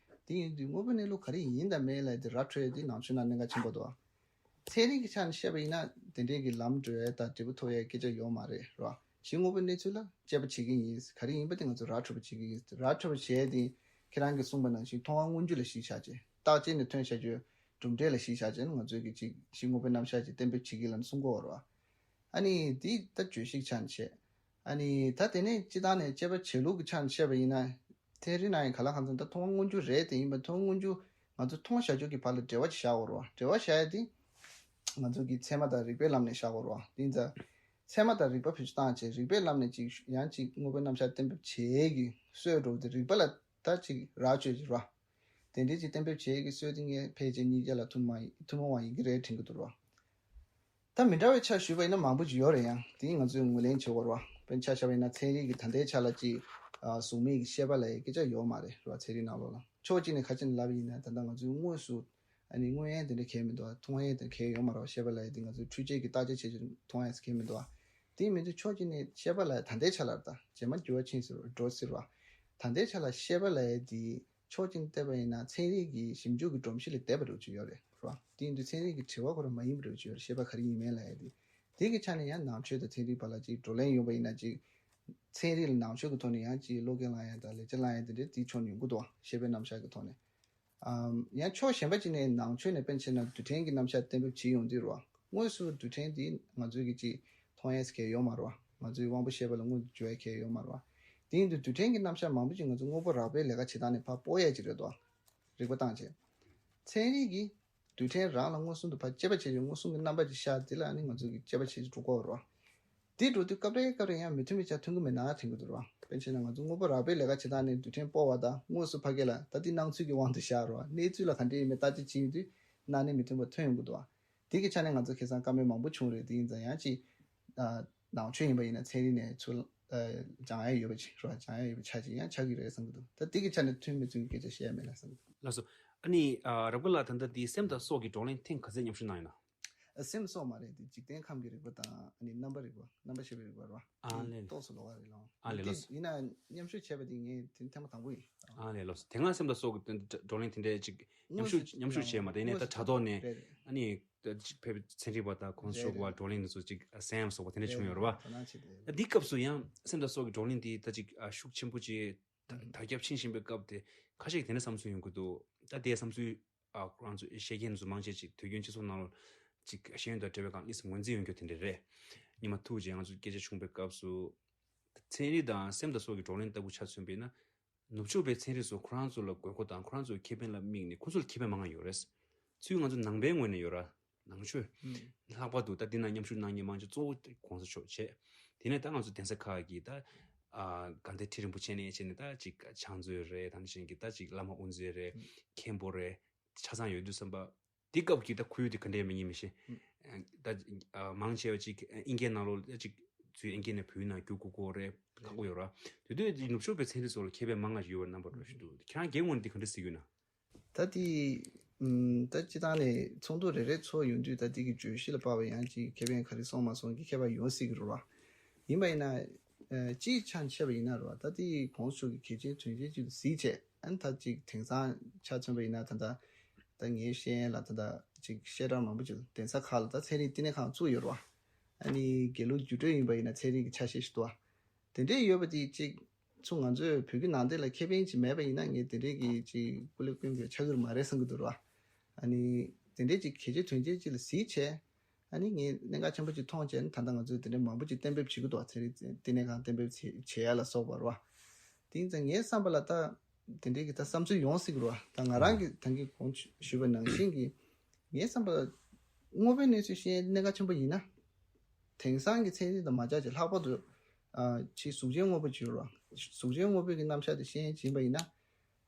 དེ་ཡིན་དུས་དངོས་པོའི་གནས་ལུགས་ག་རེ་ཡིན་དང་མིན་ལབ་ཡས་དེ་ར་འཕྲོད་ཡས་དེ་ནང་ཆོས་ནང་གནད་འགག་ཆེན་པོ་འདུག་ཚན་རིག་གི་ཆ་ནས་བཤད་པ་ཡིན་ན་དེ་འདྲའི་གི་ལམ་འགྲོ་ཡས་དང་འབྲས་བུ་ཐོབ་ཡས་སྐད་ཆ་ཡོད་མ་རེད་ར། གཞི་དངོས་པོའི་གནས་ཚུལ་ལ་དཔྱད་པ་བྱེད་ཀྱི་ཡིན། ག་རེ་ཡིན་པ་དེ་ང་ཚོ་ར་འཕྲོད་པ་བྱེད་ཀྱི་ཡིན། ར་འཕྲོད་པ་བྱེད་ཡས་དེ་ཁྱེད་རང་གིས་གསུངས་པ་ནང་བཞིན་མཐོང་བ་སྔོན་འཇུག་ལ་གཞི་བཞག་བྱས། རྟག་དཔྱད་ནས་ཐོན་བཞག་རྒྱུ་གྲུབ་འབྲས་ལ་གཞི་བཞག་བྱས་ནས་ང་ཚོས་ཀྱི་ཅིག་གཞི་དངོས་པོའི་རྣམ་གཞག་ཅིག་གཏན་འབེབས་བྱེད་ཀྱི་ལབ་ནས་གསུང་གི་ཡོད་རེད་པ། ཨ་ནི་དེ་ད་བརྗོད་གཞི་གི་ཆ་ནས་བཤད། ཨ་ནི་ད་དེ་ནས་སྤྱི་བཏང་ནས་དཔྱད་པ་བྱེད་ལུགས་ཀྱི་ཆ་ནས་བཤད་པ་ཡིན་ན། ཚན་རིག་ནང་ཡང་གང་ལ་གང་འཚམ་ད་མཐོང་བ་སྔོན་འཇུག་རེད་དེ། ཡིན་པ་མཐོང་བ་སྔོན་འཇུག་ང་ཚོ་མཐོང་བཞག་རྒྱུ་གི་བར་ལ་འབྲེལ་བ་ཅིག་བཞག་དགོས་རེད་པ། འབྲེལ་བ་བཞག་ཡ་དེ་ང་ཚོ་གི་ཚད་མ་དང་རིགས་པའི་ལམ་ནས་བཞག་དགོས་རེད་པ། དེ་ཡིན་ཙང་ཚད་མ་དང་རིགས་པ་བེད་སྤྱོད་བཏང་བྱས་རིགས་པའི་ལམ་ནས་ཅིག་ཡང་ཅིག་དངོས་པོའི་རྣམ་གཞག་གཏན་འབེབས་བྱེད་ཀྱི་སྲོལ་འགྲོ་དེ་རིགས་པ་ལ་ད་ཅིག་ར་བཅོས་ཀྱི་རེད་པ། དེ་འདྲའི་ཅིག་གཏན་འབེབས་བྱེད་ཀྱི་སྲོལ་དེ་ངས་ཕལ་ཆེར་གཉིས་ཀ་ལ་ཐུན་མོང་ཐུན་མོང་བ་ཡིན་གྱི་རེད་དྲན་གྱི་འདུག་ར། ད་མི་འདྲ་བའི་ཆ་ཞུས་པ་ཡིན་ན་མང་པོ་ཅིག་ཡོད་རེད། ཡང་དེ་ང་ཚོས་ངོས་ལེན་བྱེད་དགོས་རེད་པ། དཔེར་ན་ཆ་བཞག་པ་ཡིན་ན་ཚན་རིག་གི་ད་ལྟའི་ཆ་ལ་ཅིག་ཨ་གཟུགས་མེད་ཀྱི་ཤེས་པ་ལབ་ཡའི་སྐད་ཆ་ཡོད་མ་རེད་ར། ཚན་རིག་ནང་ལོགས་ལ་ཕྱོགས་གཅིག་ནས་ཁ་ཆེམས་ལབ་པ་ཡིན་ན་ད་ལྟ་ང་ཚོས་དངོས་སུ་ཨ་ནི་མངོན་ཡས་དེ་འདྲ་གལ་མི་འདུག་མཐོང་ཡས་དེ་གལ་ཡོད་མ་རེད་པ། ཤེས་པ་ལབ་ཡས་དེ་ང་ཚོས་འཕྲུལ་ཆས་ཀྱི་བརྟག་དཔྱད་བྱེད་ཆེད་མཐོང་ཡས་གལ་མི་འདུག་དེ་མི་འདུག་ཕྱོགས་གཅིག་ནས་ཤེས་པ་ལབ་ཡས་ད་ལྟའི་ཆ་ལ་ད་རྗེས་མ་འགྱུར་བ་ཕྱིན་ཟེར་བ་འགྲོ་ཟེར་བ། ད་ལྟའི་ཆ་ལ་ཤེས་པ་ལབ་ཡས་དེ། ཕྱོགས་གཅིག་ནས་བལྟས་པ་ཡིན་ན་ཚན་རིག་གི་ཞིབ་འཇུག་གི་སྒྲོམ་གཞི་ལས་འདས་པ་འདྲ་བོ་ཅིག་ཡོད་རེད་ར། དེ་ཡིན་དུས་ཚན་རིག་གི་དྲི་བ་ཁོ་རང་མ་ཡིན་པ་འདྲ་བོ་ཅིག་ཡོད་རེད། ཤེས་པ་ག་རེ་ཡིན་མིན་ལབ་ཡ་དེ། དེ་གི་ཆ་ནས་ཡང་ནང་ཆོས་དང་ཚན་རིག་བར་ལ་ཅིག་བགྲོ་གླེང་ཡོང་པ་ཡིན་ན་ཅིག་ཚན་རིག་ལ་ནང་ཆོས་ཀྱི་ཐོག་ནས་ཡང་ཅིག་བློ་སྐྱེད་བསླང་ཡ་དང་ལེགས་ཆ་བསླང་ཡ་དེ་འདྲའི་དེའི་ཕྱོགས་ནས་ཡོང་གི་འདུག་ཤེས་པའི་རྣམ་གཞག་གི་ཐོག་ནས། ཨམ་ཡང་ཕྱོགས་གཞན་པ་ཅིག་ནས་ནང་ཆོས་ནས་དཔེར་ན་བྱས་ན་རྡུལ་ཕྲན་གྱི་རྣམ་གཞག་གཏན་འབེབས་བྱེད་ཡོང་དུས་ར། དངོས་སུ་རྡུལ་ཕྲན་དེ་ང་ཚོའི་གི་ཅིག་མཐོང་ཡས་གལ་ཡོད་མ་རེད་པ། ང་ཚོའི་དབང་པོ་ཤེས་པ་ལ་དངོས་སུ་འཇུག་ཡས་གལ་ཡོད་མ་རེད་པ། དེ་ཡིན་དུས་རྡུལ་ཕྲན་གྱི་རྣམ་གཞག་མང་པོ་ཅིག་ང་ཚོ་དངོས་པོ་རགས་པའི་ལས་ཀ་བྱེད་སྟངས་ནས་ཕར་སྤོ་ཡས་ཅིག་རེད་དོ། རིག་པ་བཏང་བྱས། ཚན་རིག་གིས་རྡུལ་ཕྲན་རང་ལ་མངོན་སུམ་དུ་ཕར་དཔྱད་པ་བྱེད་ཀྱི་མངོན་སུམ་གྱི་རྣམ་པ་ཅིག་ཤར་དེ་ལ་ཨ་ནི་ང་ཚོ་གི་དཔྱད་པ་བྱེད་ཀྱི་འགྲོ་དགོས་རེད་པ། དེ་འགྲོ་དུས་སྐབས་རེ་སྐབས་རེ་ཡང་མི་མཐུན་པའི་ཆ་མཐུན་གྱི་མེད་ན་དྲན་གྱི་འདུག་ར། དཔེར་བྱས་ན་ང་ཚོ་དངོས་པོ་རགས་པའི་ལས་ཀ་བྱེད་སྟངས་ནས་རྡུལ་ཕྲན་སྤོ་བ་དང་དངོས་སུ་ཕ་གི་ལ་ད་དེ་སྣང་ཚུལ་གྱི་དབང་དུ་བཞག་ར། གནས་ཚུལ་ལ་ག་འདྲ་ཡིན་མིན་བརྟག་དཔྱད་བྱེད་ཡོང་དུས་གནའ་ནས་མི་མཐུན་པ་ཐོན་ཡོང་གི་འདུག་བ། དེ་གི་ཆ་ནས་ང་ཚོ་ཁ་སང་བཀའ་མོལ་མང་པོ་བྱུང་རེད། དེ་ཡིན་ཙང་ཡང་ཅིག་ནང་ཆོས་ཡིན་པ་ཡིན་ན་ཚན་རིག་ནས་ཚུར་སྦྱང་ཡ་ཡོད་པ་ཅིག་ར། སྦྱང་ཡ་ཡོད་པ་ཆ་ཅིག་ཡང་ཆགས་ཀྱི་རེད་བསམ་གྱི་འདུག་ད་དེ་གི་ཆ་ནས་མཐུན་མི་མཐུན་གྱི་སྐད་ཆ་བཤད་ཡ་མེད་ན་བསམ་གྱི་འདུག་ལགས་སོ། ཨ་ནི་ཨ་རབ་དགའ་ལགས་ད་ལྟ་དེ་སེམས་དང་སྲོག་གི་བགྲོ་གླེང་ཐེངས་ག་ཚོད་མཉམ་ཞུགས་གནང་ཡོད་ན། ཨ་སེམས་སོགས་མ་རེད་དེ། འཇིག་རྟེན་ཁམས་ཀྱི་རིག་པ་དང་ཨ་ནི་རྣམ་པ་རིག་པ། རྣམ་པ་ཤེས་པའི་རིག་པ་རེད་བ། ཨ་དེ་ལས། ཏོག་ཙམ་ལོགས་ཀ་རེད་ལགས། ཨ་ལས། དེ་ལགས་སོ། ཡིན་ན་མཉམ་ཞུགས་བྱས་པ་དེ་ངས་དེ་ཐེངས་མ་དང་པོ་ཡིན། ཨ་ལས། ལགས་སོ། དེ་སྔ་སེམས་དང་སྲོག་གི་བགྲོ་གླེང་དེ་འདྲའི་ཅིག་མཉམ་ཞུགས་མཉམ་ཞུགས་བྱས་མ་དེ་ནས་ད་དྲ་ཐོག་ནས་རེད་རེད། ཨ་ནི་ད་ཅིག་ཕེབས་ཚན་རིག་པ་དང་ཁོང་ཚོ་ཞུགས་པ་བགྲོ་གླེང་དེ་ཚོ་ཅིག་སེམས་སོགས་པ་དེ་འདྲ་བྱུང་ཡོད་རེད་བ། ད་ནང་ཆེ་དེ་ད་འདི་སྐབས་སུ་ཡང་སེམས་དང་སྲོག་གི་བགྲོ་གླེང་དེ་ད་ཅིག་ཤུགས་ཆེན་པོ་ཅིག་ད་དར་ཁྱབ་ཕྱིན་བཞིན་པའི་སྐབས་དེ་ཁ་ཤས་ཀྱིས་དེ་འདྲ་བསམ་ཚུལ་ཡོང་གི་འདུག་ད་དེའི་བསམ་ཚུལ། ཨ་ཁོ་རང་ཚོ་བཤད་མཁན་ཚོ་མང་ཆེ་ཅིག་དུས་རྒྱུན་སྤྱི་ཚོགས་ནང་ལ་ཅིག་ཤེས་ཡོན་དང་འབྲེལ་བའི་སྒང་གནས་ཚུལ་ངོས་འཛིན་ཡོང་རྒྱུ་དེ་འདྲ་རེད། ཉི་མ་ཐུག་རྗེས་ང་ཚོ་སྐད་ཆ་བྱུང་པའི་སྐབས་སུ། ཚན་རིག་དང་སེམས་དང་སྲོག་གི་བགྲོ་གླེང་ལྟ་བུ་ཆ་མཚོན་པ་ཡིན་ན། ནུབ་ཕྱོགས་པའི་ཚན་རིག་ཚོ་ཁོ་རང་ཚོ་ལ་དགོས་མཁོ་དང་ཁོ་རང་ཚོའི་ཁེ་ཕན་ལ་དམིགས་ནས་ཁོ་ཚོ་ལ་ཁེ་ཕན་མང་ང་ཡོད་རེད། ཚུལ་ང་ཚོ་ནང་པའི་ངོས་ནས་ཡོད་ར། ནང་ཆོས། ལྷག་པར་དུ་ད་འདི་ན་མཉམ་ཞུགས་གནང་མཁན་མང་ཆེ་གཙོ་བོ་གོང་ས་མཆོག་བྱས། དེ་ནས་ད་ང་ཚོ་གདན་ས་ཁག་གི་ད་ཨ་དགའ་ལྡན་ཁྲི་རིན་པོ་ཆེ་ནས་བྱས་ནས་ད་ཅིག་ཕྱག་མཛོད་རེད། ད་ནང་བཞིན་གྱི་ད་ཅིག་བླ་མ་དབུ་མཛད་རེད། མཁན་པོ་རེད། ཆ་ཚང་ཡོད་དུས་ཙམ་པ། འདི་སྐབས་ཀྱི་ད་ཁོར་ཡུག་དེ་ག་འདྲ་ཡིན་མིན་ངས་མི་ཤེས། ད་ཨ་མང་ཆེ་བ་ཅིག་ཨིན་སྐད་ནང་ལོགས་ལ་ཅིག་ཚུར་ཨིན་སྐད་ནས་བོད་ནང་བསྒྱུར་དགོས་ཀྱི་རེད། ཁག་པོ་ཡོད་ར། དེ་དུས་ནུབ་ཕྱོགས་པའི་ཚན་རིག་ཚོ་ལ་ཁེ་ཕན་མང་ང་ཞིག་ཡོད་པ་རྣམ་པ་རོ་ཞུ་འདུག་ཁྱེད་རང་སྒེར་ངོས་ནས་འདི་ག་འདྲ་གཟིགས་ཡོད་ན། ད་དེ་ཨམ་ད་སྤྱི་བཏང་ནས་ཚོགས་འདུ་རེ་རེ་ཚོགས་ཡོང་དུས་ད་དེ་གི་བརྗོད་གཞི་ལ་དཔག་པ་ཡང་ཅིག་ཁེ་ཕན་ག་རེ་སོང་མ་སོང་གི་ཁྱད་པར་ཡོང་སྲིད་ཀྱི་རེད་བ། ཡིན་པ་ཡིན་ན་ཨ་སྤྱིའི་ཆ་ནས་བཤད་པ་ཡིན་ན་རེད་བ། ད་དེ་གོང་ས་མཆོག་གི་གལ་ཆེན་དོན་ཆེན་ཅིག་ཏུ་གཟིགས་བྱས། ཨ་ནི་ད་ཅིག་དེང་སང་ཆ་མཚོན་པ་ཡིན་ན་ད་ད་ད་ངའི་ཤེས་ཡོན་ལ་ད་ད་ཅིག་བཤད་གྲྭ་མང་པོ་ཅིག་གདན་ས་ཁག་ལ་ད་ཚན་རིག་བསྟི་གནས་ཁང་བཙུགས་ཡོད་རེད་བ། ཨ་ནི་དགེ་ལུགས་རྒྱུགས་སྤྲོད་ཡིན་པ་ཡིན་ན་ཚན་རིག་གི་ཆ་ཤས་ཤིག་འདུག་བ། དེ་འདྲས་ཡོད་པ་དེ་གཅིག་ཚུ་ང་ཚོས་བོད་བརྒྱུད་ནང་བསྟན་ལ་ཁེ་ཕན་ཅིག་མེད་པ་ཡིན་ན་ངས་དེ་འདྲས་ཀྱི་ཅིག་སྐུ་ལས་བསྐྱོན་དགོས་ཆགས་ཀྱི་མ་རེད་བསམ་གྱི་འདུག་ར། ཨ་ནི་དེ་འདྲས་ཅིག་གལ་ཆེ་དོན་ཆེ་ཅིག་ལ་གཟིགས་བྱས། ཨ་ནི་ངས་གནད་འགག་ཆེན་པོ་ཅིག་མཐོང་བྱས་ནས་ད་ལྟ་ང་ཚོས་དེ་འདྲས་མང་པོ་ཅིག་གཏན་འབེབས་བྱེད་ཀྱི་འདུག་ཚན་རིག་བསྟི་གནས་ཁང་གཏན་འབེབས་བྱེད་བྱེད་ཡ་ལ་སོགས་པ་ར། དེ་ཡིན་ཙང་ངའི་བསམ་པ་ལ་ད་དེ་འདྲས་ཀྱི་ད་བསམ་ཚུལ་ཡོང་སྲིད་ཀྱི་ར། ད་ང་རང་གི་ད་གིན་གོང་ཞུས་པ་ནང་བཞིན་གྱི་ངའི་བསམ་པ་ལ་དངོས་པོའི་གནས་ཚུལ་ཤེས་ཡ་གནད་འགག་ཆེན་པོ་ཡིན་ན། དེང་སང་གི་ཚན་རིག་དང་མ་ཆགས་ཅིག་ལྷག་པར་དུ་ཨ་ཕྱིའི་གཟུགས་ཅན་དངོས་པོ་བྱུང་ར། གཟུགས་ཅན་དངོས་པོའི་གི་རྣམ་གཞག་དེ་ཤེས་ཡོན་སྦྱིན་པ་ཡིན་ན།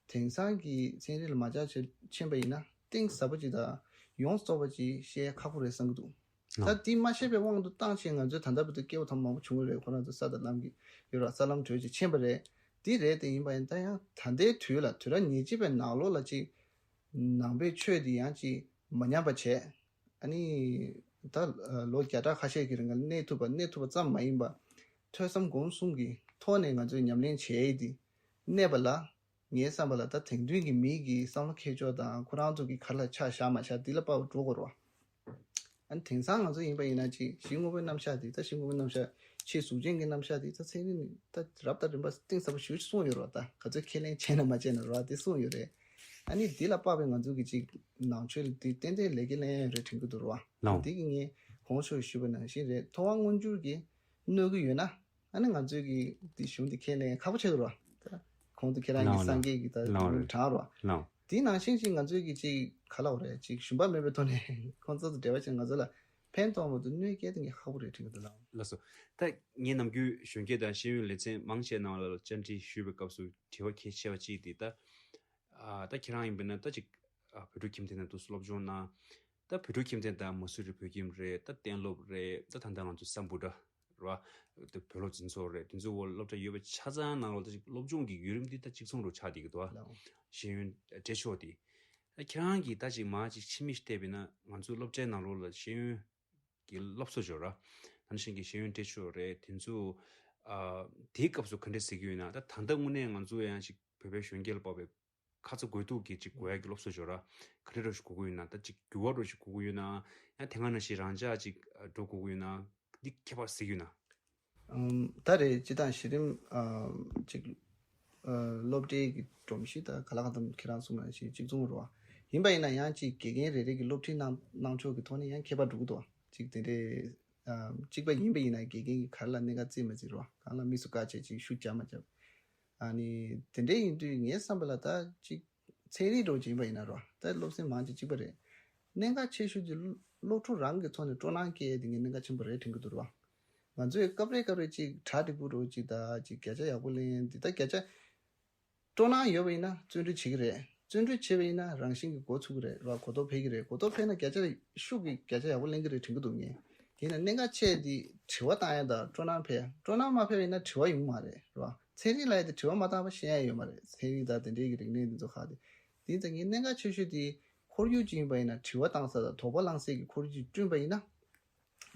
དེང་སང་གི་ཚན་རིག་ལ་མ་ཆགས་ཅིག་ཕྱིན་པ་ཡིན་ན་གཏིང་ཟབ་པོ་ཅིག་དང་ཡོངས་རྫོགས་པ་ཅིག་ཤེས་ཡ་ཁག་པོ་རེད་བསམ་གྱི་འདུག་ད་དེ་མ་ཤེས་པའི་དབང་དུ་བཏང་བྱས་ང་ཚོའི་ད་ལྟ་བར་དུ་སྐྱེ་བོ་ཐམས་མང་པོ་བྱུང་བ་རེད། ཁོ་རང་ཚོ་ས་དང་ལམ་གྱི་ཡོད་ར། ས་ལམ་བགྲོད་ཅིག་ཕྱིན་པ་རེད། དེ་རེད་དེ་ཡིན་པ་ཡིན་ད་ཡང་ད་ལྟའི་དུས་ལ་དུས་རབས་ཉེར་གཅིག་པའི་ནང་ལོགས་ལ་ཅིག་ནང་པའི་ཆོས་དེ་ཡང་ཅིག་མ་ཉམས་པ་བྱས། ཨ་ནི་ད་ལོ་བརྒྱ་ཕྲག་ཁ་ཤས་ཀྱི་རིང་ལ་གནས་ཐུབ་པ་གནས་ཐུབ་པ་ཙམ་མ་ཡིན་པ། ཐོས་བསམ་སྒོམ་གསུམ་གྱི་ཐོག་ནས་ང་ཚོས་ཉམས་ལེན་བྱས་ཡས་དེ་གནས་པ་ལ། ངའི་བསམ་པ་ལ་ད་དེང་དུས་ཀྱི་མི་གི་བསམ་བློ་འཁྱེར་ཕྱོགས་དང་ཁོ་རང་ཚོ་གི་ག་རེ་ལ་ཆ་བཞག་མ་བཞག་འདི་ལ་དཔག་པ་འགྲོ་དགོས་རེད་བ། ཨ་ནི་དེང་སང་ང་ཚོ་ཡིན་པ་ཡིན་ན་ཅིག་གཞི་དངོས་པོའི་རྣམ་གཞག་འདི་ད་གཞི་དངོས་པོའི་རྣམ་གཞག་ཕྱིའི་གཟུགས་ཅན་གྱི་རྣམ་གཞག་འདི་ད་ཚན་རིག་ནས་ད་རབ་དང་རིམ་པ་གཏིང་ཟབ་པོ་ཞེ་པོ་ཅིག་གསུངས་ཡོད་རེད་བ། ད་ག་ཚོད་ཁས་ལེན་བྱས་ན་མ་བྱས་ན་རེད་བ་འདི་གསུངས་ཡོད་རེད། ཨ་ནི་འདི་ལ་དཔག་པའི་ང་ཚོ་གི་ཅིག་ནང་ཆོས་ལ་འདི་ཏན་ཏན་ལས་ཀ་ལེན་ཡ་རེད་དྲན་གྱི་འདུག་རེད་བ། ལའོ། འདི་གི་ངས་གོང་ཞུས་ཞུས་པ་ནང་བཞིན་རེད། ཐོབ་དབང་མངོན་འགྱུར་གྱི་གནོད་ཀྱི་ཡོད་ན། ཨ་ནི་ང་ཚོའི་གི་འདི་གཞུང་འདི་ཁས་ལེན་ཁག་པོ་ཆགས་ཀྱི་རེད་བ། ད་གོང་དུ་ཁྱེད་རང་གི་ལའོ་ལའོ། སངས་རྒྱས་ཀྱི་ད་ལའོ་རེད། དྲངས་རེད་བ། ལའོ། དེའི་ནང་བཞིན་ཅིག་ང་ཚོའི་གི་ཅིག་ག་ལབ་དགོས་རེད། ཅིག་ཞུམ་པ་མེད་པའི་ཐོག་ནས་ཁོང་ཚོ་དང་འབྲེལ་བ་བྱས་ང་ཚོ་ལ་ཕན་ཐོགས་མ་གཏོགས་གནོད་སྐྱེལ་དེ་ངས་ཁག་པོ་རེད་དྲན་གྱི་འདུག་ལགས། ལགས་སོ། ད་ངས་ནམ་རྒྱུན་གཞོན་སྐྱེས་དང་ཤེས་ཡོན་ལེ་ཚན་མང་ཆེ་ནང་ལ་བཅར་འདྲི་ཞུས་པའི་སྐབས་སུ་དྲི་བ་གལ་ཆེ་བ་གཅིག་དེ་ད། ཨ་ད་ཁྱེད་རང་ཡིན་པ་ན་ད་ཅིག་ཨ་བོད་ཕྲུག་ཁྱིམ་སྡེ་ནང་དུ་སློབ་སྦྱོང་གནང་། ད་བོད་ཕྲུག་ཁྱིམ་སྡེ་དང་མ་སུ་རི་བོད་ཁྱིམ་རེད། ད་གཏན་སློབ་རེད། ད་ད་ལྟ་ང་ཚོ་སམ་བྷོ་ཊ་རེད་བ། ད་བོད་སློབ་འཛིན་ཚོགས་རེད། དེ་ཚོའི་འོག་སློབ་གྲྭ་ཡོད་པ་ཆ་ཚང་ནང་ལོགས་ད་ཅིག་སློབ་སྦྱོང་གི་བརྒྱུད་རིམ་འདི་ད་གཅིག་མཚུངས་རུ་ཆགས་བསྡད་ཀྱི་འདུག་བ། ལགས། ཤེས་ཡོན་སྤྲད་ཕྱོགས་དེ། ད་ཁྱེད་རང་གིས་ད་ཅིག་མར་ཅིག་ཕྱི་མིག་བལྟས་པ་ཡིན་ན་ང་ཚོ་སློབ་གྲྭའི་ནང་ལོགས་ལ་ཤེས་ཡོན་གྱི་སློབ་གསོ་སྦྱོར་ར། ད་ནང་བཞིན་གྱི་ཤེས་ཡོན་སྤྲད་ཕྱོགས་རེད། དེ་ཚོ་ཨ་དེའི་སྐབས་སུ་ག་འདྲས་ཟེར་གྱི་ཡོད་ན། ད་ད་ལྟ་དངོས་གནས་ང་ཚོ་ཡང་ཅིག་བོད་པའི་གཞོན་སྐྱེས་ལ་དཔག་པའི་ཁ་ཚ་དགོས་གཏུགས་ཀྱི་ཅིག་དགོས་ཡ་གི་སློབ་གསོ་སྦྱོར་ར། ག་འདྲས་རོ་ཞིག་དགོས་ཀྱི་ཡོད་ན། ད་ཅིག་འགྱུར་བ་རོ་ཞིག་དགོས་ཀྱི་ཡོད་ན། ཡང་དེ་སྔ་ནང་བཞིན་རང་འཇགས་ཅིག་འགྲོ་དགོས་ཀྱི་ཡོད་ན། འདི་ཁྱད་པར་ཟེར་གྱི་ཡོད་ན། ཨམ་ད་རེས་སྤྱི་བཏང་གཞི་རིམ་ཨ་ཅིག་ཨ་སློབ་གྲྭའི་གི་སྒྲོམ་གཞི་ད་ག་ལ་གང་འཚམ་ཁྱེད་རང་གསུངས་ནང་བཞིན་གཅིག་མཚུངས་རེད་བ། ཡིན་པ་ཡིན་ན་ཡང་ཅིག་དགེ་རྒན་རེ་རེ་གི་སློབ་ཁྲིད་གནང་གནང་ཕྱོགས་ཀྱི་ཐོག་ནས་ཡང་ཁྱད་པར་འགྲོ་གི་འདུག་བ། ཅིག་དེ་འདྲའི་ཨ་གཅིག་པ་ཡིན་པ་ཡིན་ན་དགེ་རྒན་གྱིས་ག་རེ་ལ་གནད་འགག་བརྩིས་མ་བརྩིས་རེད་བ། གང་ལ་དམིགས་སུ་བཀར་བྱས་ཅིག་ཤུགས་རྒྱབ་མ་རྒྱབ། ཨ་ནི་དེ་འདྲའི་ཡིན་དུས་ངའི་བསམ་པ་ལ་ད་ཅིག་ཚན་རིག་འདྲ་བོ་ཅིག་ཡིན་པ་ཡིན་ན་རོ། ད་སློབ་ཚན་མང་ཆེ་གཅིག་པ་རེད། གནད་འགག་ཆེ་ཤོས་དེ་སློབ་ཕྲུག་རང་གི་ཐོག་ནས་སྤྲོ་སྣང་སྐྱེ་ཡས་དེ་ངས་གནད་འགག་ཆེན་པོ་རེད་དྲན་གྱི་འདུག་རོ། ང་ཚོས་སྐབས་རེ་སྐབས་རེ་ཅིག་གྲ་འགྲིག་པོ་འདྲ་བོ་ཅིག་དང་ཅིག་བརྒྱ་ཆ་ཡག་པོ་ལེན་འདི་ད་བརྒྱ་ཆ་སྤྲོ་སྣང་ཡོད་པ་ཡིན་ན་བརྩོན་འགྲུས་བྱེད་ཀྱི་རེད། བརྩོན་འགྲུས་བྱེད་པ་ཡིན་ན་རང་བཞིན་གྱིས་འགོ་ཚུགས་ཀྱི་རེད་རོ། གོ་རྟོགས་འཕེལ་གྱི་རེད། གོ་རྟོགས་འཕེལ་ན་བརྒྱ་ཆ་ཤུགས་ཀྱིས་བརྒྱ་ཆ་ཡག་པོ་ལེན་གྱི་རེད་དྲན་གྱི་འདུག་ངས། དེས་ན་གནད་འགག་ཆེ་དེ་དྲི་བ་བཏང་ཡ་དང་སྤྲོ་སྣང་འཕེལ་ཡ། སྤྲོ་སྣང་མ་འཕེལ་བ་ཡིན་ན་དྲི་བ་ཡོང་མ་རེད་རོ། ཚན་རིག་ལ་ཡ་དེ་དྲི་བ་མ་བཏང་བ་ཤེས་ཡ་ཡོད་མ་རེད། ཚན་རིག་དང་དེ་འདྲའི་གི་རིག་གནས་འདི་ཚོ་ཁག་དེ། དེ་ཡིན་ཙང་ངས་གནད་འགག་ཆེ་ཤོས་དེ་ ཁོར་ཡུག་ཅིག་ཡིན་པ་ཡིན་ན་དྲི་བ་བཏང་ས་དང་དོགས་པ་བསླང་སའི་གི་ཁོར་ཡུག་ཅིག་བསྐྲུན་པ་ཡིན་ན།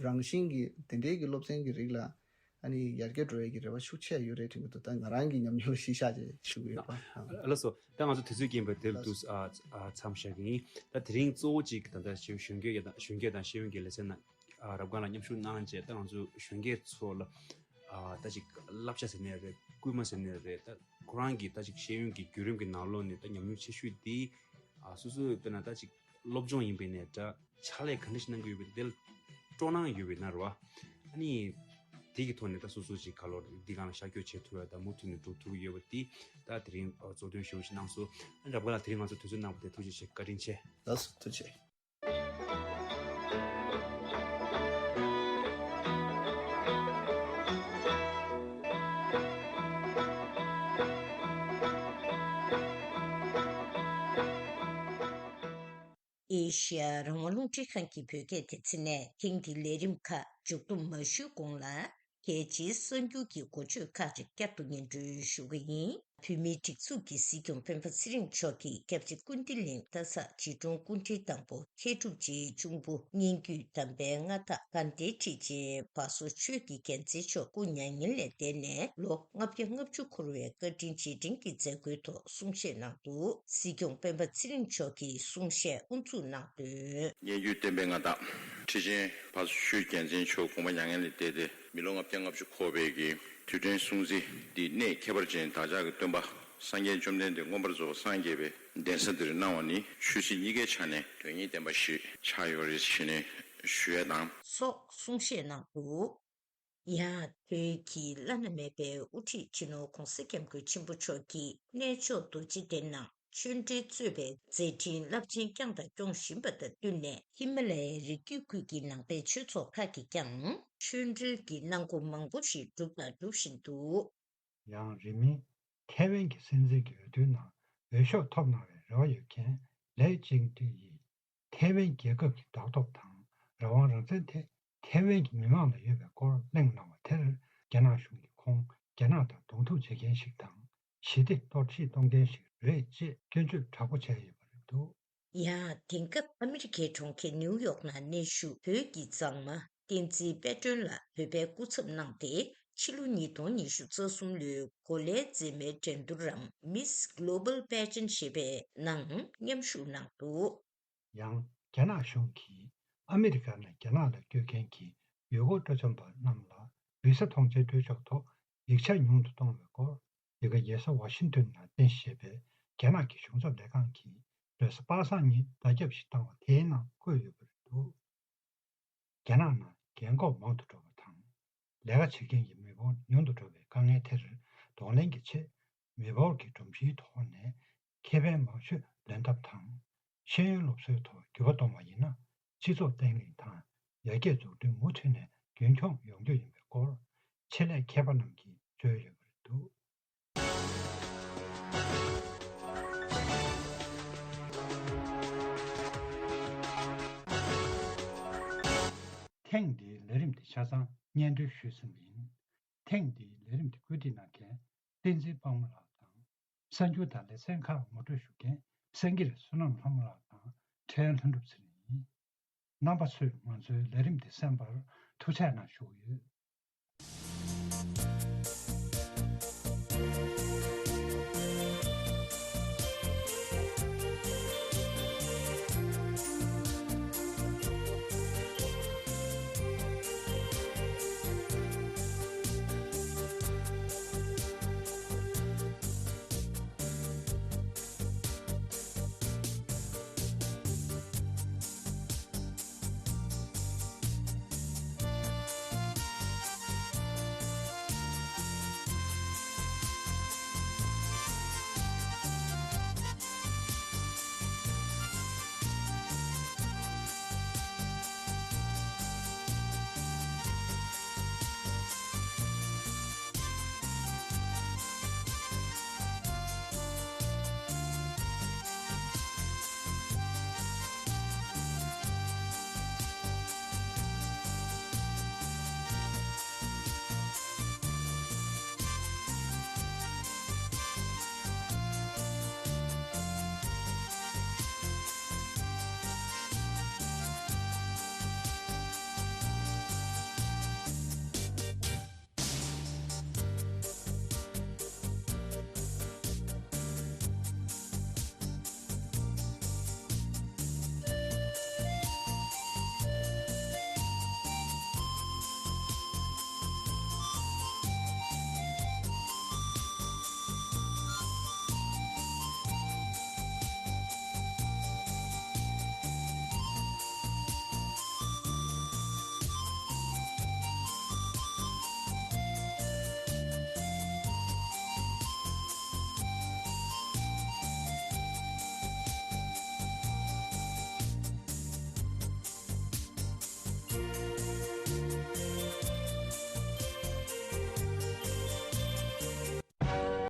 རང་བཞིན་གྱིས་དེ་འདྲའི་གི་སློབ་ཚན་གྱི་རིགས་ལ་ཨ་ནི་ཡར་རྒྱས་འགྲོ་ཡས་ཀྱི་རེ་བ་ཤུགས་ཆེ་ཡོད་རེད་དྲན་གྱི་འདུག་ད་ང་རང་གི་ཉམས་མྱོང་ལ་གཞི་བཞག་བྱས་ཞུ་གི་ཡོད་པ། ཨ་ལགས་སོ། ད་ང་ཚོ་དུས་ཚོད་རྐྱེན་པས་དེབ་ལགས་སོ། དུས་ཨ་ཨ་མཚམས་བཞག་གི་ཡིན། ད་དེ་རིང་གཙོ་བོ་གཅིག་ད་ལྟ་གཞོན་གཞོན་སྐྱེས་དང་གཞོན་སྐྱེས་དང་ཤེས་ཡོན་གྱི་ལེ་ཚན་ནང་ཨ་རབ་སྒང་ལ་མཉམ་ཞུགས་གནང་བྱས། ད་ང་ཚོ་གཞོན་སྐྱེས་ཚོ་ལ་ཨ་ད་ཅིག་བསླབ་བྱ་ཟེར་ནའི་རེད། སྐུལ་མ་ཟེར་ནའི་རེད། ད་ཁོ་རང་གི་ད་ཅིག་ཤེས་ཡོན་གྱི་བརྒྱུད་རིམ་གྱི་ནང་ལོགས་ནས་ད་ཉམས་མྱོང་ཆེ་ཤོས་འདི་ཨ་སོ་སོའི་དཔེར་ན་ད་ཅིག་སློབ་སྦྱོང་ཡིན་པའི་ནས་འདྲ། ཕྱག་ལས་ག་འདྲ་ཞིག་གནང་གི་ཡོད་པའི་དེ་ལ་སྤྲོ་སྣང་ཡོད་པའི་ན་རེད་བ། ཨ་ནི་དེ་གི་ཐོག་ནས་ད་སོ་སོ་ཅིག་ག་ལོར་འདི་སྒང་ལ་ཤར་བསྐྱོད་བྱེད་ཐུབ་ཡ་ད་མུ་མཐུད་ནས་འགྲོ་ཐུབ་ཀྱི་ཡོད་པ་འདི་ད་དེ་རིང་གཙོ་དོན་ཞེ་པོ་ཞིག་གནང་སོང་། ཨ་རབ་དགའ་ལགས་དེ་རིང་ང་ཚོ་དུས་ཚོད་གནང་བ་དེ་ཐུགས་རྗེ་ཆེ། བཀའ་དྲིན་ཆེ། ལགས་སོ། ཐུགས་རྗེ་ཆེ། ཨེ་ཤི་ཡ་རང་དབང་རླུང་འཕྲིན་ཁང་གི་བོད་སྐད་སྡེ་ཚན་ནས་ཐེངས་འདིའི་ལས་རིམ་ཁག་མཇུག་བསྡོམས་མ་ཞུས་གོང་ལ། གལ་ཆེའི་གསར་འགྱུར་གྱི་འགོ་བརྗོད་ཁག་ཅིག་བསྐྱར་དུ་སྙན་སྒྲོན་ཞུ་གི་ཡིན། བོད་མིའི་སྒྲིག་འཛུགས་ཀྱི་སྲིད་སྐྱོང་སྤེན་པ་ཚེ་རིང་མཆོག་གིས་སྐྱབས་རྗེ་ཀུན་བདེ་གླིང་སྟག་ཚང་བྱིས་སྒྲུང་སྐུ་ཕྲེང་དང་པོ་མཁས་གྲུབ་རྗེའི་གཅུང་པོ་སྙན་བརྒྱུད་གདམས་པའི་མངའ་བདག་དགའ་ལྡན་ཁྲི་ཆེན་བ་སོ་ཆོས་ཀྱི་རྒྱལ་མཚན་མཆོག་སྐུ་མྱ་ངན་ལས་འདས་ནས་ལོ་ལྔ་བརྒྱ་ལྔ་བཅུ་འཁོར་བའི་བཀའ་དྲིན་རྗེས་དྲན་གྱི་མཛད་སྒོའི་ཐོག་གསུང་བཤད་གནང་འདུག་སྲིད་སྐྱོང་སྤེན་པ་ཚེ་རིང་མཆོག་གིས་གསུང་བཤད་དབུ་འཛུགས་གནང་དོན། སྙན་བརྒྱུད་བསྟན་པའི་མངའ་བདག་ཁྲི་ཆེན་བ་སོ་ཆོས་རྒྱལ་མཚན་མཆོག་དགོངས་པ་མྱ་ངན་ལས་འདས་ཏེ་མི་ལོ་ལྔ་བརྒྱ་ལྔ་བཅུ་འཁོར་བའི་གི་དུས་དྲན་སྲུང་བརྩི་འདི་གནས་ཁྱད་པར་ཅན་བདག་ཅག་གི་སྟོན་པ་སངས་རྒྱས་བཅོམ་ལྡན་འདས་མངོན་པར་རྫོགས་པ་སངས་རྒྱས་པའི་གདན་ས་འདིར་གནང་བ་ནི་ཆོས་སྲིད་གཉིས་ཀའི་ཆ་ནས་དོན་སྙིང་ལྡན་པ་ཞིག་ཆགས་ཡོད་རེད་ཞེས་ནས་ཞུ་ཡ་དང་། སོགས་གསུང་བཤད་གནང་འདུག་ཡང་བོད་ཀྱི་བླ་ན་མེད་པའི་དབུ་ཁྲིད་སྤྱི་ནོར་༧གོང་ས་༧སྐྱབས་མགོན་ཆེན་པོ་མཆོག་གིས་གནས་མཆོག་རྡོ་རྗེ་གདན་ནང་ཆོས་འབྲེལ་གཙོས་པའི་མཛད་འཕྲིན་རླབས་ཆེན་བསྐྱངས་དང་སྐྱོང་བཞིན་པ་དང་བསྟུན་ནས་ཧི་མ་ལ་ཡའི་རི་རྒྱུད་ཁུལ་གྱི་ནང་པའི་ཆོས་ཚོགས་ཁག་གིས་ཀྱང་ཆོས་འབྲེལ་གྱི་གནང་སྒོ་མང་པོ་ཞིག་བསྒྲུབས་དང་སྒྲུབ་བཞིན་འདུག་ཡང་རིང་མིན་ཐའེ་ཝན་གྱི་སྲིད་འཛིན་གྱི་འོས་བསྡུའི་ནང་འོས་ཤོག་ཐོབ་གནང་བའི་རེ་བ་ཡོད་མཁན་ལེ་ཅིང་ཏུའུ་ཡིས། ཐའེ་ཝན་རྒྱལ་ཁབ་ཀྱི་རྡོག་ཐོབ་དང་རང་དབང་རང་བཙན་ཐད་ཐའེ་ཝན་གྱི་མི་མང་ལ་ཡོད་པའི་སྐོར་གླེང་གནང་བ་དེར་རྒྱ་ནག་གཞུང་གིས་ཁོང་རྒྱ་ནག་དང་གདོང་ཐུག་བྱེད་མཁན་ཞིག་དང་ཞི་བདེ་གཏོར་བཤིག་གཏོང་མཁན་ཞིག་རེད་ཅེས་སྐྱོན་བརྗོད་དྲག་པོ་བྱས་ཡོད་པ་རེད་འདུག་ཡང་དེང་སྐབས་ཨ་མི་རི་ཀའི་གྲོང་ཁྱེར་ནིའུ་ཡོག་ནང་གནས་བཞུགས་བོད་ཀྱི་མཛངས་མ་བསྟན་འཛིན་དཔལ་སྒྲོན་ལགས་བོད་པའི་སྐུ་ཚབ་གནང་སྟེ་ཕྱི་ལོ་ཉིས་སྟོང་ཉི་ཤུ་རྩ་གསུམ་ལོའི་གོ་ལའི་མཛེས་མའི་འགྲན་བསྡུར་རམ་Miss Global Pageant ཞེས་པའི་ནང་མཉམ་ཞུགས་གནང་འདུག་ཡང་རྒྱ་ནག་གཞུང་གིས་ཨ་མི་རི་ཀ་ནས་རྒྱ་ནག་ལ་བསྐྱོད་མཁན་གྱི་ཡུལ་སྐོར་སྤྲོ་འཆམ་པ་རྣམས་ལ་བི་ས་ཐོངས་མཆན་སྤྲོད་ཕྱོགས་ཐོག་ཡིག་ཆ་ཉུང་དུ་གཏོང་བའི་སྐོར་འདི་ག་ཉེ་ས་ཝ་ཤིང་ཏོན་ནང་རྟེན་གཞི་བྱས་པའི་རྒྱ་ནག་གི་གཞུང་ཚབ་ལས་ཁང་གིས་ལོ་གསར་པ་སངས་ཉིན་བརྡ་ཁྱབ་ཞིག་བཏང་བ་དེའི་ནང་བཀོད་ཡོད་པ་རེད་འདུག་རྒྱ་ནག་ནང་རྒན་འཁོགས་མང་དུ་འགྲོ་བ་དང་། ལས་ཀ་བྱེད་མཁན་གྱི་མི་འབོར་ཉུང་དུ་འགྲོ་བའི་དཀའ་ངལ་དེར་གདོང་ལེན་གྱི་ཆེད། མི་འབོར་གྱི་སྒྲོམ་གཞིའི་ཐོག་ནས་ཁེ་ཕན་མང་ཤོས་ལེན་ཐབས་དང་། ཤེས་ཡོན་སློབ་གསོའི་ཐོག་འགྱུར་བ་གཏོང་བ་ཡིན་ན། སྤྱི་ཚོགས་བརྟན་ལྷིང་དང་ཡར་རྒྱས་འཛུགས་སྐྲུན་མུ་མཐུད་ནས་རྒྱུན་འཁྱོངས་ཡོང་རྒྱུ་ཡིན་པའི་སྐོར། ཆེད་ལས་མཁས་པ་རྣམས་ཀྱིས་བརྗོད་ཡོད་པ་རེད་འདུག་ཐེངས་འདིའི་ལས་རིམ་དེ་ཆ་ཚང་སྙན་སྒྲོན་ཞུས་ཟིན་པ་ཡིན། ཐེངས་འདིའི་ལས་རིམ་དེ་བཀོད་སྒྲིག་གནང་མཁན་བསྟན་འཛིན་དཔལ་མོ་ལགས་དང་། གསར་འགྱུར་དང་ལེ་ཚན་ཁག་ངོ་སྤྲོད་ཞུ་མཁན་སེང་གེ་རི་བསོད་ནམས་ལྷ་མོ་ལགས་དང་ཕྲན་ལྷུན་གྲུབ་ཚེ་རིང་ཡིན། རྣམ་པ་ཚོས་ང་ཚོའི་ལས་རིམ་འདི་གསན་པར་ཐུགས་རྗེ་གནང་ཞུ་གི་ཡོད།